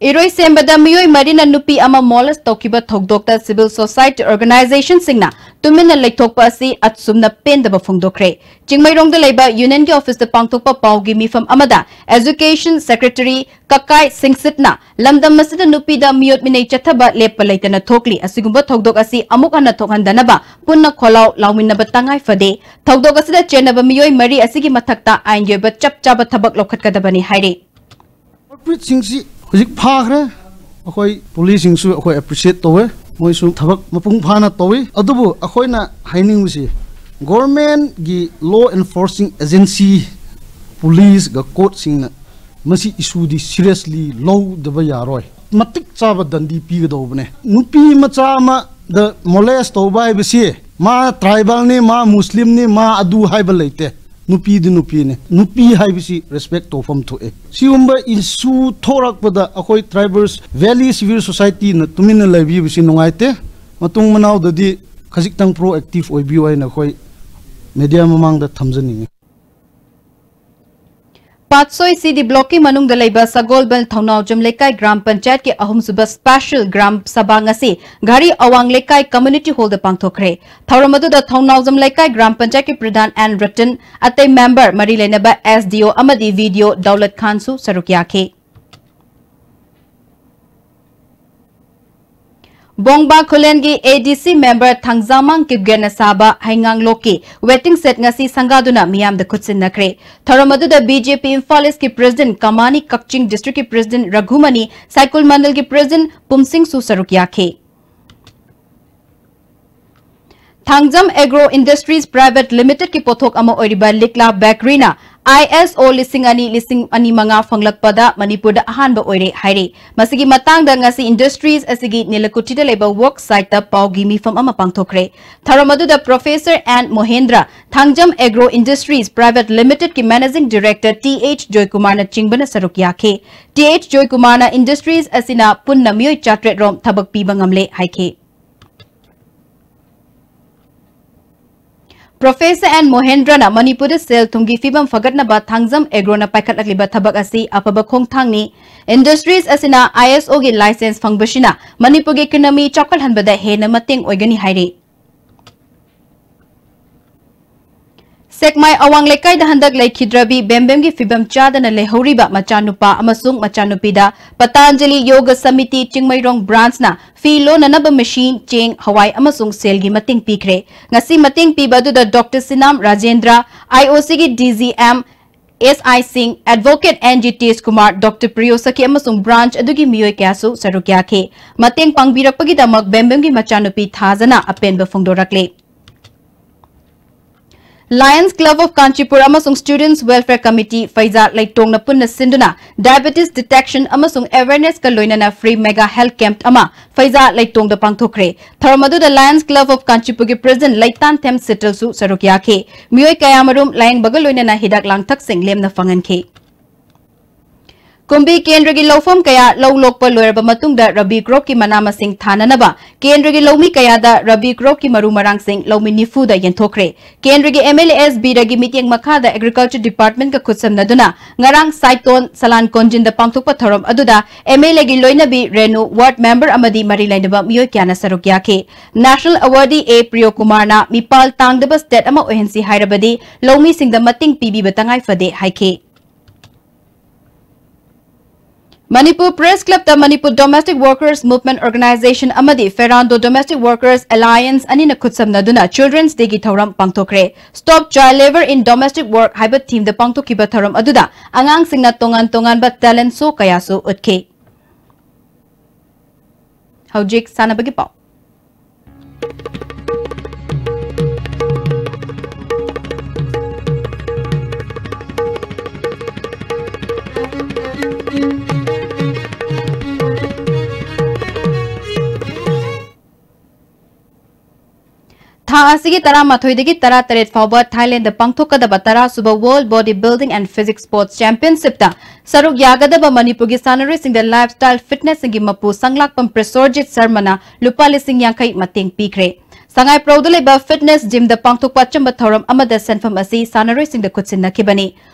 ꯏꯔꯣꯏꯁꯦꯝꯕꯗ ꯃꯤꯑꯣꯏ ꯃꯔꯤꯅ ꯅꯨꯄꯤ ꯑꯃ ꯃꯣꯂꯦꯁ ꯇꯧꯈꯤꯕ ꯊꯧꯗꯣꯛꯇ ꯁꯤꯚꯤꯜ ꯁꯣꯁꯥꯏꯇꯤ ꯑꯣꯔꯒꯅꯥꯏꯖꯦꯁꯟꯁꯤꯡꯅ ꯇꯨꯃꯤꯟꯅ ꯂꯩꯊꯣꯛꯄ ꯑꯁꯤ ꯑꯁꯨꯝꯅ ꯄꯦꯟꯗꯕ ꯐꯣꯡꯗꯣꯛꯈ꯭ꯔꯦ꯫ ꯆꯤꯡꯃꯩꯔꯣꯡꯗ ꯂꯩꯕ ꯌꯨꯅꯤꯌꯟꯒꯤ ꯑꯣꯐꯤꯁꯇ ꯄꯥꯡꯊꯣꯛꯄ ꯄꯥꯎꯒꯤ ꯃꯤꯐꯝ ꯑꯃꯗ ꯑꯦꯖꯨꯀꯦꯁꯟ ꯁꯦꯀ꯭ꯔꯦꯇꯔꯤ ꯀꯀꯥꯏ ꯁꯤꯡꯁꯤꯠꯅ ꯂꯝꯗꯝ ꯑꯁꯤꯗ ꯅꯨꯄꯤꯗ ꯃꯤꯑꯣꯠ ꯃꯤꯅꯩ ꯆꯠꯊꯕ ꯂꯦꯞꯄ ꯂꯩꯇꯅ ꯊꯣꯛꯂꯤ꯫ ꯑꯁꯤꯒꯨꯝꯕ ꯊꯧꯗꯣꯛ ꯑꯁꯤ ꯑꯃꯨꯛ ꯍꯟꯅ ꯊꯣꯛꯍꯟꯗꯅꯕ ꯄꯨꯟꯅ ꯈꯣꯜꯂꯥꯎ ꯂꯥꯎꯃꯤꯟꯅꯕ ꯇꯉꯥꯏ ꯐꯗꯦ꯫ ꯊꯧꯗꯣꯛ ꯑꯁꯤꯗ ꯆꯦꯟꯅꯕ ꯃꯤꯑꯣꯏ ꯃꯔꯤ ꯑꯁꯤꯒꯤ ꯃꯊꯛꯇ ꯑꯥꯏꯟꯒꯤ ꯑꯣꯏꯕ ꯆꯞ ꯆꯥꯕ ꯊꯕꯛ ꯂꯧꯈꯠꯀꯗꯕꯅꯤ ꯍꯥꯏꯔꯤ꯫ ꯀꯜꯄ꯭ꯔꯤꯠꯁꯤꯡꯁꯤ ꯍꯧꯖꯤꯛ ꯐꯥꯈ꯭ꯔꯦ꯫ ꯑꯩꯈꯣꯏ ꯄꯨꯂꯤꯁꯁꯤꯡꯁꯨ ꯑꯩꯈꯣꯏ ꯑꯦꯄ꯭ꯔꯤꯁꯤꯌꯦꯠ ꯇꯧꯋꯦ, ꯃꯣꯏꯁꯨ ꯊꯕꯛ ꯃꯄꯨꯡ ꯐꯥꯅ ꯇꯧꯋꯤ꯫ ꯑꯗꯨꯕꯨ ꯑꯩꯈꯣꯏꯅ ꯍꯥꯏꯅꯤꯡꯕꯁꯤ, ꯒꯣꯔꯃꯦꯟꯒꯤ ꯂꯣ ꯑꯦꯟꯐꯣꯔꯁꯤꯡ ꯑꯦꯖꯦꯟꯁꯤ, ꯄꯨꯂꯤꯁꯒ ꯀꯣꯔꯠꯁꯤꯡꯅ ꯃꯁꯤ ꯏꯁꯨꯗꯤ ꯁꯤꯔꯤꯌꯁꯂꯤ ꯂꯧꯗꯕ ꯌꯥꯔꯣꯏ꯫ ꯃꯇꯤꯛ ꯆꯥꯕ ꯗꯟꯗꯤ ꯄꯤꯒꯗꯧꯕꯅꯦ꯫ ꯅꯨꯄꯤ ꯃꯆꯥ ꯑꯃꯗ ꯃꯣꯂꯦꯁ ꯇꯧꯕ ꯍꯥꯏꯕꯁꯤ ꯃꯥ ꯇ꯭ꯔꯥꯏꯕꯦꯜꯅꯤ, ꯃꯥ ꯃꯨꯁꯂꯤꯝꯅꯤ, ꯃꯥ ꯑꯗꯨ ꯍꯥꯏꯕ ꯂꯩꯇꯦ꯫ ꯅꯨꯄꯤꯗꯤ ꯅꯨꯄꯤꯅꯤ꯫ ꯅꯨꯄꯤ ꯍꯥꯏꯕꯁꯤ ꯔꯦꯁꯄꯦꯛ ꯇꯧꯐꯝ ꯊꯣꯛꯑꯦ꯫ ꯁꯤꯒꯨꯝꯕ ꯏꯁꯨ ꯊꯣꯔꯛꯄꯗ ꯑꯩꯈꯣꯏ ꯇ꯭ꯔꯥꯏꯕꯜꯁ ꯚꯦꯂꯤ ꯁꯤꯚꯤꯜ ꯁꯣꯁꯥꯏꯇꯤꯅ ꯇꯨꯃꯤꯟꯅ ꯂꯩꯕꯤꯕꯁꯤ ꯅꯨꯡꯉꯥꯏꯇꯦ꯫ ꯃꯇꯨꯡ ꯃꯅꯥꯎꯗꯗꯤ ꯈꯖꯤꯛꯇꯪ ꯄ꯭ꯔꯣꯑꯦꯛꯇꯤꯚ ꯑꯣꯏꯕꯤꯌꯨ ꯍꯥꯏꯅ ꯑꯩꯈꯣꯏ ꯃꯦꯗꯤꯌꯥ ꯃꯃꯥꯡꯗ ꯊꯝꯖꯅꯤꯡꯉꯤ꯫ ꯄꯥꯠꯁꯣꯏ ꯁꯤ ꯗꯤ ꯕ꯭ꯂꯣꯛꯀꯤ ꯃꯅꯨꯡꯗ ꯂꯩꯕ ꯁꯒꯣꯜꯕꯟ ꯊꯧꯅꯥꯎꯖꯝ ꯂꯩꯀꯥꯏ ꯒ꯭ꯔꯥꯝ ꯄꯟꯆꯥꯌꯠꯀꯤ ꯑꯍꯨꯝꯁꯨꯕ ꯁ꯭ꯄꯦꯁꯤꯌꯦꯜ ꯒ꯭ꯔꯥꯝ ꯁꯚꯥ ꯉꯁꯤ ꯘꯔꯤ ꯑꯋꯥꯡ ꯂꯩꯀꯥꯏ ꯀꯝꯃ꯭ꯌꯨꯅꯤꯇꯤ ꯍꯣꯜꯗ ꯄꯥꯡꯊꯣꯛꯈ꯭ꯔꯦ꯫ ꯊꯧꯔꯝ ꯑꯗꯨꯗ ꯊꯧꯅꯥꯎꯖꯝ ꯂꯩꯀꯥꯏ ꯒ꯭ꯔꯥꯝ ꯄꯟꯆꯥꯌꯠꯀꯤ ꯄ꯭ꯔꯙꯥꯟ ꯑꯦꯟ ꯔꯇꯟ, ꯑꯇꯩ ꯃꯦꯝꯕꯔ, ꯃꯔꯤ ꯂꯩꯅꯕ ꯑꯦꯁ ꯗꯤ ꯑꯣ ꯑꯃꯗꯤ ꯚꯤ ꯗꯤ ꯑꯣ ꯗꯧꯂꯠ ꯈꯥꯟꯁꯨ ꯁꯔꯨꯛ ꯌꯥꯈꯤ꯫ ꯕꯣꯡꯕꯥ ꯈꯨꯂꯦꯟꯒꯤ ꯑꯦ ꯗꯤ ꯁꯤ ꯃꯦꯝꯕꯔ ꯊꯥꯡꯖꯥꯃꯥꯡ ꯀꯤꯞꯒꯦꯟꯅ ꯁꯥꯕ ꯍꯩꯉꯥꯡꯂꯣꯛꯀꯤ ꯋꯦꯇꯤꯡ ꯁꯦꯗ ꯉꯁꯤ ꯁꯪꯒꯥꯗꯨꯅ ꯃꯤꯌꯥꯝꯗ ꯈꯨꯠꯁꯤꯟꯅꯈ꯭ꯔꯦ꯫ ꯊꯧꯔꯝ ꯑꯗꯨꯗ ꯕꯤ ꯖꯦ ꯄꯤ ꯏꯝꯐꯥꯜ ꯏꯁꯀꯤ ꯄ꯭ꯔꯦꯁꯤꯗꯦꯟꯠ ꯀꯃꯥꯅꯤ, ꯀꯛꯆꯤꯡ ꯗꯤꯁꯇ꯭ꯔꯤꯛꯀꯤ ꯄ꯭ꯔꯦꯁꯤꯗꯦꯟꯠ ꯔꯘꯨꯃꯅꯤ, ꯁꯥꯏꯀꯨꯜ ꯃꯟꯗꯜꯒꯤ ꯄ꯭ꯔꯦꯁꯤꯗꯦꯟꯠ ꯄꯨꯝꯁꯤꯡꯁꯨ ꯁꯔꯨꯛ ꯌꯥꯈꯤ꯫ ꯊꯥꯡꯖꯝ ꯑꯦꯒ꯭ꯔꯣ ꯏꯟꯗꯁꯇ꯭ꯔꯤꯁ ꯄ꯭ꯔꯥꯏꯚꯦꯠ ꯂꯤꯃꯤꯇꯦꯗꯀꯤ ꯄꯣꯠꯊꯣꯛ ꯑꯃ ꯑꯣꯏꯔꯤꯕ ꯂꯤꯛꯂꯥ ꯕꯦꯀꯔꯤꯅ ꯑꯥꯏ ꯑꯦꯁ ꯑꯣ ꯂꯤꯁꯤꯡ ꯑꯅꯤ, ꯂꯤꯁꯤꯡ ꯑꯅꯤ ꯃꯉꯥ ꯐꯪꯂꯛꯄꯗ ꯃꯅꯤꯄꯨꯔꯗ ꯑꯍꯥꯟꯕ ꯑꯣꯏꯔꯦ ꯍꯥꯏꯔꯤ꯫ ꯃꯁꯤꯒꯤ ꯃꯇꯥꯡꯗ ꯉꯁꯤ ꯏꯟꯗꯁꯇ꯭ꯔꯤꯁ ꯑꯁꯤꯒꯤ ꯅꯤꯂꯀꯨꯊꯤꯗ ꯂꯩꯕ ꯋꯔꯛ ꯁꯥꯏꯠꯇ ꯄꯥꯎꯒꯤ ꯃꯤꯐꯝ ꯑꯃ ꯄꯥꯡꯊꯣꯛꯈ꯭ꯔꯦ꯫ ꯊꯧꯔꯝ ꯑꯗꯨꯗ professor N Mohendra, Thangjam agro industries private ꯂꯤꯃꯤꯇꯦꯗꯀꯤ ꯃꯦꯅꯦꯖꯤꯡ ꯗꯤꯔꯦꯛꯇꯔ ꯇꯤ ꯑꯩꯆ ꯖꯣꯏꯀꯨꯃꯥꯔꯅ ꯆꯤꯡꯕꯅ ꯁꯔꯨꯛ ꯌꯥꯈꯤ꯫ ꯇꯤ ꯑꯩꯆ ꯖꯣꯏꯀꯨꯃꯥꯔꯅ ꯏꯟꯗꯁꯇ꯭ꯔꯤꯁ ꯑꯁꯤꯅ ꯄꯨꯟꯅ ꯃꯤꯑꯣꯏ ꯆꯥꯇ꯭ꯔꯦꯠ ꯔꯣꯝ ꯊꯕꯛ ꯄꯤꯕ ꯉꯝꯂꯦ ꯍꯥꯏꯈꯤ꯫ ꯄ꯭ꯔꯣꯐꯦꯁꯔ ꯑꯦꯟ ꯃꯣꯍꯦꯟꯗ꯭ꯔꯅ ꯃꯅꯤꯄꯨꯔꯗ ꯁꯦꯜ ꯊꯨꯝꯒꯤ ꯐꯤꯕꯝ ꯐꯒꯠꯅꯕ ꯊꯥꯡꯖꯝ ꯑꯦꯒ꯭ꯔꯣꯅ ꯄꯥꯏꯈꯠꯂꯛꯂꯤꯕ ꯊꯕꯛ ꯑꯁꯤ ꯑꯐꯕ ꯈꯣꯡꯊꯥꯡꯅꯤ꯫ ꯏꯟꯗꯁꯇ꯭ꯔꯤꯁ ꯑꯁꯤꯅ ꯑꯥꯏ ꯑꯦꯁ ꯑꯣꯒꯤ ꯂꯥꯏꯁꯦꯟꯁ ꯐꯪꯕꯁꯤꯅ ꯃꯅꯤꯄꯨꯔꯒꯤ ꯏꯀꯣꯅꯣꯃꯤ ꯆꯥꯎꯈꯠꯍꯟꯕꯗ ꯍꯦꯟꯅ ꯃꯇꯦꯡ ꯑꯣꯏꯒꯅꯤ ꯍꯥꯏꯔꯤ꯫ ꯁꯦꯛꯃꯥꯏ ꯑꯋꯥꯡ ꯂꯩꯀꯥꯏꯗ ꯍꯟꯗꯛ ꯂꯩꯈꯤꯗ꯭ꯔꯕꯤ ꯕꯦꯝꯕꯦꯝꯒꯤ ꯐꯤꯕꯝ ꯆꯥꯗꯅ ꯂꯩꯍꯧꯔꯤꯕ ꯃꯆꯥꯅꯨꯄꯥ ꯑꯃꯁꯨꯡ ꯃꯆꯥꯅꯨꯄꯤꯗ ꯄꯇꯥꯟꯖꯂꯤ ꯌꯣꯒ ꯁꯃꯤꯇꯤ ꯆꯤꯡꯃꯩꯔꯣꯡ ꯕ꯭ꯔꯥꯟꯆꯅ ꯐꯤ ꯂꯣꯟꯅꯅꯕ ꯃꯦꯁꯤꯟ, ꯆꯦꯡ, ꯍꯋꯥꯏ ꯑꯃꯁꯨꯡ ꯁꯦꯜꯒꯤ ꯃꯇꯦꯡ ꯄꯤꯈ꯭ꯔꯦ꯫ ꯉꯁꯤ ꯃꯇꯦꯡ ꯄꯤꯕ ꯑꯗꯨꯗ ꯗꯣꯛꯇꯔ ꯁꯤꯅꯥꯝ ꯔꯥꯖꯦꯟꯗ꯭ꯔ, ꯑꯥꯏ ꯑꯣ ꯁꯤꯒꯤ ꯗꯤ ꯖꯤ ꯑꯦꯝ ꯑꯦꯁ ꯑꯥꯏ ꯁꯤꯡ, ꯑꯦꯗꯚꯣꯀꯦꯠ ꯑꯦꯟ ꯖꯤ ꯇꯦꯖꯀꯨꯃꯥꯔ, ꯗꯣꯛꯇꯔ ꯄ꯭ꯔꯤꯌꯣ ꯁꯈꯤ ꯑꯃꯁꯨꯡ ꯕ꯭ꯔꯥꯟꯆ ꯑꯗꯨꯒꯤ ꯃꯤꯑꯣꯏ ꯀꯌꯥꯁꯨ ꯁꯔꯨꯛ ꯌꯥꯈꯤ꯫ ꯃꯇꯦꯡ ꯄꯥꯡꯕꯤꯔꯛꯄꯒꯤꯗꯃꯛ ꯕꯦꯝꯕꯦꯝꯒꯤ ꯃꯆꯥꯅꯨꯄꯤ ꯊꯥꯖꯅ ꯑꯄꯦꯟꯕ ꯐꯣꯡꯗꯣꯔꯛꯂꯤ꯫ ꯂꯥꯌꯟꯁ ꯀ꯭ꯂꯕ ꯑꯣꯐ ꯀꯥꯟꯆꯤꯄꯨꯔ ꯑꯃꯁꯨꯡ ꯁ꯭ꯇꯨꯗꯦꯟꯠꯁ ꯋꯦꯜꯐꯤꯌꯔ ꯀꯃꯤꯇꯤ ꯐꯩꯖꯥ ꯂꯩꯇꯣꯡꯅ ꯄꯨꯟꯅ ꯁꯤꯟꯗꯨꯅ ꯗꯥꯏꯕꯦꯇꯤꯁ ꯗꯤꯇꯦꯛꯁꯟ ꯑꯃꯁꯨꯡ ꯑꯦꯋꯦꯌꯔꯅꯦꯁꯀ ꯂꯣꯏꯅꯅ ꯐ꯭ꯔꯤ ꯃꯦꯒꯥ ꯍꯦꯜꯊ ꯀꯦꯝꯞ ꯑꯃ ꯐꯩꯖꯥ ꯂꯩꯇꯣꯡꯗ ꯄꯥꯡꯊꯣꯛꯈ꯭ꯔꯦ꯫ ꯊꯧꯔꯝ ꯑꯗꯨꯗ ꯂꯥꯌꯟꯁ ꯀ꯭ꯂꯕ ꯑꯣꯐ ꯀꯥꯟꯆꯤꯄꯨꯔꯒꯤ ꯄ꯭ꯔꯦꯁꯤꯗꯦꯟꯠ ꯂꯩꯇꯥꯟꯊꯦꯝ ꯁꯤꯇꯜꯁꯨ ꯁꯔꯨꯛ ꯌꯥꯈꯤ꯫ ꯃꯤꯑꯣꯏ ꯀꯌꯥꯃꯔꯨꯝ ꯂꯥꯌꯦꯡꯕꯒ ꯂꯣꯏꯅꯅ ꯍꯤꯗꯥꯛ ꯂꯥꯡꯊꯛꯁꯤꯡ ꯂꯦꯝꯅ ꯐꯪꯍꯟꯈꯤ꯫ ꯀꯨꯝꯕꯤ ꯀꯦꯟꯗ꯭ꯔꯒꯤ ꯂꯧꯐꯝ ꯀꯌꯥ ꯂꯧ ꯂꯣꯛꯄ ꯂꯣꯏꯔꯕ ꯃꯇꯨꯡꯗ ꯔꯕꯤ ꯀ꯭ꯔꯣꯞꯀꯤ ꯃꯅꯥ ꯃꯁꯤꯡ ꯊꯥꯅꯅꯕ ꯀꯦꯟꯗ꯭ꯔꯒꯤ ꯂꯧꯃꯤ ꯀꯌꯥꯗ ꯔꯕꯤ ꯀ꯭ꯔꯣꯞꯀꯤ ꯃꯔꯨ ꯃꯔꯥꯡꯁꯤꯡ ꯂꯧꯃꯤ ꯅꯤꯐꯨꯗ ꯌꯦꯟꯊꯣꯛꯈ꯭ꯔꯦ꯫ ꯀꯦꯟꯗ꯭ꯔꯒꯤ MLASBꯗꯒꯤ ꯃꯤꯠꯌꯦꯡ ꯃꯈꯥꯗ Agriculture Departmentꯀ ꯈꯨꯠꯁꯝꯅꯗꯨꯅ ꯉꯔꯥꯡ ꯁꯥꯏꯇꯣꯟ ꯁꯂꯥꯟ ꯀꯣꯟꯖꯤꯟꯗ ꯄꯥꯡꯊꯣꯛꯄ ꯊꯧꯔꯝ ꯑꯗꯨꯗ MLAꯒꯤ ꯂꯣꯏꯅꯕꯤ ꯔꯦꯅꯨ, ward member ꯑꯃꯗꯤ ꯃꯔꯤ ꯂꯩꯅꯕ ꯃꯤꯑꯣꯏ ꯀꯌꯥꯅ ꯁꯔꯨꯛ ꯌꯥꯈꯤ꯫ National Awardee A ꯄ꯭ꯔꯤꯌꯣ ꯀꯨꯃꯥꯔꯅ ꯃꯤꯄꯥꯜ ꯇꯥꯡꯗꯕ state ꯑꯃ ꯑꯣꯏꯍꯟꯁꯤ ꯍꯥꯏꯔꯕꯗꯤ ꯂꯧꯃꯤꯁꯤꯡꯗ ꯃꯇꯦꯡ ꯄꯤꯕꯤꯕ ꯇꯉꯥꯏ ꯐꯗꯦ ꯍꯥꯏꯈꯤ꯫ Manipur Press Clubꯇ Manipur Domestic Workers Movement Organization ꯑꯃꯗꯤ Ferrando Domestic Workers Alliance ꯑꯅꯤꯅ ꯈꯨꯠꯁꯝꯅꯗꯨꯅ Children's Dayꯒꯤ ꯊꯧꯔꯝ ꯄꯥꯡꯊꯣꯛꯈ꯭ꯔꯦ꯫ Stop Child Labour in Domestic Work ꯍꯥꯏꯕ themeꯗ ꯄꯥꯡꯊꯣꯛꯈꯤꯕ ꯊꯧꯔꯝ ꯑꯗꯨꯗ ꯑꯉꯥꯡꯁꯤꯡꯅ ꯇꯣꯉꯥꯟ ꯇꯣꯉꯥꯟꯕ talent show ꯀꯌꯥꯁꯨ ꯎꯠꯈꯤ꯫ ꯍꯧꯖꯤꯛ ꯁꯥꯟꯅꯕꯒꯤ ꯄꯥꯎ꯫ ꯊꯥ ꯑꯁꯤꯒꯤ ꯇꯔꯥꯃꯥꯊꯣꯏꯗꯒꯤ ꯇꯔꯥꯇꯔꯦꯠ ꯐꯥꯎꯕ ꯊꯥꯏꯂꯦꯟꯗ ꯄꯥꯡꯊꯣꯛꯀꯗꯕ ꯇꯔꯥ ꯁꯨꯕ World Body Building and Physique Sports Championshipꯇ ꯁꯔꯨꯛ ꯌꯥꯒꯗꯕ ꯃꯅꯤꯄꯨꯔꯒꯤ ꯁꯥꯟꯅꯔꯣꯏꯁꯤꯡꯗ Lifestyle Fitnessꯁꯤꯡꯒꯤ ꯃꯄꯨ ꯁꯪꯂꯥꯛꯄꯝ ꯄ꯭ꯔꯦꯁꯣꯔꯖꯤꯠ ꯁꯔꯃꯅ ꯂꯨꯄꯥ ꯂꯤꯁꯤꯡ ꯌꯥꯡꯈꯩ ꯃꯇꯦꯡ ꯄꯤꯈ꯭ꯔꯦ꯫ ꯁꯉꯥꯏꯄ꯭ꯔꯧꯗ ꯂꯩꯕ Fitness Gymꯗ ꯄꯥꯡꯊꯣꯛꯄ ꯑꯆꯝꯕ ꯊꯧꯔꯝ ꯑꯃꯗ ꯁꯦꯟꯐꯝ ꯑꯁꯤ ꯁꯥꯟꯅꯔꯣꯏꯁꯤꯡꯗ ꯈꯨꯠꯁꯤꯟꯅꯈꯤꯕꯅꯤ꯫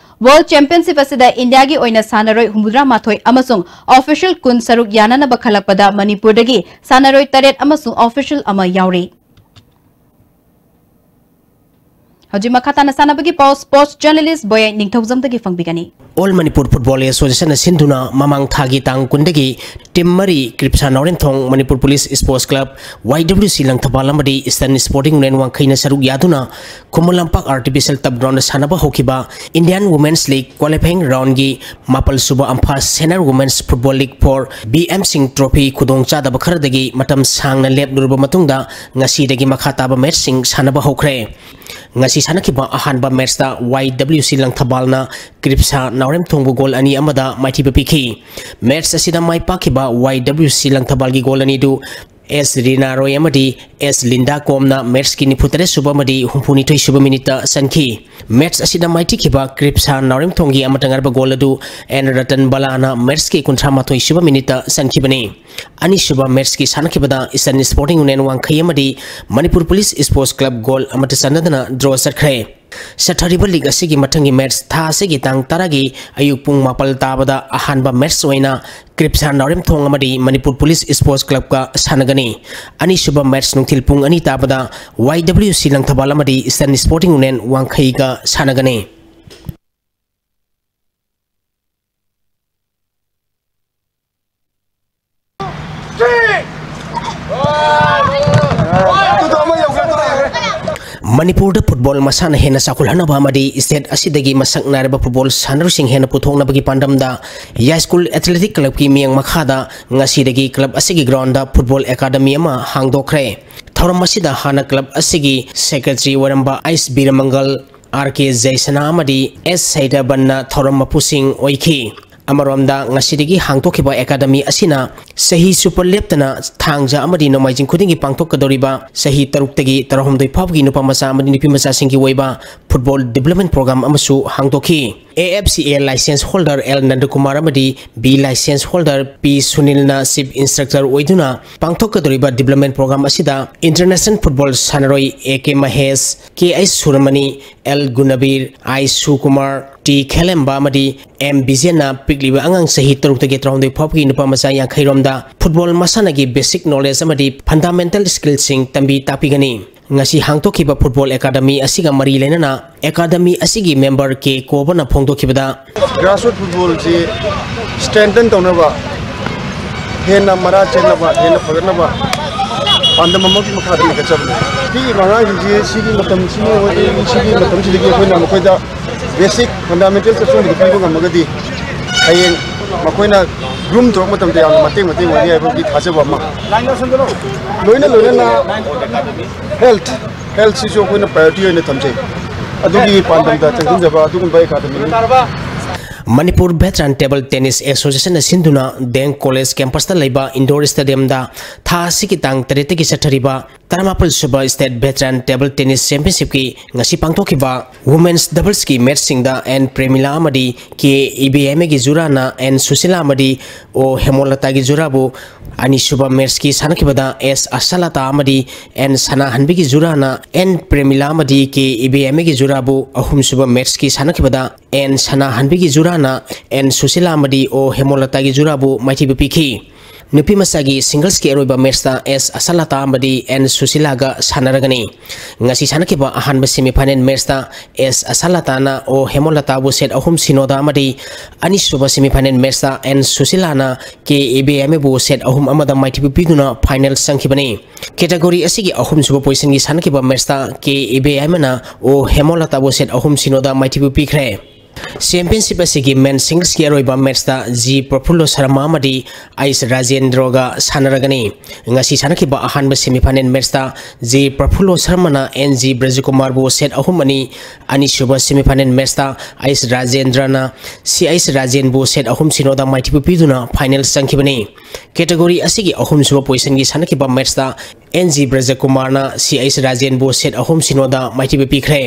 World Championship ꯑꯁꯤꯗ ꯏꯟꯗꯤꯌꯥꯒꯤ ꯑꯣꯏꯅ ꯁꯥꯟꯅꯔꯣꯏ ꯍꯨꯝꯐꯨꯇꯔꯥ ꯃꯥꯊꯣꯏ ꯑꯃꯁꯨꯡ official ꯀꯨꯟ ꯁꯔꯨꯛ ꯌꯥꯅꯅꯕ ꯈꯜꯂꯛꯄꯗ ꯃꯅꯤꯄꯨꯔꯗꯒꯤ ꯁꯥꯟꯅꯔꯣꯏ ꯇꯔꯦꯠ ꯑꯃꯁꯨꯡ official ꯑꯃ ꯌꯥꯎꯔꯤ꯫ ꯍꯧꯖꯤꯛ ꯃꯈꯥ ꯇꯥꯅ ꯁꯥꯟꯅꯕꯒꯤ ꯄꯥꯎ sports journalist ꯕꯣꯌꯥꯏ ꯅꯤꯡꯊꯧꯖꯝꯗꯒꯤ ꯐꯪꯕꯤꯒꯅꯤ꯫ All Manipur Football Associationꯅ ꯁꯤꯟꯗꯨꯅ ꯃꯃꯥꯡ ꯊꯥꯒꯤ ꯇꯥꯡ ꯀꯨꯟꯗꯒꯤ team ꯃꯔꯤ Kripsa Naoremthong, Manipur police Sports Club, YWC Langthabal ꯑꯃꯗꯤ Eastern Sporting Union ꯋꯥꯡꯈꯩꯅ ꯁꯔꯨꯛ ꯌꯥꯗꯨꯅ ꯈꯨꯃꯟ ꯂꯝꯄꯥꯛ artificial turf groundꯗ ꯁꯥꯟꯅꯕ ꯍꯧꯈꯤꯕ Indian Women's League qualifying roundꯒꯤ ꯃꯥꯄꯜ ꯁꯨꯕ ꯑꯝꯐꯥ Senior Women's Football League four BM Singh Trophy ꯈꯨꯗꯣꯡꯆꯥꯗꯕ ꯈꯔꯗꯒꯤ ꯃꯇꯝ ꯁꯥꯡꯅ ꯂꯦꯞꯂꯨꯔꯕ ꯃꯇꯨꯡꯗ ꯉꯁꯤꯗꯒꯤ ꯃꯈꯥ ꯇꯥꯕ matchꯁꯤꯡ ꯁꯥꯟꯅꯕ ꯍꯧꯈ꯭ꯔꯦ꯫ ꯉꯁꯤ ꯁꯥꯟꯅꯈꯤꯕ ꯑꯍꯥꯟꯕ matchꯇ YWC ꯂꯪꯊꯕꯥꯜꯅ ꯀ꯭ꯔꯤꯞꯁꯥ ꯅꯥꯎꯔꯦꯝꯊꯣꯡꯕꯨ goal ꯑꯅꯤ ꯑꯃꯗ ꯃꯥꯏꯊꯤꯕ ꯄꯤꯈꯤ꯫ Match ꯑꯁꯤꯗ ꯃꯥꯏ ꯄꯥꯛꯈꯤꯕ YWC ꯂꯪꯊꯕꯥꯜꯒꯤ goal ꯑꯅꯤꯗꯨ ꯑꯦꯁ ꯔꯤꯅꯥ ꯔꯣꯏ ꯑꯃꯗꯤ ꯑꯦꯁ ꯂꯤꯟꯗꯥ ꯀꯣꯝꯅ ꯃꯦꯠꯁꯀꯤ ꯅꯤꯐꯨꯇꯔꯦꯠ ꯁꯨꯕ ꯑꯃꯗꯤ ꯍꯨꯝꯐꯨꯅꯤꯊꯣꯏ ꯁꯨꯕ ꯃꯤꯅꯤꯠꯇ ꯆꯟꯈꯤ꯫ ꯃꯦꯠꯁ ꯑꯁꯤꯗ ꯃꯥꯏꯊꯤꯈꯤꯕ ꯀ꯭ꯔꯤꯞꯁꯥ ꯅꯥꯎꯔꯦꯝꯊꯣꯡꯒꯤ ꯑꯃꯠꯇ ꯉꯥꯏꯔꯕ ꯒꯣꯜ ꯑꯗꯨ ꯑꯦꯟ ꯔꯇꯟ ꯕꯂꯥꯅ ꯃꯦꯠꯁꯀꯤ ꯀꯨꯟꯊ꯭ꯔꯥ ꯃꯥꯊꯣꯏ ꯁꯨꯕ ꯃꯤꯅꯤꯠꯇ ꯆꯟꯈꯤꯕꯅꯤ꯫ ꯑꯅꯤꯁꯨꯕ ꯃꯦꯠꯁꯀꯤ ꯁꯥꯟꯅꯈꯤꯕꯗ ꯏꯁꯇꯔꯟ ꯁ꯭ꯄꯣꯔꯇꯤꯡ ꯌꯨꯅꯤꯌꯟ ꯋꯥꯡꯈꯩ ꯑꯃꯗꯤ Manipur police sports club goal ꯑꯃꯠꯇ ꯆꯟꯅꯗꯅ ꯗ꯭ꯔꯣ ꯆꯠꯈ꯭ꯔꯦ꯫ ꯆꯠꯊꯔꯤꯕ ꯂꯤꯒ ꯑꯁꯤꯒꯤ ꯃꯊꯪꯒꯤ ꯃꯦꯠꯁ ꯊꯥ ꯑꯁꯤꯒꯤ ꯇꯥꯡ ꯇꯔꯥꯒꯤ ꯑꯌꯨꯛ ꯄꯨꯡ ꯃꯥꯄꯜ ꯇꯥꯕꯗ ꯑꯍꯥꯟꯕ ꯃꯦꯠꯁ ꯑꯣꯏꯅ ꯀ꯭ꯔꯤꯞꯁꯥ ꯅꯥꯎꯔꯦꯝꯊꯣꯡ ꯑꯃꯗꯤ ꯃꯅꯤꯄꯨꯔ ꯄꯨꯂꯤꯁ ꯁ꯭ꯄꯣꯔꯠꯁ ꯀ꯭ꯂꯕꯀ ꯁꯥꯟꯅꯒꯅꯤ꯫ ꯑꯅꯤꯁꯨꯕ ꯃꯦꯠꯁ ꯅꯨꯡꯊꯤꯜ ꯄꯨꯡ ꯑꯅꯤ ꯇꯥꯕꯗ ꯋꯥꯏ ꯗꯕ꯭ꯂꯤꯎ ꯁꯤ ꯂꯪꯊꯕꯥꯜ ꯑꯃꯗꯤ ꯏꯁꯇꯔꯟ ꯁ꯭ꯄꯣꯔꯇꯤꯡ ꯌꯨꯅꯤꯌꯟ ꯋꯥꯡꯈꯩꯒ ꯁꯥꯟꯅꯒꯅꯤ꯫ ꯃꯅꯤꯄꯨꯔꯗ ꯐꯨꯠꯕꯣꯜ ꯃꯁꯥꯟꯅ ꯍꯦꯟꯅ ꯆꯥꯎꯈꯠꯍꯟꯅꯕ ꯑꯃꯗꯤ ꯁ꯭ꯇꯦꯠ ꯑꯁꯤꯗꯒꯤ ꯃꯁꯛ ꯅꯥꯏꯔꯕ ꯐꯨꯠꯕꯣꯜ ꯁꯥꯟꯅꯔꯣꯏꯁꯤꯡ ꯍꯦꯟꯅ ꯄꯨꯊꯣꯛꯅꯕꯒꯤ ꯄꯥꯟꯗꯝꯗ ꯌꯥꯏꯁ꯭ꯀꯨꯜ ꯑꯦꯊꯂꯦꯇꯤꯛ ꯀ꯭ꯂꯕꯀꯤ ꯃꯤꯠꯌꯦꯡ ꯃꯈꯥꯗ ꯉꯁꯤꯗꯒꯤ ꯀ꯭ꯂꯕ ꯑꯁꯤꯒꯤ ꯒ꯭ꯔꯥꯎꯟꯗ ꯐꯨꯠꯕꯣꯜ ꯑꯦꯀꯥꯗꯃꯤ ꯑꯃ ꯍꯥꯡꯗꯣꯛꯈ꯭ꯔꯦ꯫ ꯊꯧꯔꯝ ꯑꯁꯤꯗ ꯍꯥꯟꯅ ꯀ꯭ꯂꯕ ꯑꯁꯤꯒꯤ ꯁꯦꯀ꯭ꯔꯦꯇꯔꯤ ꯑꯣꯏꯔꯝꯕ ꯑꯩꯁ ꯕꯤꯔꯃꯪꯒꯜ, ꯑꯥꯔ ꯀꯦ ꯖꯌꯁꯅꯥ ꯑꯃꯗꯤ ꯑꯦꯁ ꯁꯩꯗꯕꯟꯅ ꯊꯧꯔꯝ ꯃꯄꯨꯁꯤꯡ ꯑꯣꯏꯈꯤ꯫ ꯑꯃꯔꯣꯝꯗ, ꯉꯁꯤꯗꯒꯤ ꯍꯥꯡꯗꯣꯛꯈꯤꯕ ꯑꯦꯀꯥꯗꯃꯤ ꯑꯁꯤꯅ ꯆꯍꯤ ꯆꯨꯞꯄ ꯂꯦꯞꯇꯅ ꯊꯥꯡꯖ ꯑꯃꯗꯤ ꯅꯣꯡꯃꯥꯏꯖꯤꯡ ꯈꯨꯗꯤꯡꯒꯤ ꯄꯥꯡꯊꯣꯛꯀꯗꯧꯔꯤꯕ ꯆꯍꯤ ꯇꯔꯨꯛꯇꯒꯤ ꯇꯔꯥꯍꯨꯝꯗꯣꯏ ꯐꯥꯎꯕꯒꯤ ꯅꯨꯄꯥ ꯃꯆꯥ ꯑꯃꯗꯤ ꯅꯨꯄꯤ ꯃꯆꯥꯁꯤꯡꯒꯤ ꯑꯣꯏꯕ ꯐꯨꯠꯕꯣꯜ ꯗꯤꯕ꯭ꯂꯞꯃꯦꯟ ꯄ꯭ꯔꯣꯒ꯭ꯔꯥꯝ ꯑꯃꯁꯨ ꯍꯥꯡꯗꯣꯛꯈꯤ꯫ A F C A licence holder L Nandakumar ꯑꯃꯗꯤ ꯕꯤ ꯂꯥꯏꯁꯦꯟꯁ ꯍꯣꯜꯗꯔ ꯄꯤ ꯁꯨꯅꯤꯜꯅ ꯆꯤꯐ ꯏꯟꯁꯇ꯭ꯔꯛꯇꯔ ꯑꯣꯏꯗꯨꯅ ꯄꯥꯡꯊꯣꯛꯀꯗꯧꯔꯤꯕ ꯗꯤꯕ꯭ꯂꯞꯃꯦꯟ ꯄ꯭ꯔꯣꯒ꯭ꯔꯥꯝ ꯑꯁꯤꯗ ꯏꯟꯇꯔꯅꯦꯁꯅꯦꯜ ꯐꯨꯠꯕꯣꯜ ꯁꯥꯟꯅꯔꯣꯏ A K Mahesh, K H Suramani, L Gunabir, I Sukumar, T Khelemba ꯑꯃꯗꯤ ꯑꯦꯝ ꯕꯤꯖꯦꯟꯅ ꯄꯤꯛꯂꯤꯕ ꯑꯉꯥꯡ ꯆꯍꯤ ꯇꯔꯨꯛꯇꯒꯤ ꯇꯔꯥꯍꯨꯝꯗꯣꯏ ꯐꯥꯎꯕꯒꯤ ꯅꯨꯄꯥ ꯃꯆꯥ ꯌꯥꯡꯈꯩ ꯔꯣꯝꯗ ꯐꯨꯠꯕꯣꯜ ꯃꯁꯥꯟꯅꯒꯤ ꯕꯦꯁꯤꯛ ꯅꯣꯂꯦꯖ ꯑꯃꯗꯤ ꯐꯟꯗꯥꯃꯦꯟꯇꯜ ꯁ꯭ꯀꯤꯜꯁꯤꯡ ꯇꯝꯕꯤ ꯇꯥꯛꯄꯤꯒꯅꯤ꯫ ꯉꯁꯤ ꯍꯥꯡꯗꯣꯛꯈꯤꯕ ꯐꯨꯠꯕꯣꯜ ꯑꯦꯀꯥꯗꯃꯤ ꯑꯁꯤꯒ ꯃꯔꯤ ꯂꯩꯅꯅ ꯑꯦꯀꯥꯗꯃꯤ ꯑꯁꯤꯒꯤ ꯃꯦꯝꯕꯔ ꯀꯦ ꯀꯣꯕꯅ ꯐꯣꯡꯗꯣꯛꯈꯤꯕꯗ, ꯒ꯭ꯔꯥꯁꯔꯨꯠ ꯐꯨꯠꯕꯣꯜꯁꯤ ꯁ꯭ꯇ꯭ꯔꯦꯡꯊꯟ ꯇꯧꯅꯕ, ꯍꯦꯟꯅ ꯃꯔꯥ ꯆꯦꯟꯅꯕ, ꯍꯦꯟꯅ ꯐꯒꯠꯅꯕ ꯄꯥꯟꯗꯝ ꯑꯃꯒꯤ ꯃꯈꯥꯗ ꯂꯤꯡꯈꯠꯆꯕꯅꯤ꯫ ꯄꯤꯔꯤꯕ ꯑꯉꯥꯡꯁꯤꯡꯁꯤ ꯁꯤꯒꯤ ꯃꯇꯝꯁꯤꯒꯤ ꯑꯣꯏ-, ꯁꯤꯒꯤ ꯃꯇꯝꯁꯤꯗꯒꯤ ꯑꯩꯈꯣꯏꯅ ꯃꯈꯣꯏꯗ ꯕꯦꯁꯤꯛ ꯐꯟꯗꯥꯃꯦꯟꯇꯦꯜꯁ ꯑꯆꯨꯝꯕꯗꯨ ꯄꯤꯕ ꯉꯝꯃꯒꯗꯤ, ꯍꯌꯦꯡ ꯃꯈꯣꯏꯅ ꯒ꯭ꯔꯨꯝ ꯇꯧꯔꯛꯄ ꯃꯇꯝꯗ ꯌꯥꯝꯅ ꯃꯇꯦꯡ, ꯃꯇꯦꯡ ꯑꯣꯏꯅꯤ ꯍꯥꯏꯕꯒꯤ ꯊꯥꯖꯕ ꯑꯃ꯫ ꯂꯣꯏꯅ ꯂꯣꯏꯅꯅ ꯍꯦꯜꯊ, ꯍꯦꯜꯊꯁꯤꯁꯨ ꯑꯩꯈꯣꯏꯅ ꯄ꯭ꯔꯥꯏꯌꯣꯔꯤꯇꯤ ꯑꯣꯏꯅ ꯊꯝꯖꯩ꯫ ꯑꯗꯨꯒꯤ ꯄꯥꯟꯗꯝꯗ ꯆꯪꯁꯤꯟꯖꯕ ꯑꯗꯨꯒꯨꯝꯕ ꯑꯦꯀꯥꯗꯃꯤꯅꯤ꯫ Manipur Veteran Table Tennis Association ꯅ ꯁꯤꯟꯗꯨꯅ ꯗꯦꯡ ꯀꯣꯂꯦꯖ ꯀꯦꯝꯄꯁꯇ ꯂꯩꯕ ꯏꯟꯗꯣꯔ ꯁ꯭ꯇꯦꯗꯤꯌꯝꯗ ꯊꯥ ꯑꯁꯤꯒꯤ ꯇꯥꯡ ꯇꯔꯦꯠꯇꯒꯤ ꯆꯠꯊꯔꯤꯕ ꯇꯔꯥꯃꯥꯄꯜ ꯁꯨꯕ State Veteran Table Tennis Championship ꯀꯤ ꯉꯁꯤ ꯄꯥꯡꯊꯣꯛꯈꯤꯕ Women's Doubles ꯀꯤ ꯃꯦꯠꯆꯁꯤꯡꯗ ꯑꯦꯟ ꯄ꯭ꯔꯦꯃꯤꯂꯥ ꯑꯃꯗꯤ ꯀꯦ ꯏꯕꯦꯌꯥꯏꯃꯒꯤ ꯖꯨꯔꯥꯅ ꯑꯦꯟ ꯁꯨꯁꯤꯂꯥ ꯑꯃꯗꯤ ꯑꯣ ꯍꯦꯃꯣꯂꯇꯥꯒꯤ ꯖꯨꯔꯥꯕꯨ ꯑꯅꯤꯁꯨꯕ ꯃꯦꯠꯆꯀꯤ ꯁꯥꯟꯅꯈꯤꯕꯗ ꯑꯦꯁ ꯑꯁꯥꯂꯇꯥ ꯑꯃꯗꯤ ꯑꯦꯟ ꯁꯅꯥꯍꯟꯕꯤꯒꯤ ꯖꯨꯔꯥꯅ ꯑꯦꯟ ꯄ꯭ꯔꯦꯃꯤꯂꯥ ꯑꯃꯗꯤ ꯀꯦ ꯏꯕꯦꯌꯥꯏꯃꯒꯤ ꯖꯨꯔꯥꯕꯨ ꯑꯍꯨꯝꯁꯨꯕ ꯃꯦꯠꯆꯀꯤ ꯁꯥꯟꯅꯈꯤꯕꯗ ꯑꯦꯟ ꯁꯅꯥꯍꯟꯕꯤꯒꯤ ꯖꯨꯔꯥꯅ ꯑꯦꯟ ꯁꯨꯁꯤꯂꯥ ꯑꯃꯗꯤ ꯑꯣ ꯍꯦꯃꯣꯂꯇꯥꯒꯤ ꯖꯨꯔꯥꯕꯨ ꯃꯥꯏꯊꯤꯕ ꯄꯤꯈꯤ꯫ ꯅꯨꯄꯤ ꯃꯆꯥꯒꯤ ꯁꯤꯡꯒꯜꯁꯀꯤ ꯑꯔꯣꯏꯕ ꯃꯦꯠꯆꯇ ꯑꯦꯁ ꯑꯁꯥꯂꯇꯥ ꯑꯃꯗꯤ ꯑꯦꯟ ꯁꯨꯁꯤꯂꯥꯒ ꯁꯥꯟꯅꯔꯒꯅꯤ꯫ ꯉꯁꯤ ꯁꯥꯟꯅꯈꯤꯕ ꯑꯍꯥꯟꯕ ꯁꯦꯃꯤꯐꯥꯏꯅꯦꯜ ꯃꯦꯠꯆꯇ ꯑꯦꯁ ꯑꯁꯥꯂꯇꯥꯅ ꯑꯣ ꯍꯦꯃꯣꯂꯇꯥꯕꯨ ꯁꯦꯠ ꯑꯍꯨꯝ ꯁꯤꯅꯣꯗ ꯑꯃꯗꯤ ꯑꯅꯤꯁꯨꯕ ꯁꯦꯃꯤꯐꯥꯏꯅꯦꯜ ꯃꯦꯠꯆꯇ ꯑꯦꯟ ꯁꯨꯁꯤꯂꯥꯅ ꯀꯦ ꯏꯕꯦꯌꯥꯏꯃꯕꯨ ꯁꯦꯠ ꯑꯍꯨꯝ ꯑꯃꯗ ꯃꯥꯏꯊꯤꯕ ꯄꯤꯗꯨꯅ ꯐꯥꯏꯅꯦꯜ ꯆꯪꯈꯤꯕꯅꯤ꯫ ꯀꯦꯇꯥꯒꯣꯔꯤ ꯑꯁꯤꯒꯤ ꯑꯍꯨꯝꯁꯨꯕ ꯄꯣꯖꯤꯁꯟꯒꯤ ꯁꯥꯟꯅꯈꯤꯕ ꯃꯦꯠꯆꯇ ꯀꯦ ꯏꯕꯦꯌꯥꯏꯃꯅ ꯑꯣ ꯍꯦꯃꯣꯂꯇꯥꯕꯨ ꯁꯦꯠ ꯑꯍꯨꯝ ꯁꯤꯅꯣꯗ ꯃꯥꯏꯊꯤꯕ ꯄꯤꯈ꯭ꯔꯦ꯫ ꯆꯦꯝꯄꯤꯌꯟꯁꯤꯞ ꯑꯁꯤꯒꯤ ꯃꯦꯟ ꯁꯤꯡꯒꯜꯁꯀꯤ ꯑꯔꯣꯏꯕ ꯃꯦꯠꯆꯇ ꯖꯤ ꯄ꯭ꯔꯐꯨꯜꯂꯣ ꯁꯔꯃ ꯑꯃꯗꯤ ꯑꯩꯁ ꯔꯥꯖꯦꯟꯗ꯭ꯔꯣꯒ ꯁꯥꯟꯅꯔꯒꯅꯤ꯫ ꯉꯁꯤ ꯁꯥꯟꯅꯈꯤꯕ ꯑꯍꯥꯟꯕ ꯁꯦꯃꯤꯐꯥꯏꯅꯦꯜ ꯃꯦꯠꯆꯇ ꯖꯤ ꯄ꯭ꯔꯐꯨꯜꯂꯣ ꯁꯔꯃꯅ ꯑꯦꯟ ꯖꯤ ꯕ꯭ꯔꯖꯀꯨꯃꯥꯔꯕꯨ ꯁꯦꯠ ꯑꯍꯨꯝ ꯑꯅꯤ, ꯑꯅꯤꯁꯨꯕ ꯁꯦꯃꯤꯐꯥꯏꯅꯦꯜ ꯃꯦꯠꯆꯇ ꯑꯩꯁ ꯔꯥꯖꯦꯟꯗ꯭ꯔꯅ ꯁꯤ ꯑꯩꯁ ꯔꯥꯖꯦꯟꯕꯨ ꯁꯦꯠ ꯑꯍꯨꯝ ꯁꯤꯅꯣꯗ ꯃꯥꯏꯊꯤꯕ ꯄꯤꯗꯨꯅ ꯐꯥꯏꯅꯦꯜ ꯆꯪꯈꯤꯕꯅꯤ꯫ ꯀꯦꯇꯥꯒꯣꯔꯤ ꯑꯁꯤꯒꯤ ꯑꯍꯨꯝꯁꯨꯕ ꯄꯣꯖꯤꯁꯟꯒꯤ ꯁꯥꯟꯅꯈꯤꯕ ꯃꯦꯠꯆꯇ ꯑꯦꯟ ꯖꯤ ꯕ꯭ꯔꯖꯀꯨꯃꯥꯔꯅ ꯁꯤ ꯑꯩꯁ ꯔꯥꯖꯦꯟꯕꯨ ꯁꯦꯠ ꯑꯍꯨꯝ ꯁꯤꯅꯣꯗ ꯃꯥꯏꯊꯤꯕ ꯄꯤꯈ꯭ꯔꯦ꯫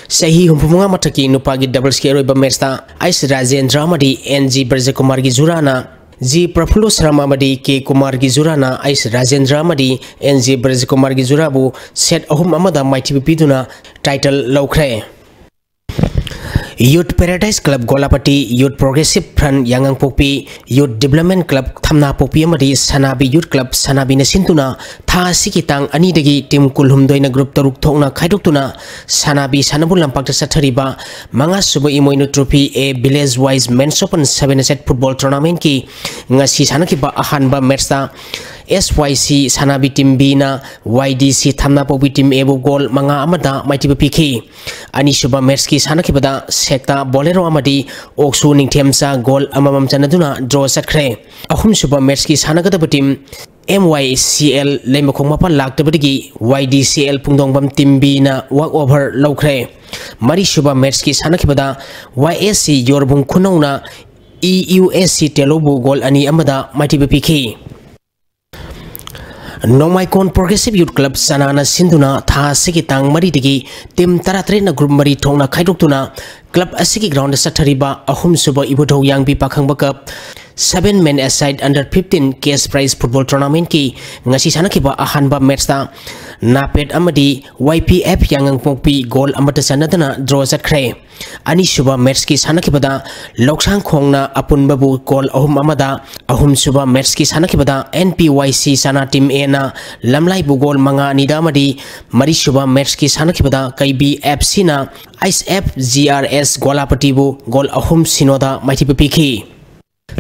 ꯆꯍꯤ ꯍꯨꯝꯐꯨ ꯃꯉꯥ ꯃꯊꯛꯀꯤ ꯅꯨꯄꯥꯒꯤ ꯗꯕꯜꯁꯀꯤ ꯑꯔꯣꯏꯕ ꯃꯦꯠꯆꯇ ꯑꯩꯁ ꯔꯥꯖꯦꯟꯗ꯭ꯔ ꯑꯃꯗꯤ ꯑꯦꯟ ꯖꯤ ꯕ꯭ꯔꯖꯀꯨꯃꯥꯔꯒꯤ ꯖꯨꯔꯥꯅ ꯖꯤ ꯄ꯭ꯔꯐꯨꯜꯂꯣ ꯁꯔꯃ ꯑꯃꯗꯤ ꯀꯦ ꯀꯨꯃꯥꯔꯒꯤ ꯖꯨꯔꯥꯅ ꯑꯩꯁ ꯔꯥꯖꯦꯟꯗ꯭ꯔ ꯑꯃꯗꯤ ꯑꯦꯟ ꯖꯤ ꯕ꯭ꯔꯖꯀꯨꯃꯥꯔꯒꯤ ꯖꯨꯔꯥꯕꯨ ꯁꯦꯠ ꯑꯍꯨꯝ ꯑꯃꯗ ꯃꯥꯏꯊꯤꯕ ꯄꯤꯗꯨꯅ ꯇꯥꯏꯇꯜ ꯂꯧꯈ꯭ꯔꯦ꯫ Youth Paradise Club ꯒꯣꯂꯥꯄꯇꯤ, Youth Progressive Front ꯌꯥꯉꯥꯡꯄꯣꯛꯄꯤ, Youth Development Club ꯊꯝꯅꯥꯄꯣꯛꯄꯤ ꯑꯃꯗꯤ ꯁꯅꯥꯕꯤ Youth Club ꯁꯅꯥꯕꯤꯅ ꯁꯤꯟꯗꯨꯅ ꯊꯥ ꯑꯁꯤꯒꯤ ꯇꯥꯡ ꯑꯅꯤꯗꯒꯤ ꯇꯤꯝ ꯀꯨꯟꯍꯨꯝꯗꯣꯏꯅ ꯒ꯭ꯔꯨꯞ ꯇꯔꯨꯛ ꯊꯣꯛꯅ ꯈꯥꯏꯗꯣꯛꯇꯨꯅ ꯁꯅꯥꯕꯤ ꯁꯥꯟꯅꯕꯨ ꯂꯝꯄꯥꯛꯇ ꯆꯠꯊꯔꯤꯕ ꯃꯉꯥꯁꯨꯕ ꯏꯃꯣꯏꯅꯨ trophy A Village Wise Men's Open Seven Asset Football Tournamentꯀꯤ ꯉꯁꯤ ꯁꯥꯟꯅꯈꯤꯕ ꯑꯍꯥꯟꯕ ꯃꯦꯠꯆꯇ S Y C ꯁꯅꯥꯕꯤ ꯇꯤꯝ Bꯅ Y D C ꯊꯝꯅꯥꯄꯣꯛꯄꯤ ꯇꯤꯝ Aꯕꯨ ꯒꯣꯜ ꯃꯉꯥ ꯑꯃꯗ ꯃꯥꯏꯊꯤꯕ ꯄꯤꯈꯤ꯫ ꯑꯅꯤꯁꯨꯕ ꯃꯦꯠꯆꯀꯤ ꯁꯥꯟꯅꯈꯤꯕꯗ ꯁꯦꯛꯇꯥ ꯕꯣꯂꯦꯔꯣ ꯑꯃꯗꯤ ꯑꯣꯛꯁꯨ ꯅꯤꯡꯊꯦꯝꯆꯥ ꯒꯣꯜ ꯑꯃꯃꯝ ꯆꯟꯅꯗꯨꯅ ꯗ꯭ꯔꯣ ꯆꯠꯈ꯭ꯔꯦ꯫ ꯑꯍꯨꯝꯁꯨꯕ ꯃꯦꯠꯆꯀꯤ ꯁꯥꯟꯅꯒꯗꯕ team M Y C L ꯂꯩꯃꯈꯣꯡ ꯃꯄꯥꯜ ꯂꯥꯛꯇꯕꯗꯒꯤ Y D C L ꯄꯨꯡꯗꯣꯡꯕꯝ ꯇꯤꯝ Bꯅ walk over ꯂꯧꯈ꯭ꯔꯦ꯫ ꯃꯔꯤꯁꯨꯕ ꯃꯦꯠꯁꯀꯤ ꯁꯥꯟꯅꯈꯤꯕꯗ Y S C ꯌꯣꯔꯕꯨꯡ ꯈꯨꯅꯧꯅ E U S C ꯇꯦꯂꯧꯕꯨ ꯒꯣꯜ ꯑꯅꯤ ꯑꯃꯗ ꯃꯥꯏꯊꯤꯕ ꯄꯤꯈꯤ꯫ ꯅꯣꯡꯃꯥꯏꯀꯣꯟ Progressive Youth Club ꯆꯅꯥꯅ ꯁꯤꯟꯗꯨꯅ ꯊꯥ ꯑꯁꯤꯒꯤ ꯇꯥꯡ ꯃꯔꯤꯗꯒꯤ ꯇꯤꯝ ꯇꯔꯥꯇꯔꯦꯠꯅ ꯒ꯭ꯔꯨꯞ ꯃꯔꯤ ꯊꯣꯛꯅ ꯈꯥꯏꯗꯣꯛꯇꯨꯅ ꯀ꯭ꯂꯕ ꯑꯁꯤꯒꯤ ꯒ꯭ꯔꯥꯎꯟꯗ ꯆꯠꯊꯔꯤꯕ ꯑꯍꯨꯝꯁꯨꯕ ꯏꯕꯨꯙꯧ ꯌꯥꯡꯕꯤ ꯄꯥꯈꯪꯕ ꯀꯞ seven men aside under fifteen cash prize football tournamentꯀꯤ ꯉꯁꯤ ꯁꯥꯟꯅꯈꯤꯕ ꯑꯍꯥꯟꯕ ꯃꯦꯠꯁꯇ ꯅꯥꯄꯦꯠ ꯑꯃꯗꯤ Y P F ꯌꯥꯉꯪꯄꯣꯛꯄꯤ ꯒꯣꯜ ꯑꯃꯠꯇ ꯆꯟꯅꯗꯅ ꯗ꯭ꯔꯣ ꯆꯠꯈ꯭ꯔꯦ꯫ ꯑꯅꯤꯁꯨꯕ ꯃꯦꯠꯁꯀꯤ ꯁꯥꯟꯅꯈꯤꯕꯗ ꯂꯧꯁꯥꯡꯈꯣꯡꯅ ꯑꯄꯨꯟꯕꯕꯨ ꯒꯣꯜ ꯑꯍꯨꯝ ꯑꯃꯗ, ꯑꯍꯨꯝꯁꯨꯕ ꯃꯦꯠꯁꯀꯤ ꯁꯥꯟꯅꯈꯤꯕꯗ N P Y C ꯆꯅꯥ ꯇꯤꯝ Aꯅ ꯂꯝꯂꯥꯏꯕꯨ ꯒꯣꯜ ꯃꯉꯥ ꯑꯅꯤꯗ ꯑꯃꯗꯤ ꯃꯔꯤꯁꯨꯕ ꯃꯦꯠꯁꯀꯤ ꯁꯥꯟꯅꯈꯤꯕꯗ ꯀꯩꯕꯤ F Cꯅ Ice F G R S ꯒꯣꯂꯥꯄꯇꯤꯕꯨ ꯒꯣꯜ ꯑꯍꯨꯝ ꯁꯤꯅꯣꯗ ꯃꯥꯏꯊꯤꯕ ꯄꯤꯈꯤ꯫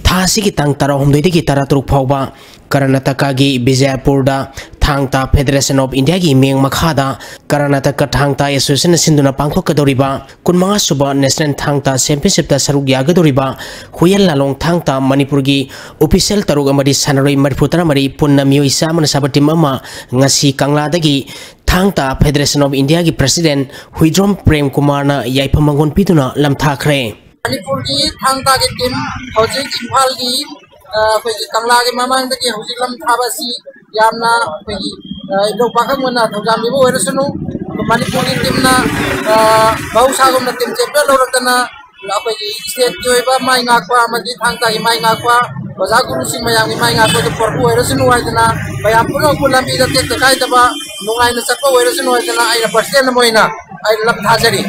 ꯊꯥ ꯑꯁꯤꯒꯤ ꯇꯥꯡ ꯇꯔꯥꯍꯨꯝꯗꯣꯏꯗꯒꯤ ꯇꯔꯥꯇꯔꯨꯛ ꯐꯥꯎꯕ ꯀꯔꯅꯥꯇꯀꯥꯒꯤ ꯕꯤꯖꯌꯄꯨꯔꯗ ꯊꯥꯡ ꯇꯥ Federation of Indiaꯒꯤ ꯃꯤꯠꯌꯦꯡ ꯃꯈꯥꯗ ꯀꯔꯅꯥꯇꯀꯥ ꯊꯥꯡ ꯇꯥ Associationꯅ ꯁꯤꯟꯗꯨꯅ ꯄꯥꯡꯊꯣꯛꯀꯗꯧꯔꯤꯕ ꯀꯨꯟꯃꯉꯥꯁꯨꯕ National ꯊꯥꯡ ꯇꯥ Championshipꯇ ꯁꯔꯨꯛ ꯌꯥꯒꯗꯧꯔꯤꯕ ꯍꯨꯌꯦꯟ ꯂꯥꯂꯣꯡ ꯊꯥꯡ ꯇꯥ ꯃꯅꯤꯄꯨꯔꯒꯤ official ꯇꯔꯨꯛ ꯑꯃꯗꯤ ꯁꯥꯟꯅꯔꯣꯏ ꯃꯔꯤꯐꯨ ꯇꯔꯥꯃꯔꯤ ꯄꯨꯟꯅ ꯃꯤꯑꯣꯏ ꯆꯥꯝꯃꯅ ꯁꯥꯕ ꯇꯤꯝ ꯑꯃ ꯉꯁꯤ ꯀꯪꯂꯥꯗꯒꯤ ꯊꯥꯡ ꯇꯥ Federation of Indiaꯒꯤ President Huidrom Prem ꯀꯨꯃꯥꯔꯅ ꯌꯥꯏꯐ ꯃꯪꯒꯣꯜ ꯄꯤꯗꯨꯅ ꯂꯝꯊꯥꯈ꯭ꯔꯦ꯫ ꯃꯅꯤꯄꯨꯔꯒꯤ ꯊꯥꯡ ꯇꯥꯒꯤ ꯇꯤꯝ ꯍꯧꯖꯤꯛ ꯏꯝꯐꯥꯜꯒꯤ, ꯑ, ꯑꯩꯈꯣꯏꯒꯤ ꯀꯪꯂꯥꯒꯤ ꯃꯃꯥꯡꯗꯒꯤ ꯍꯧꯖꯤꯛ ꯂꯝ ꯊꯥꯕ ꯑꯁꯤ ꯌꯥꯝꯅ ꯑꯩꯈꯣꯏꯒꯤ, ꯑ, ꯏꯕꯣꯛ ꯄꯥꯈꯪꯕꯅ ꯊꯧꯖꯥꯟꯕꯤꯕ ꯑꯣꯏꯔꯁꯅꯨ꯫ ꯃꯅꯤꯄꯨꯔꯒꯤ ꯇꯤꯝꯅ, ꯑ, ꯃꯍꯧꯁꯥꯒꯨꯝꯅ ꯇꯤꯝ ꯆꯦꯝꯄꯤꯌꯟ ꯂꯧꯔꯛꯇꯅ ꯑꯩꯈꯣꯏꯒꯤ stateꯀꯤ ꯑꯣꯏꯕ ꯃꯥꯏ ꯉꯥꯛꯄ ꯑꯃꯗꯤ ꯊꯥꯡ ꯇꯥꯒꯤ ꯃꯥꯏ ꯉꯥꯛꯄ, ꯑꯣꯖꯥ ꯒꯨꯔꯨꯁꯤꯡ ꯃꯌꯥꯝꯒꯤ ꯃꯥꯏ ꯉꯥꯛꯄꯗꯨ ꯄꯨꯔꯛꯄ ꯑꯣꯏꯔꯁꯅꯨ ꯍꯥꯏꯗꯅ, ꯃꯌꯥꯝ ꯄꯨꯝꯅꯃꯛꯄꯨ ꯂꯝꯕꯤꯗ ꯇꯦꯛꯇ ꯀꯥꯏꯗꯕ ꯅꯨꯡꯉꯥꯏꯅ ꯆꯠꯄ ꯑꯣꯏꯔꯁꯅꯨ ꯍꯥꯏꯗꯅ ꯑꯩꯅ personal ꯑꯃ ꯑꯣꯏꯅ ꯑꯩ ꯂꯝ ꯊꯥꯖꯔꯤ꯫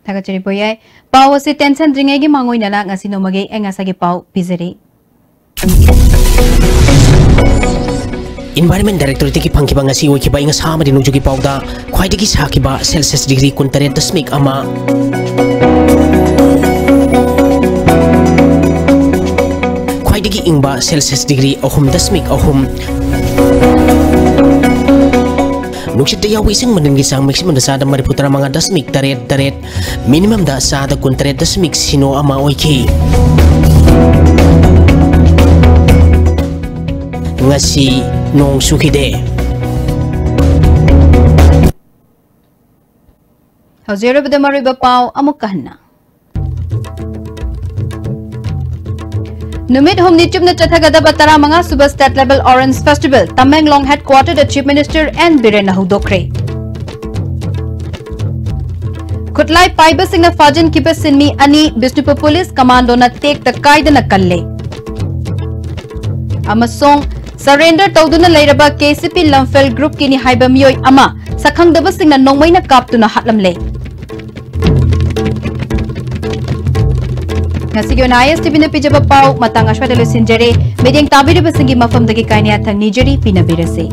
ꯊꯥꯒꯠꯆꯔꯤ ꯄꯣꯌꯥꯏ꯫ ꯄꯥꯎ ꯑꯁꯤ ꯇꯦꯟꯁꯤꯟꯗ꯭ꯔꯤꯉꯩꯒꯤ ꯃꯥꯡꯑꯣꯏꯅꯅ ꯉꯁꯤ ꯅꯣꯡꯃꯒꯤ ꯑꯏꯪ ꯑꯁꯥꯒꯤ ꯄꯥꯎ ꯄꯤꯖꯔꯤ꯫ Environment Directorateꯀꯤ ꯐꯪꯈꯤꯕ ꯉꯁꯤ ꯑꯣꯏꯈꯤꯕ ꯑꯏꯪ ꯑꯁꯥ ꯑꯃꯗꯤ ꯅꯣꯡꯖꯨꯒꯤ ꯄꯥꯎꯗ ꯈ꯭ꯋꯥꯏꯗꯒꯤ ꯁꯥꯈꯤꯕ Celsius degree ꯀꯨꯟꯇꯔꯦꯠ ꯗꯁꯃꯤꯛ ꯑꯃ, ꯈ꯭ꯋꯥꯏꯗꯒꯤ ꯏꯪꯕ Celsius degree ꯑꯍꯨꯝ ꯗꯁꯃꯤꯛ ꯑꯍꯨꯝ, ꯅꯨꯡꯁꯤꯠꯇ ꯌꯥꯎꯕ ꯏꯁꯤꯡ ꯃꯅꯤꯜꯒꯤ ꯆꯥꯡ maximumꯗ ꯆꯥꯗ ꯃꯔꯤꯐꯨ ꯇꯔꯥꯃꯉꯥ ꯗꯁꯃꯤꯛ ꯇꯔꯦꯠ ꯇꯔꯦꯠ, minimumꯗ ꯆꯥꯗ ꯀꯨꯟꯇꯔꯦꯠ ꯗꯁꯃꯤꯛ ꯁꯤꯅꯣ ꯑꯃ ꯑꯣꯏꯈꯤ꯫ ꯑꯁꯤ ꯅꯣꯡ ꯆꯨꯈꯤꯗꯦ꯫ ꯍꯧꯖꯤꯛ ꯑꯔꯣꯏꯕꯗ ꯃꯔꯨꯑꯣꯏꯕ ꯄꯥꯎ ꯑꯃꯨꯛꯀ ꯍꯟꯅ꯫ ꯅꯨꯃꯤꯠ ꯍꯨꯝꯅꯤ ꯆꯨꯞꯅ ꯆꯠꯊꯒꯗꯕ ꯇꯔꯥꯃꯉꯥ ꯁꯨꯕ State Level Orange Festival Tamenglong headquarter ꯗ Chief Minister N ꯕꯤꯔꯦꯟꯅ ꯍꯧꯗꯣꯛꯈ꯭ꯔꯦ꯫ ꯈꯨꯠꯂꯥꯏ ꯄꯥꯏꯕꯁꯤꯡꯅ ꯐꯥꯖꯤꯟꯈꯤꯕ ꯁꯤꯟꯃꯤ ꯑꯅꯤ ꯕꯤꯁꯅꯨꯄꯨꯔ ꯄꯨꯂꯤꯁ ꯀꯃꯥꯟꯗꯣꯅ ꯇꯦꯛꯇ ꯀꯥꯏꯗꯅ ꯀꯜꯂꯦ꯫ ꯑꯃꯁꯨꯡ surrender ꯇꯧꯗꯨꯅ ꯂꯩꯔꯕ KCP ꯂꯝꯐꯦꯜ group ꯀꯤꯅꯤ ꯍꯥꯏꯕ ꯃꯤꯑꯣꯏ ꯑꯃ ꯁꯛꯈꯪꯗꯕꯁꯤꯡꯅ ꯅꯣꯡꯃꯩꯅ ꯀꯥꯞꯇꯨꯅ ꯍꯥꯠꯂꯝꯂꯦ꯫ ꯉꯁꯤꯒꯤ ꯑꯣꯏꯅ ISTV ꯅ ꯄꯤꯖꯕ ꯄꯥꯎ ꯃꯇꯥꯡ ꯑꯁ꯭ꯋꯥꯏꯗ ꯂꯣꯏꯁꯤꯟꯖꯔꯦ꯫ ꯃꯤꯠꯌꯦꯡ ꯇꯥꯕꯤꯔꯤꯕꯁꯤꯡꯒꯤ ꯃꯐꯝꯗꯒꯤ ꯀꯥꯏꯅ ꯌꯥꯊꯪ ꯅꯤꯖꯔꯤ, ꯄꯤꯅꯕꯤꯔꯁꯤ꯫